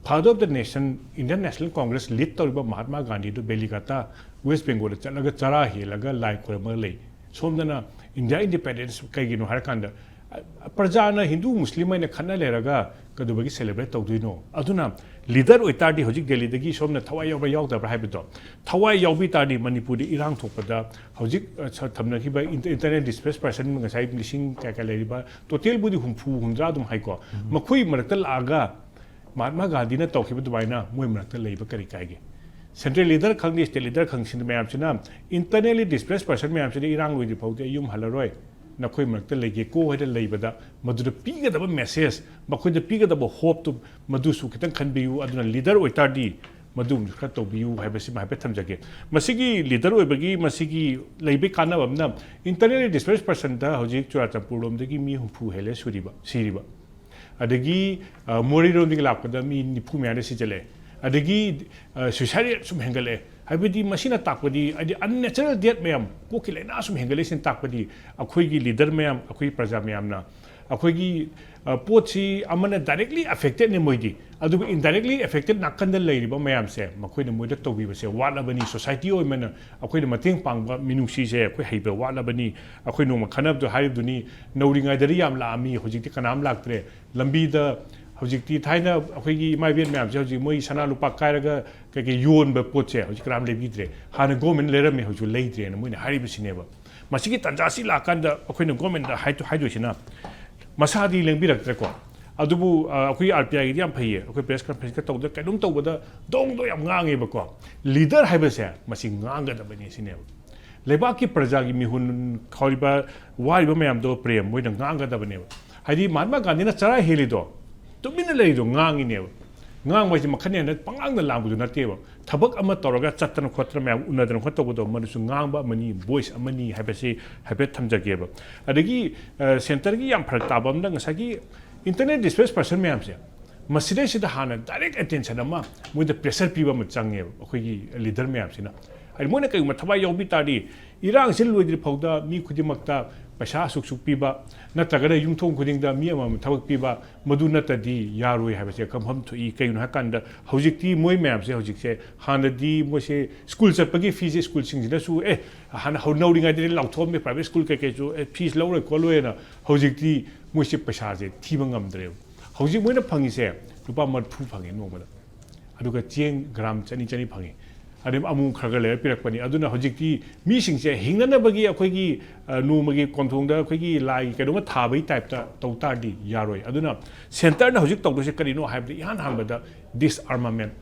Father of the Nation, Indian National Congress lead ꯇꯧꯔꯤꯕ ꯃꯍꯥꯇꯃꯥ ꯒꯥꯟꯙꯤꯗꯨ ꯕꯦꯂꯤꯀꯥꯇꯥ, ꯋꯦꯁ ꯕꯦꯡꯒꯣꯜꯗ ꯆꯠꯂꯒ ꯆꯔꯥ ꯍꯦꯜꯂꯒ ꯂꯥꯏ ꯈꯣꯏꯔꯝꯃꯒ ꯂꯩ꯫ ꯁꯣꯝꯗꯅ ꯏꯟꯗꯤꯌꯥ ꯏꯟꯗꯤꯄꯦꯟꯗꯦꯟꯁ ꯀꯩꯒꯤꯅꯣ ꯍꯥꯏꯔꯀꯥꯟꯗ, ꯑ, ꯄ꯭ꯔꯖꯥꯅ ꯍꯤꯟꯗꯨ ꯃꯨꯁꯂꯤꯝ ꯍꯥꯏꯅ ꯈꯠꯅ ꯂꯩꯔꯒ ꯀꯩꯗꯧꯕꯒꯤ ꯁꯦꯂꯦꯕ꯭ꯔꯦꯠ ꯇꯧꯗꯣꯏꯅꯣ? ꯑꯗꯨꯅ ꯂꯤꯗꯔ ꯑꯣꯏꯇꯥꯔꯗꯤ ꯍꯧꯖꯤꯛ ꯗꯦꯜꯂꯤꯗꯒꯤ ꯁꯣꯝꯅ ꯊꯋꯥꯏ ꯌꯥꯎꯕ꯭ꯔꯥ ꯌꯥꯎꯗꯕ꯭ꯔꯥ ꯍꯥꯏꯕꯗꯣ, ꯊꯋꯥꯏ ꯌꯥꯎꯕꯤ ꯇꯥꯔꯗꯤ ꯃꯅꯤꯄꯨꯔꯗ ꯏꯔꯥꯡ ꯊꯣꯛꯄꯗ ꯍꯧꯖꯤꯛ, ꯑ, ꯁ-, ꯊꯝꯅꯈꯤꯕ ꯏꯟꯇ-, ꯏꯟꯇꯔꯅꯦꯜ ꯗꯤꯁꯄ꯭ꯂꯦꯁ ꯄꯔꯁꯟ ꯉꯁꯥꯏ ꯂꯤꯁꯤꯡ ꯀꯌꯥ ꯀꯌꯥ ꯂꯩꯔꯤꯕ, ꯇꯣꯇꯦꯜꯕꯨꯗꯤ ꯍꯨꯝꯐꯨ ꯍꯨꯝꯗ꯭ꯔꯥ ꯑꯗꯨꯝ ꯍꯥꯏꯀꯣ, ꯃꯈꯣꯏ ꯃꯔꯛꯇ ꯂꯥꯛꯑꯒ ꯃꯍꯥꯇꯃꯥ ꯒꯥꯟꯙꯤꯅ ꯇꯧꯈꯤꯕ ꯑꯗꯨꯃꯥꯏꯅ ꯃꯣꯏ ꯃꯔꯛꯇ ꯂꯩꯕ ꯀꯔꯤ ꯀꯥꯏꯒꯦ? ꯁꯦꯟꯇ꯭ꯔꯦꯜ ꯂꯤꯗꯔ ꯈꯪꯗꯦ, ꯁ꯭ꯇꯦꯠ ꯂꯤꯗꯔ ꯈꯪꯗꯦ, ꯁꯤꯟꯕ ꯃꯌꯥꯝꯁꯤꯅ ꯏꯟꯇꯔꯅꯦꯜꯂꯤ ꯗꯤꯁꯄ꯭ꯂꯦꯁ ꯄꯔꯁꯟ ꯃꯌꯥꯝꯁꯤꯗ ꯏꯔꯥꯡ ꯂꯣꯏꯗ꯭ꯔꯤ ꯐꯥꯎꯗꯤ ꯑꯩ ꯌꯨꯝ ꯍꯜꯂꯔꯣꯏ, ꯅꯈꯣꯏ ꯃꯔꯛꯇ ꯂꯩꯒꯦꯀꯣ ꯍꯥꯏꯅ ꯂꯩꯕꯗ, ꯃꯗꯨꯗ ꯄꯤꯒꯗꯕ ꯃꯦꯁꯦꯖ, ꯃꯈꯣꯏꯗ ꯄꯤꯒꯗꯕ ꯍꯣꯞꯇꯨ, ꯃꯗꯨꯁꯨ ꯈꯤꯇꯪ ꯈꯟꯕꯤꯌꯨ꯫ ꯑꯗꯨꯅ ꯂꯤꯗꯔ ꯑꯣꯏꯇꯥꯔꯗꯤ ꯃꯗꯨꯒꯨꯝꯕꯁꯨ ꯈꯔ ꯇꯧꯕꯤꯌꯨ ꯍꯥꯏꯕꯁꯤꯃ ꯍꯥꯏꯐꯦꯠ ꯊꯝꯖꯒꯦ꯫ ꯃꯁꯤꯒꯤ ꯂꯤꯗꯔ ꯑꯣꯏꯕꯒꯤ ꯃꯁꯤꯒꯤ ꯂꯩꯕꯒꯤ ꯀꯥꯟꯅꯕ ꯑꯃꯅ, ꯏꯟꯇꯔꯅꯦꯜꯂꯤ ꯗꯤꯁꯄ꯭ꯂꯦꯁ ꯄꯔꯁꯟꯗ ꯍꯧꯖꯤꯛ ꯆꯨꯔꯥꯆꯥꯟꯄꯨꯔ ꯂꯣꯝꯗꯒꯤ ꯃꯤ ꯍꯨꯝꯐꯨ ꯍꯦꯜꯂꯦ ꯁꯨꯔꯤꯕ, ꯁꯤꯔꯤꯕ꯫ ꯑꯗꯒꯤ, ꯑ, ꯃꯣꯔꯦꯔꯣꯝꯗꯒꯤ ꯂꯥꯛꯄꯗ ꯃꯤ ꯅꯤꯐꯨ ꯃꯌꯥꯗ ꯁꯤꯖꯜꯂꯛꯑꯦ꯫ ꯑꯗꯒꯤ, ꯑ, suicide rate ꯁꯨꯝ ꯍꯦꯟꯒꯠꯂꯛꯑꯦ꯫ ꯍꯥꯏꯕꯗꯤ ꯃꯁꯤꯅ ꯇꯥꯛꯄꯗꯤ, ꯍꯥꯏꯗꯤ unnatural death ꯃꯌꯥꯝ, ꯀꯣꯛꯀꯤ ꯂꯥꯏꯅꯥ ꯁꯨꯝ ꯍꯦꯟꯒꯠꯂꯛꯏꯁꯤꯅ ꯇꯥꯛꯄꯗꯤ ꯑꯩꯈꯣꯏꯒꯤ ꯂꯤꯗꯔ ꯃꯌꯥꯝ, ꯑꯩꯈꯣꯏꯒꯤ ꯄ꯭ꯔꯖꯥ ꯃꯌꯥꯝꯅ ꯑꯩꯈꯣꯏꯒꯤ, ꯑ, ꯄꯣꯠꯁꯤ ꯑꯃꯅ directly affectedꯅꯦ ꯃꯣꯏꯗꯤ, ꯑꯗꯨꯕꯨ indirectly affected ꯅꯥꯀꯟꯗ ꯂꯩꯔꯤꯕ ꯃꯌꯥꯝꯁꯦ ꯃꯈꯣꯏꯅ ꯃꯣꯏꯗ ꯇꯧꯕꯤꯕꯁꯦ ꯋꯥꯠꯂꯕꯅꯤ꯫ ꯁꯣꯁꯥꯏꯇꯤ ꯑꯣꯏꯅ ꯑꯩꯈꯣꯏꯅ ꯃꯇꯦꯡ ꯄꯥꯡꯕ ꯃꯤꯅꯨꯡꯁꯤꯁꯦ ꯑꯩꯈꯣꯏ ꯍꯩꯕ ꯋꯥꯠꯂꯕꯅꯤ꯫ ꯑꯩꯈꯣꯏ ꯅꯣꯡꯃ ꯈꯟꯅꯕꯗꯣ ꯍꯥꯏꯔꯤꯕꯗꯨꯅꯤ, "ꯅꯧꯔꯤꯉꯩꯗꯗꯤ ꯌꯥꯝ ꯂꯥꯛꯑꯝꯃꯤ, ꯍꯧꯖꯤꯛꯇꯤ ꯀꯅꯥꯝ ꯂꯥꯛꯇ꯭ꯔꯦ"꯫ ꯂꯝꯕꯤꯗ ꯍꯧꯖꯤꯛꯇꯤ, ꯊꯥꯏꯅ ꯑꯩꯈꯣꯏꯒꯤ ꯏꯃꯥ ꯏꯕꯦꯟ ꯃꯌꯥꯝꯁꯦ ꯍꯧꯖꯤꯛ ꯃꯣꯏ ꯁꯅꯥ ꯂꯨꯄꯥ ꯀꯥꯏꯔꯒ ꯀꯩꯀꯩ ꯌꯣꯟꯕ ꯄꯣꯠꯁꯦ ꯍꯧꯖꯤꯛ ꯀꯅꯥꯝ ꯂꯩꯕꯤꯗ꯭ꯔꯦ꯫ ꯍꯥꯟꯅ ꯒꯣꯔꯃꯦꯟ ꯂꯩꯔꯝꯃꯦ, ꯍꯧꯖꯤꯛ ꯂꯩꯗ꯭ꯔꯦꯅ ꯃꯣꯏꯅ ꯍꯥꯏꯔꯤꯕꯁꯤꯅꯦꯕ꯫ ꯃꯁꯤꯒꯤ ꯇꯥꯟꯖꯥꯁꯤ ꯂꯥꯛꯀꯥꯟꯗ ꯑꯩꯈꯣꯏꯅ ꯒꯣꯔꯃꯦꯟꯗ ꯍꯥꯏꯗꯣ-, ꯍꯥꯏꯗꯣꯏꯁꯤꯅ, ꯃꯁꯥꯗꯤ ꯂꯦꯡꯕꯤꯔꯛꯇ꯭ꯔꯦꯀꯣ꯫ ꯑꯗꯨꯕꯨ, ꯑ, ꯑꯩꯈꯣꯏꯒꯤ ꯑꯥꯔ ꯄꯤ ꯑꯥꯏꯒꯤꯗꯤ ꯌꯥꯝ ꯐꯩꯌꯦ, ꯑꯩꯈꯣꯏ ꯄ꯭ꯔꯦꯁ ꯀꯟꯐꯔꯦꯟꯁꯀ ꯇꯧꯕꯗ ꯀꯩꯅꯣꯝ ꯇꯧꯕꯗ ꯗꯣꯡ ꯗꯣꯡ ꯌꯥꯝ ꯉꯥꯡꯉꯦꯕꯀꯣ꯫ ꯂꯤꯗꯔ ꯍꯥꯏꯕꯁꯦ ꯃꯁꯤ ꯉꯥꯡꯒꯗꯕꯅꯤ ꯁꯤꯅꯦꯕ꯫ ꯂꯩꯕꯥꯛꯀꯤ ꯄ꯭ꯔꯖꯥꯒꯤ ꯃꯤꯍꯨꯟ ꯈꯥꯎꯔꯤꯕ, ꯋꯥꯔꯤꯕ ꯃꯌꯥꯝꯗꯣ ꯄ꯭ꯔꯦꯝ ꯃꯣꯏꯅ ꯉꯥꯡꯒꯗꯕꯅꯦꯕ꯫ ꯍꯥꯏꯗꯤ ꯃꯍꯥꯠꯃꯥ ꯒꯥꯟꯙꯤꯅ ꯆꯔꯥ ꯍꯦꯜꯂꯤꯗꯣ, ꯇꯨꯃꯤꯟꯅ ꯂꯩꯔꯤꯗꯣ ꯉꯥꯡꯉꯤꯅꯦꯕ꯫ ꯉꯥꯡꯕ ꯍꯥꯏꯁꯦ ꯃꯈꯜ ꯍꯦꯟꯅ ꯄꯪꯉꯥꯡꯗ ꯂꯥꯡꯕꯗꯨ ꯅꯠꯇꯦꯕ꯫ ꯊꯕꯛ ꯑꯃ ꯇꯧꯔꯒ ꯆꯠꯇꯅ ꯈꯣꯠꯇꯅ ꯃꯌꯥꯝ ꯎꯅꯗꯅ ꯈꯣꯠꯇꯧꯕꯗꯣ, ꯃꯗꯨꯁꯨ ꯉꯥꯡꯕ ꯑꯃꯅꯤ, ꯚꯣꯏꯁ ꯑꯃꯅꯤ ꯍꯥꯏꯕꯁꯤ ꯍꯥꯏꯐꯦꯠ ꯊꯝꯖꯒꯦꯕ꯫ ꯑꯗꯒꯤ, ꯑ, ꯁꯦꯟꯇꯔꯒꯤ ꯌꯥꯝ ꯐꯔꯛ ꯇꯥꯕ ꯑꯃꯅ, ꯉꯁꯥꯏꯒꯤ internally displaced person ꯃꯌꯥꯝꯁꯦ, ꯃꯁꯤꯗꯩꯁꯤꯗ ꯍꯥꯟꯅ direct attention ꯑꯃ, ꯃꯣꯏꯗ pressure ꯄꯤꯕ ꯑꯃ ꯆꯪꯉꯦꯕ ꯑꯩꯈꯣꯏꯒꯤ leader ꯃꯌꯥꯝꯁꯤꯅ꯫ ꯍꯥꯏꯗꯤ ꯃꯣꯏꯅ ꯀꯩꯒꯨꯝꯕ ꯊꯋꯥꯏ ꯌꯥꯎꯕꯤ ꯇꯥꯔꯗꯤ, ꯏꯔꯥꯡꯁꯤ ꯂꯣꯏꯗ꯭ꯔꯤ ꯐꯥꯎꯗ ꯃꯤ ꯈꯨꯗꯤꯡꯃꯛꯇ ꯄꯩꯁꯥ ꯑꯁꯨꯛ ꯑꯁꯨꯛ ꯄꯤꯕ, ꯅꯠꯇ꯭ꯔꯒꯅ ꯌꯨꯝꯊꯣꯡ ꯈꯨꯗꯤꯡꯗ ꯃꯤ ꯑꯃꯃꯝ ꯊꯕꯛ ꯄꯤꯕ, ꯃꯗꯨ ꯅꯠꯇꯗꯤ ꯌꯥꯔꯣꯏ ꯍꯥꯏꯕꯁꯦ ꯀꯟꯐꯝ ꯊꯣꯛꯏ꯫ ꯀꯩꯒꯤꯅꯣ ꯍꯥꯏꯀꯥꯟꯗ, ꯍꯧꯖꯤꯛꯇꯤ ꯃꯣꯏ ꯃꯌꯥꯝꯁꯦ, ꯍꯧꯖꯤꯛꯁꯦ, ꯍꯥꯟꯅꯗꯤ ꯃꯣꯏꯁꯦ ꯁ꯭ꯀꯨꯜ ꯆꯠꯄꯒꯤ ꯐꯤꯁꯦ ꯁ꯭ꯀꯨꯜꯁꯤꯡꯁꯤꯅꯁꯨ, ꯑꯦ, ꯍꯥꯟꯅ ꯍꯧ-, ꯅꯧꯔꯤꯉꯩꯗꯗꯤ ꯂꯥꯎꯊꯣꯛꯑꯝꯃꯦ, ꯄ꯭ꯔꯥꯏꯚꯦꯠ ꯁ꯭ꯀꯨꯜ ꯀꯩꯀꯩꯁꯨ, "ꯑꯦ, ꯐꯤꯁ ꯂꯧꯔꯣꯏ ꯈꯣꯠꯂꯣꯏꯅ"꯫ ꯍꯧꯖꯤꯛꯇꯤ ꯃꯣꯏꯁꯦ ꯄꯩꯁꯥꯁꯦ ꯊꯤꯕ ꯉꯝꯗ꯭ꯔꯦꯕ꯫ ꯍꯧꯖꯤꯛ ꯃꯣꯏꯅ ꯐꯪꯉꯤꯁꯦ ꯂꯨꯄꯥ ꯃꯔꯤꯐꯨ ꯐꯪꯉꯦ ꯅꯣꯡꯃꯗ, ꯑꯗꯨꯒ ꯆꯦꯡ ꯒ꯭ꯔꯥꯝ ꯆꯅꯤ, ꯆꯅꯤ ꯐꯪꯉꯤ꯫ ꯑꯗꯩ ꯑꯃꯨꯛ ꯈꯔ ꯈꯔ ꯂꯩꯔ ꯄꯤꯔꯛꯄꯅꯤ꯫ ꯑꯗꯨꯅ ꯍꯧꯖꯤꯛꯇꯤ ꯃꯤꯁꯤꯡꯁꯦ ꯍꯤꯡꯅꯅꯕꯒꯤ ꯑꯩꯈꯣꯏꯒꯤ, ꯑ, ꯅꯣꯡꯃꯒꯤ ꯀꯣꯟꯊꯣꯡꯗ ꯑꯩꯈꯣꯏꯒꯤ ꯂꯥꯏꯒꯤ ꯀꯩꯅꯣꯝꯃ ꯊꯥꯕꯒꯤ ꯇꯥꯏꯞꯇ ꯇꯧ ꯇꯥꯔꯗꯤ ꯌꯥꯔꯣꯏ꯫ ꯑꯗꯨꯅ ꯁꯦꯟꯇꯔꯅ ꯍꯧꯖꯤꯛ ꯇꯧꯗꯣꯏꯁꯦ ꯀꯔꯤꯅꯣ ꯍꯥꯏꯕꯗ, ꯏꯍꯥꯟ ꯍꯥꯟꯕꯗ disarmament,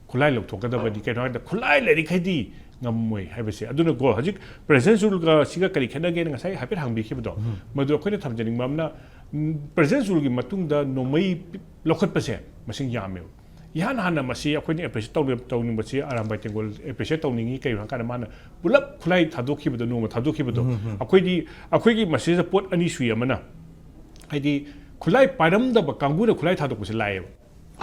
ꯈꯨꯠꯂꯥꯏ ꯂꯧꯊꯣꯛꯀꯗꯕꯅꯤ꯫ ꯀꯩꯅꯣ ꯍꯥꯏꯕꯗ, ꯈꯨꯠꯂꯥꯏ ꯂꯩꯔꯤꯈꯩꯗꯤ ꯉꯝꯃꯣꯏ ꯍꯥꯏꯕꯁꯦ꯫ ꯑꯗꯨꯅꯀꯣ, ꯍꯧꯖꯤꯛ ꯄ꯭ꯔꯖꯦꯟꯁ ꯔꯨꯜꯒ ꯁꯤꯒ ꯀꯔꯤ ꯈꯦꯠꯅꯒꯦꯅ ꯉꯁꯥꯏ ꯍꯥꯏꯐꯦꯠ ꯍꯪꯕꯤꯈꯤꯕꯗꯣ, ꯃꯗꯨ ꯑꯩꯈꯣꯏꯅ ꯊꯝꯖꯅꯤꯡꯕ ꯑꯃꯅ, ꯎꯝ, ꯄ꯭ꯔꯖꯦꯟꯁ ꯔꯨꯜꯒꯤ ꯃꯇꯨꯡꯗ ꯅꯣꯡꯃꯩ ꯂꯧꯈꯠꯄꯁꯦ ꯃꯁꯤꯡ ꯌꯥꯝꯃꯦꯕ꯫ ꯏꯍꯥꯟ ꯍꯥꯟꯅ ꯃꯁꯤ ꯑꯩꯈꯣꯏꯅ appreciate ꯇꯧꯅ-, ꯇꯧꯅꯤꯡꯕꯁꯤ ꯑꯔꯥꯝꯕꯥꯏ ꯇꯦꯡꯒꯣꯜ appreciate ꯇꯧꯅꯤꯡꯉꯤ꯫ ꯀꯩꯒꯤꯅꯣ ꯍꯥꯏꯀꯥꯟꯗ ꯃꯥꯅ ꯄꯨꯂꯞ ꯈꯨꯠꯂꯥꯏ ꯊꯥꯗꯣꯛꯈꯤꯕꯗꯣ, ꯅꯣꯡꯃ ꯊꯥꯗꯣꯛꯈꯤꯕꯗꯣ, ꯑꯩꯈꯣꯏꯗꯤ, ꯑꯩꯈꯣꯏꯒꯤ ꯃꯁꯤꯗ ꯄꯣꯠ ꯑꯅꯤ ꯁꯨꯏ꯫ ꯑꯃꯅ ꯍꯥꯏꯗꯤ ꯈꯨꯠꯂꯥꯏ ꯄꯥꯏꯔꯝꯗꯕ ꯀꯥꯡꯕꯨꯅ ꯈꯨꯠꯂꯥꯏ ꯊꯥꯗꯣꯛꯄꯁꯦ ꯂꯥꯛꯑꯦꯕ꯫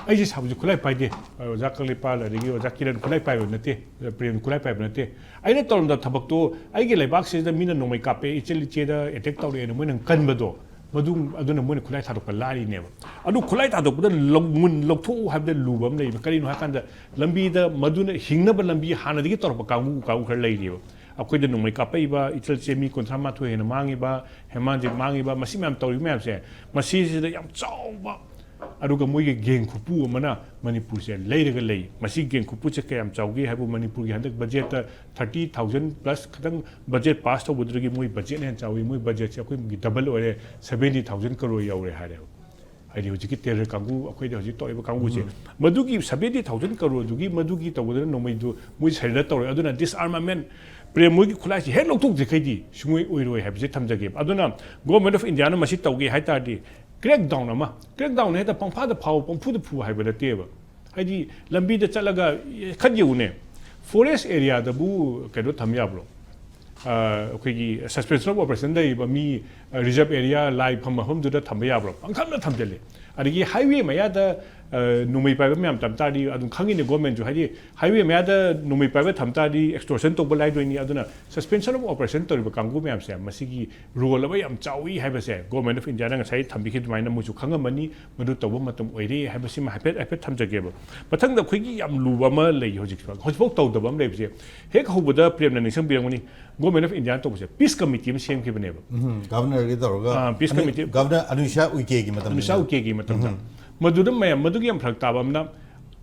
ꯑꯩꯁꯦ ꯁꯥꯕꯁꯦ ꯈꯨꯠꯂꯥꯏ ꯄꯥꯏꯗꯦ꯫ ꯑꯣꯖꯥ ꯀꯪꯂꯩꯄꯥꯜ ꯑꯗꯒꯤ ꯑꯣꯖꯥ ꯀꯤꯔꯟ ꯈꯨꯠꯂꯥꯏ ꯄꯥꯏꯕ ꯅꯠꯇꯦ, ꯑꯣꯖꯥ ꯄ꯭ꯔꯦꯝ ꯈꯨꯠꯂꯥꯏ ꯄꯥꯏꯕ ꯅꯠꯇꯦ꯫ ꯑꯩꯅ ꯇꯧꯔꯝꯗꯕ ꯊꯕꯛꯇꯣ, ꯑꯩꯒꯤ ꯂꯩꯕꯥꯛꯁꯤꯗ ꯃꯤꯅ ꯅꯣꯡꯃꯩ ꯀꯥꯞꯄꯦ, ꯏꯆꯦꯜ ꯏꯆꯦꯗ attack ꯇꯧꯔꯛꯑꯦꯅ ꯃꯣꯏꯅ ꯀꯟꯕꯗꯣ, ꯃꯗꯨ, ꯑꯗꯨꯅ ꯃꯣꯏꯅ ꯈꯨꯠꯂꯥꯏ ꯊꯥꯗꯣꯛꯄ ꯂꯥꯏꯔꯤꯅꯦꯕ꯫ ꯑꯗꯨ ꯈꯨꯠꯂꯥꯏ ꯊꯥꯗꯣꯛꯄꯗ ꯂꯧ-, ꯃꯨꯟ ꯂꯧꯊꯣꯛꯎ ꯍꯥꯏꯕꯗ ꯂꯨꯕ ꯑꯃ ꯂꯩꯕ꯫ ꯀꯔꯤꯅꯣ ꯍꯥꯏꯀꯥꯟꯗ, ꯂꯝꯕꯤꯗ ꯃꯗꯨꯅ ꯍꯤꯡꯅꯕ ꯂꯝꯕꯤ ꯍꯥꯟꯅꯗꯒꯤ ꯇꯧꯔꯛꯄ ꯀꯥꯡꯕꯨ, ꯀꯥꯡꯕꯨ ꯈꯔ ꯂꯩꯔꯤꯑꯕ꯫ ꯑꯩꯈꯣꯏꯗ ꯅꯣꯡꯃꯩ ꯀꯥꯞꯄꯛꯏꯕ ꯏꯆꯜꯁꯦ ꯃꯤ ꯀꯨꯟꯊ꯭ꯔꯥ ꯃꯥꯊꯣꯏ ꯍꯦꯟꯅ ꯃꯥꯡꯉꯤꯕ, ꯍꯦꯃꯥꯟꯖꯤꯠ ꯃꯥꯡꯉꯤꯕ, ꯃꯁꯤ ꯃꯌꯥꯝ ꯇꯧꯔꯤꯕ ꯃꯌꯥꯝꯁꯦ, ꯃꯁꯤꯁꯤꯗ ꯌꯥꯝ ꯆꯥꯎꯕ, ꯑꯗꯨꯒ ꯃꯣꯏꯒꯤ gang ꯈꯨꯄꯨ ꯑꯃꯅ ꯃꯅꯤꯄꯨꯔꯁꯦ ꯂꯩꯔꯒ ꯂꯩ꯫ ꯃꯁꯤ gang ꯈꯨꯄꯨꯁꯦ ꯀꯌꯥꯝ ꯆꯥꯎꯒꯦ ꯍꯥꯏꯕꯨ, ꯃꯅꯤꯄꯨꯔꯒꯤ ꯍꯟꯗꯛ ꯕꯖꯦꯠꯇ thirty thousand plus ꯈꯇꯪ ꯕꯖꯦꯠ ꯄꯥꯁ ꯇꯧꯕꯗꯨꯗꯒꯤ ꯃꯣꯏ ꯕꯖꯦꯠꯅ ꯍꯦꯟꯅ ꯆꯥꯎꯏ꯫ ꯃꯣꯏ ꯕꯖꯦꯠꯁꯦ ꯑꯩꯈꯣꯏꯒꯤ double ꯑꯣꯏꯔꯦ, seventy thousand crore ꯌꯧꯔꯦ ꯍꯥꯏꯔꯦꯕ꯫ ꯍꯥꯏꯗꯤ ꯍꯧꯖꯤꯛꯀꯤ terror ꯀꯥꯡꯕꯨ, ꯑꯩꯈꯣꯏꯗ ꯍꯧꯖꯤꯛ ꯇꯧꯔꯤꯕ ꯀꯥꯡꯕꯨꯁꯦ, ꯃꯗꯨꯒꯤ seventy thousand crore ꯗꯨꯒꯤ ꯃꯗꯨꯒꯤ ꯇꯧꯕꯗꯨꯅ ꯅꯣꯡꯃꯩꯗꯨ ꯃꯣꯏ surrender ꯇꯧꯔꯦ꯫ ꯑꯗꯨꯅ disarmament, ꯄ꯭ꯔꯦꯝ ꯃꯣꯏꯒꯤ ꯈꯨꯠꯂꯥꯏꯁꯤ ꯍꯦꯛ ꯂꯧꯊꯣꯛꯇ꯭ꯔꯤꯈꯩꯗꯤ ꯁꯨꯡꯑꯣꯏ ꯑꯣꯏꯔꯣꯏ ꯍꯥꯏꯕꯁꯦ ꯊꯝꯖꯒꯦꯕ꯫ ꯑꯗꯨꯅ Government of Indiaꯅ ꯃꯁꯤ ꯇꯧꯒꯦ ꯍꯥꯏ ꯇꯥꯔꯗꯤ, crackdown ꯑꯃ, crackdownꯅ ꯍꯦꯛꯇ ꯄꯪꯐꯥꯗ ꯐꯥꯎ, ꯄꯪꯐꯨꯗ ꯐꯨ ꯍꯥꯏꯕ ꯅꯠꯇꯦꯕ꯫ ꯍꯥꯏꯗꯤ ꯂꯝꯕꯤꯗ ꯆꯠꯂꯒ ꯈꯠ ꯌꯦꯡꯉꯨꯅꯦ, forest areaꯗꯕꯨ ꯀꯩꯅꯣ ꯊꯝ ꯌꯥꯕ꯭ꯔꯣ? ꯑ, ꯑꯩꯈꯣꯏꯒꯤ suspension of operation ꯂꯩꯔꯤꯕ ꯃꯤ, ꯑ, reserve area, ꯂꯥꯏ ꯐꯝ ꯃꯐꯝꯗꯨꯗ ꯊꯝꯕ ꯌꯥꯕ꯭ꯔꯣ? ꯄꯪꯊꯝꯗ ꯊꯝꯖꯜꯂꯦ꯫ ꯑꯗꯒꯤ highway ꯃꯌꯥꯗ, ꯑ, ꯅꯣꯡꯃꯩ ꯄꯥꯏꯕ ꯃꯌꯥꯝ ꯊꯝ ꯇꯥꯔꯗꯤ ꯑꯗꯨꯝ ꯈꯪꯉꯤꯅꯦ governmentꯁꯨ, ꯍꯥꯏꯗꯤ highway ꯃꯌꯥꯗ ꯅꯣꯡꯃꯩ ꯄꯥꯏꯕ ꯊꯝ ꯇꯥꯔꯗꯤ extortion ꯇꯧꯕ ꯂꯥꯏꯗꯣꯏꯅꯤ꯫ ꯑꯗꯨꯅ suspension of operation ꯇꯧꯔꯤꯕ ꯀꯥꯡꯕꯨ ꯃꯌꯥꯝꯁꯦ, ꯃꯁꯤꯒꯤ role ꯑꯃ ꯌꯥꯝ ꯆꯥꯎꯏ ꯍꯥꯏꯕꯁꯦ Government of Indiaꯅ ꯉꯁꯥꯏ ꯊꯝꯕꯤꯈꯤꯕ ꯑꯗꯨꯃꯥꯏꯅ ꯃꯣꯏꯁꯨ ꯈꯪꯉꯝꯃꯅꯤ꯫ ꯃꯗꯨ ꯇꯧꯕ ꯃꯇꯝ ꯑꯣꯏꯔꯦ ꯍꯥꯏꯕꯁꯤꯃ ꯍꯥꯏꯐꯦꯠ, ꯍꯥꯏꯐꯦꯠ ꯊꯝꯖꯒꯦꯕ꯫ ꯃꯊꯪꯗ ꯑꯩꯈꯣꯏꯒꯤ ꯌꯥꯝ ꯂꯨꯕ ꯑꯃ ꯂꯩ ꯍꯧꯖꯤꯛ, ꯍꯧꯖꯤꯛꯐꯥꯎ ꯇꯧꯗꯕ ꯑꯃ ꯂꯩꯕꯁꯦ, ꯍꯦꯛ ꯍꯧꯕꯗ ꯄ꯭ꯔꯦꯝꯅ ꯅꯤꯡꯁꯤꯡꯕꯤꯔꯝꯒꯅꯤ, Government of Indiaꯅ ꯇꯧꯕꯁꯦ peace committee ꯑꯃ ꯁꯦꯝꯈꯤꯕꯅꯦꯕ꯫ ꯎꯝ, Governorꯒꯤ ꯇꯧꯔꯒ ꯑꯥ, peace committee꯫ Governor ꯑꯅꯨꯁꯥ ꯎꯏꯀꯦꯒꯤ ꯃꯇꯝꯗ꯫ ꯑꯅꯨꯁꯥ ꯎꯏꯀꯦꯒꯤ ꯃꯇꯝꯗ꯫ ꯃꯗꯨꯗ ꯃꯌꯥꯝ, ꯃꯗꯨꯒꯤ ꯌꯥꯝ ꯐꯔꯛ ꯇꯥꯕ ꯑꯃꯅ,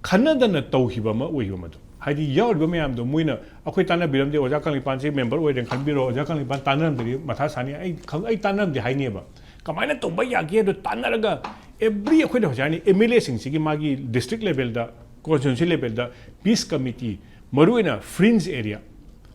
ꯈꯟꯅꯗꯅ ꯇꯧꯈꯤꯕ ꯑꯃ ꯑꯣꯏꯈꯤꯕ ꯃꯗꯨ꯫ ꯍꯥꯏꯗꯤ ꯌꯥꯎꯔꯤꯕ ꯃꯌꯥꯝꯗꯣ ꯃꯣꯏꯅ, ꯑꯩꯈꯣꯏ ꯇꯥꯟꯅꯕꯤꯔꯝꯗꯦ, ꯑꯣꯖꯥ ꯀꯪꯂꯩꯄꯥꯟꯁꯦ member ꯑꯣꯏꯔꯦꯅ ꯈꯟꯕꯤꯔꯣ, ꯑꯣꯖꯥ ꯀꯪꯂꯩꯄꯥꯟ ꯇꯥꯟꯅꯔꯝꯗ꯭ꯔꯗꯤ ꯃꯊꯥ ꯁꯥꯅꯤ, ꯑꯩ ꯈꯪ-, ꯑꯩ ꯇꯥꯟꯅꯔꯝꯗꯦ ꯍꯥꯏꯅꯦꯕ꯫ ꯀꯃꯥꯏꯅ ꯇꯧꯕ ꯌꯥꯒꯦ ꯑꯗꯣ ꯇꯥꯟꯅꯔꯒ every, ꯑꯩꯈꯣꯏꯅ ꯍꯧꯖꯤꯛ ꯍꯥꯏꯅꯤ, MLAꯁꯤꯡꯁꯤꯒꯤ ꯃꯥꯒꯤ district levelꯗ, constituency levelꯗ peace committee, ꯃꯔꯨꯑꯣꯏꯅ fringe area,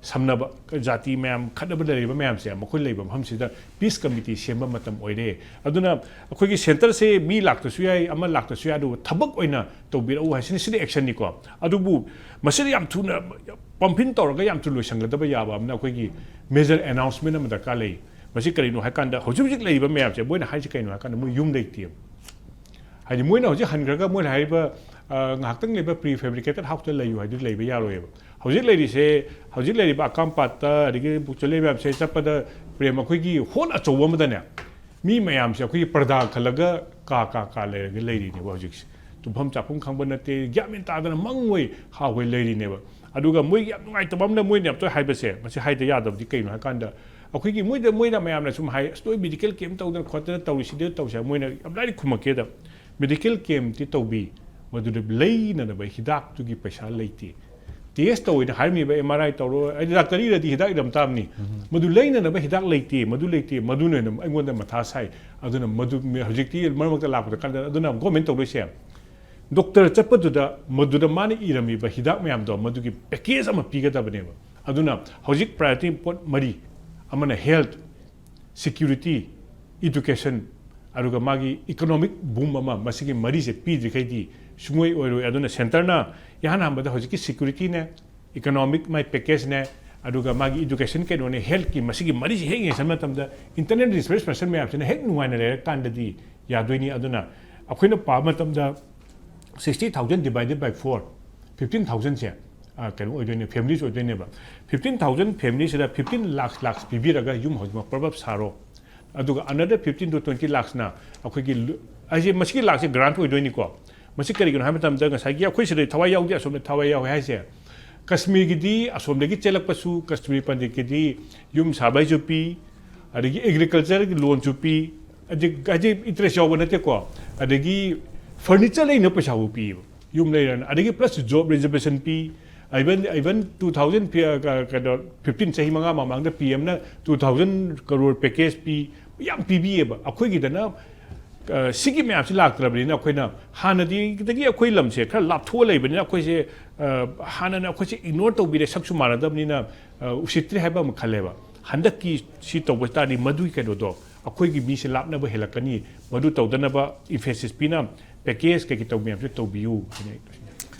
ꯁꯝꯅꯕ ꯖꯥꯇꯤ ꯃꯌꯥꯝ ꯈꯠꯅꯕ ꯂꯩꯔꯤꯕ ꯃꯌꯥꯝꯁꯦ ꯃꯈꯣꯏ ꯂꯩꯕ ꯃꯐꯝꯁꯤꯗ peace committee ꯁꯦꯝꯕ ꯃꯇꯝ ꯑꯣꯏꯔꯦ꯫ ꯑꯗꯨꯅ ꯑꯩꯈꯣꯏꯒꯤ centreꯁꯦ ꯃꯤ ꯂꯥꯛꯇ꯭ꯔꯁꯨ ꯌꯥꯏ, ꯑꯃ ꯂꯥꯛꯇ꯭ꯔꯁꯨ ꯌꯥꯏ, ꯑꯗꯨꯕꯨ ꯊꯕꯛ ꯑꯣꯏꯅ ꯇꯧꯕꯤꯔꯛꯎ ꯍꯥꯏꯁꯤꯅ ꯁꯤꯗꯤ actionꯅꯤꯀꯣ꯫ ꯑꯗꯨꯕꯨ ꯃꯁꯤꯗ ꯌꯥꯝ ꯊꯨꯅ ꯄꯝꯐꯤꯟ ꯇꯧꯔꯒ ꯌꯥꯝ ꯊꯨꯅ ꯂꯣꯏꯁꯟꯒꯗꯕ ꯌꯥꯕ ꯑꯃꯅ ꯑꯩꯈꯣꯏꯒꯤ major announcement ꯑꯃ ꯗꯔꯀꯥꯔ ꯂꯩ꯫ ꯃꯁꯤ ꯀꯔꯤꯅꯣ ꯍꯥꯏꯀꯥꯟꯗ ꯍꯧꯖꯤꯛ ꯍꯧꯖꯤꯛ ꯂꯩꯔꯤꯕ ꯃꯌꯥꯝꯁꯦ ꯃꯣꯏꯅ ꯍꯥꯏꯁꯤ ꯀꯩꯅꯣ ꯍꯥꯏꯀꯥꯟꯗ ꯃꯣꯏ ꯌꯨꯝ ꯂꯩꯇꯦꯕ꯫ ꯍꯥꯏꯗꯤ ꯃꯣꯏꯅ ꯍꯧꯖꯤꯛ ꯍꯟꯈ꯭ꯔꯒ ꯃꯣꯏꯅ ꯍꯥꯏꯔꯤꯕ, ꯑ, ꯉꯥꯏꯍꯥꯛꯇꯪ ꯂꯩꯕ prefabricated houseꯇ ꯂꯩꯌꯨ ꯍꯥꯏꯗꯨꯗꯤ ꯂꯩꯕ ꯌꯥꯔꯣꯏꯕ꯫ ꯍꯧꯖꯤꯛ ꯂꯩꯔꯤꯁꯦ, ꯍꯧꯖꯤꯛ ꯂꯩꯔꯤꯕ ꯑꯀꯥꯝꯄꯥꯠꯇ, ꯑꯗꯒꯤ ꯄꯨꯛꯆꯣꯏ ꯂꯩꯕ ꯃꯌꯥꯝꯁꯦ ꯆꯠꯄꯗ ꯄ꯭ꯔꯦꯝ ꯑꯩꯈꯣꯏꯒꯤ hall ꯑꯆꯧꯕ ꯑꯃꯗꯅꯦ ꯃꯤ ꯃꯌꯥꯝꯁꯦ ꯑꯩꯈꯣꯏꯒꯤ ꯄꯔꯗꯥ ꯈꯜꯂꯒ ꯀꯥ, ꯀꯥ, ꯀꯥ ꯂꯩꯔꯒ ꯂꯩꯔꯤꯅꯦꯕ ꯍꯧꯖꯤꯛꯁꯦ꯫ ꯇꯨꯝꯐꯝ ꯆꯥꯐꯝ ꯈꯪꯕ ꯅꯠꯇꯦ, ꯒ꯭ꯌꯥꯟ ꯃꯦꯟ ꯇꯥꯗꯅ ꯃꯪꯉꯣꯏ ꯍꯥꯎꯈꯣꯏ ꯂꯩꯔꯤꯅꯦꯕ꯫ ꯑꯗꯨꯒ ꯃꯣꯏꯒꯤ ꯌꯥꯝ ꯅꯨꯡꯉꯥꯏꯇꯕ ꯑꯃꯅ ꯃꯣꯏꯅ ꯌꯥꯝ ꯇꯣꯏ ꯍꯥꯏꯕꯁꯦ, ꯃꯁꯤ ꯍꯥꯏꯗ ꯌꯥꯗꯕꯗꯤ ꯀꯩꯅꯣ ꯍꯥꯏꯀꯥꯟꯗ, ꯑꯩꯈꯣꯏꯒꯤ ꯃꯣꯏꯗ, ꯃꯣꯏꯅ ꯃꯌꯥꯝꯅ ꯁꯨꯝ ꯍꯥꯏ, "ꯑꯁ, ꯅꯣꯏ medical camp ꯇꯧꯗꯅ ꯈꯣꯠꯇꯅ ꯇꯧꯔꯤꯁꯤꯗꯤ ꯇꯧꯁꯦ", ꯃꯣꯏꯅ ꯌꯥꯝ ꯂꯥꯏꯅ ꯈꯨꯝꯃꯛꯀꯦꯗ꯫ Medical campꯇꯤ ꯇꯧꯕꯤ, ꯃꯗꯨꯗ ꯂꯩꯅꯅꯕ ꯍꯤꯗꯥꯛꯇꯨꯒꯤ ꯄꯩꯁꯥ ꯂꯩꯇꯦ꯫ Test ꯇꯧꯋꯦꯅ ꯍꯥꯏꯔꯝꯃꯤꯕ, M R I ꯇꯧꯔꯣ, ꯑꯩꯗꯤ ꯗꯥꯛꯇꯔ ꯏꯔꯗꯤ ꯍꯤꯗꯥꯛ ꯏꯔꯝ ꯇꯥꯕꯅꯤ꯫ ꯃꯗꯨ ꯂꯩꯅꯅꯕ ꯍꯤꯗꯥꯛ ꯂꯩꯇꯦ, ꯃꯗꯨ ꯂꯩꯇꯦ, ꯃꯗꯨꯅ ꯍꯦꯟꯅ ꯑꯩꯉꯣꯟꯗ ꯃꯊꯥ ꯁꯥꯏ꯫ ꯑꯗꯨꯅ ꯃꯗꯨ ꯍꯧꯖꯤꯛꯇꯤ ꯃꯔꯛ ꯃꯔꯛꯇ ꯂꯥꯛꯄꯗ ꯀꯥꯟꯗ, ꯑꯗꯨꯅ government ꯇꯧꯗꯣꯏꯁꯦ, ꯗꯣꯛꯇꯔ ꯆꯠꯄꯗꯨꯗ ꯃꯗꯨꯗ ꯃꯥꯅ ꯏꯔꯝꯃꯤꯕ ꯍꯤꯗꯥꯛ ꯃꯌꯥꯝꯗꯣ ꯃꯗꯨꯒꯤ package ꯑꯃ ꯄꯤꯒꯗꯕꯅꯦꯕ꯫ ꯑꯗꯨꯅ ꯍꯧꯖꯤꯛ priority ꯄꯣꯠ ꯃꯔꯤ, ꯑꯃꯅ health, security, education, ꯑꯗꯨꯒ ꯃꯥꯒꯤ economic boom ꯑꯃ, ꯃꯁꯤꯒꯤ ꯃꯔꯤꯁꯦ ꯄꯤꯗ꯭ꯔꯤꯈꯩꯗꯤ ꯁꯨꯡꯑꯣꯏ ꯑꯣꯏꯔꯣꯏ꯫ ꯑꯗꯨꯅ centreꯅ ꯏꯍꯥꯟ ꯍꯥꯟꯕꯗ ꯍꯧꯖꯤꯛꯀꯤ securityꯅꯦ, economic ꯃꯥꯏ packageꯅꯦ, ꯑꯗꯨꯒ ꯃꯥꯒꯤ education ꯀꯩꯅꯣꯅꯦ, healthꯀꯤ, ꯃꯁꯤꯒꯤ ꯃꯔꯤꯁꯤ ꯍꯦꯛ ꯌꯦꯡꯁꯟꯕ ꯃꯇꯝꯗ internal resource person ꯃꯌꯥꯝꯁꯤꯅ ꯍꯦꯛ ꯅꯨꯡꯉꯥꯏꯅ ꯂꯩꯔꯀꯥꯟꯗꯗꯤ ꯌꯥꯗꯣꯏꯅꯤ꯫ ꯑꯗꯨꯅ ꯑꯩꯈꯣꯏꯅ ꯄꯥꯕ ꯃꯇꯝꯗ sixty thousand divided by four, fifteen thousandꯁꯦ ꯀꯩꯅꯣ ꯑꯣꯏꯗꯣꯏꯅꯦ, families ꯑꯣꯏꯗꯣꯏꯅꯦꯕ꯫ Fifteen thousand familiesꯁꯤꯗ fifteen lakhs lakhs ꯄꯤꯕꯤꯔꯒ ꯌꯨꯝ ꯍꯧꯖꯤꯛꯃꯛ ꯄꯔꯕꯞ ꯁꯥꯔꯣ꯫ ꯑꯗꯨꯒ another fifteen to twenty lakhsꯅ ꯑꯩꯈꯣꯏꯒꯤ ꯂꯨ-, ꯑꯩꯁꯦ ꯃꯁꯤꯒꯤ ꯂꯥꯛꯁꯦ grant ꯑꯣꯏꯗꯣꯏꯅꯤꯀꯣ꯫ ꯃꯁꯤ ꯀꯔꯤꯒꯤꯅꯣ ꯍꯥꯏꯕ ꯃꯇꯝꯗ ꯉꯁꯥꯏꯒꯤ ꯑꯩꯈꯣꯏ ꯁꯤꯗ ꯊꯋꯥꯏ ꯌꯥꯎꯗꯦ, ꯑꯁꯣꯝꯗ ꯊꯋꯥꯏ ꯌꯥꯎꯋꯦ ꯍꯥꯏꯁꯦ, ꯀꯁꯃꯤꯔꯒꯤꯗꯤ ꯑꯁꯣꯝꯗꯒꯤ ꯆꯦꯜꯂꯛꯄꯁꯨ, ꯀꯁꯃꯤꯔ ꯄꯟꯗꯤꯠꯀꯤꯗꯤ ꯌꯨꯝ ꯁꯥꯕꯩꯁꯨ ꯄꯤ, ꯑꯗꯒꯤ agricultureꯒꯤ loanꯁꯨ ꯄꯤ, ꯑꯗꯒꯤ ꯍꯥꯏꯗꯤ interest ꯌꯥꯎꯕ ꯅꯠꯇꯦꯀꯣ, ꯑꯗꯒꯤ furniture ꯂꯩꯅꯕ ꯄꯩꯁꯥꯕꯨ ꯄꯤꯌꯦꯕ, ꯌꯨꯝ ꯂꯩꯔꯅ, ꯑꯗꯒꯤ plus job reservation ꯄꯤ, even even two thousand ꯀꯩꯅꯣ fifteen, ꯆꯍꯤ ꯃꯉꯥ ꯃꯃꯥꯡꯗ P Mꯅ two thousand crore package ꯄꯤ, ꯌꯥꯝ ꯄꯤꯕꯤꯌꯦꯕ꯫ ꯑꯩꯈꯣꯏꯒꯤꯗꯅ ꯑ, ꯁꯤꯒꯤ ꯃꯌꯥꯝꯁꯤ ꯂꯥꯛꯇ꯭ꯔꯕꯅꯤꯅ ꯑꯩꯈꯣꯏꯅ ꯍꯥꯟꯅꯗꯒꯤ ꯑꯩꯈꯣꯏ ꯂꯝꯁꯦ ꯈꯔ ꯂꯥꯞꯊꯣꯛꯑ ꯂꯩꯕꯅꯤꯅ ꯑꯩꯈꯣꯏꯁꯦ, ꯑ, ꯍꯥꯟꯅꯅ ꯑꯩꯈꯣꯏꯁꯦ ignore ꯇꯧꯕꯤꯔꯦ, ꯁꯛꯁꯨ ꯃꯥꯟꯅꯗꯕꯅꯤꯅ, ꯑ, ꯎꯁꯤꯠꯇ꯭ꯔꯦ ꯍꯥꯏꯕ ꯑꯃ ꯈꯜꯂꯦꯕ꯫ ꯍꯟꯗꯛꯀꯤ ꯁꯤ ꯇꯧꯕ ꯇꯥꯔꯗꯤ ꯃꯗꯨꯒꯤ ꯀꯩꯅꯣꯗꯣ ꯑꯩꯈꯣꯏꯒꯤ ꯃꯤꯁꯦ ꯂꯥꯞꯅꯕ ꯍꯦꯜꯂꯛꯀꯅꯤ, ꯃꯗꯨ ꯇꯧꯗꯅꯕ emphasis ꯄꯤꯅ package ꯀꯩꯀꯩ ꯇꯧꯕ ꯃꯌꯥꯝꯁꯦ ꯇꯧꯕꯤꯌꯨ ꯍꯥꯏꯅ ꯑꯩ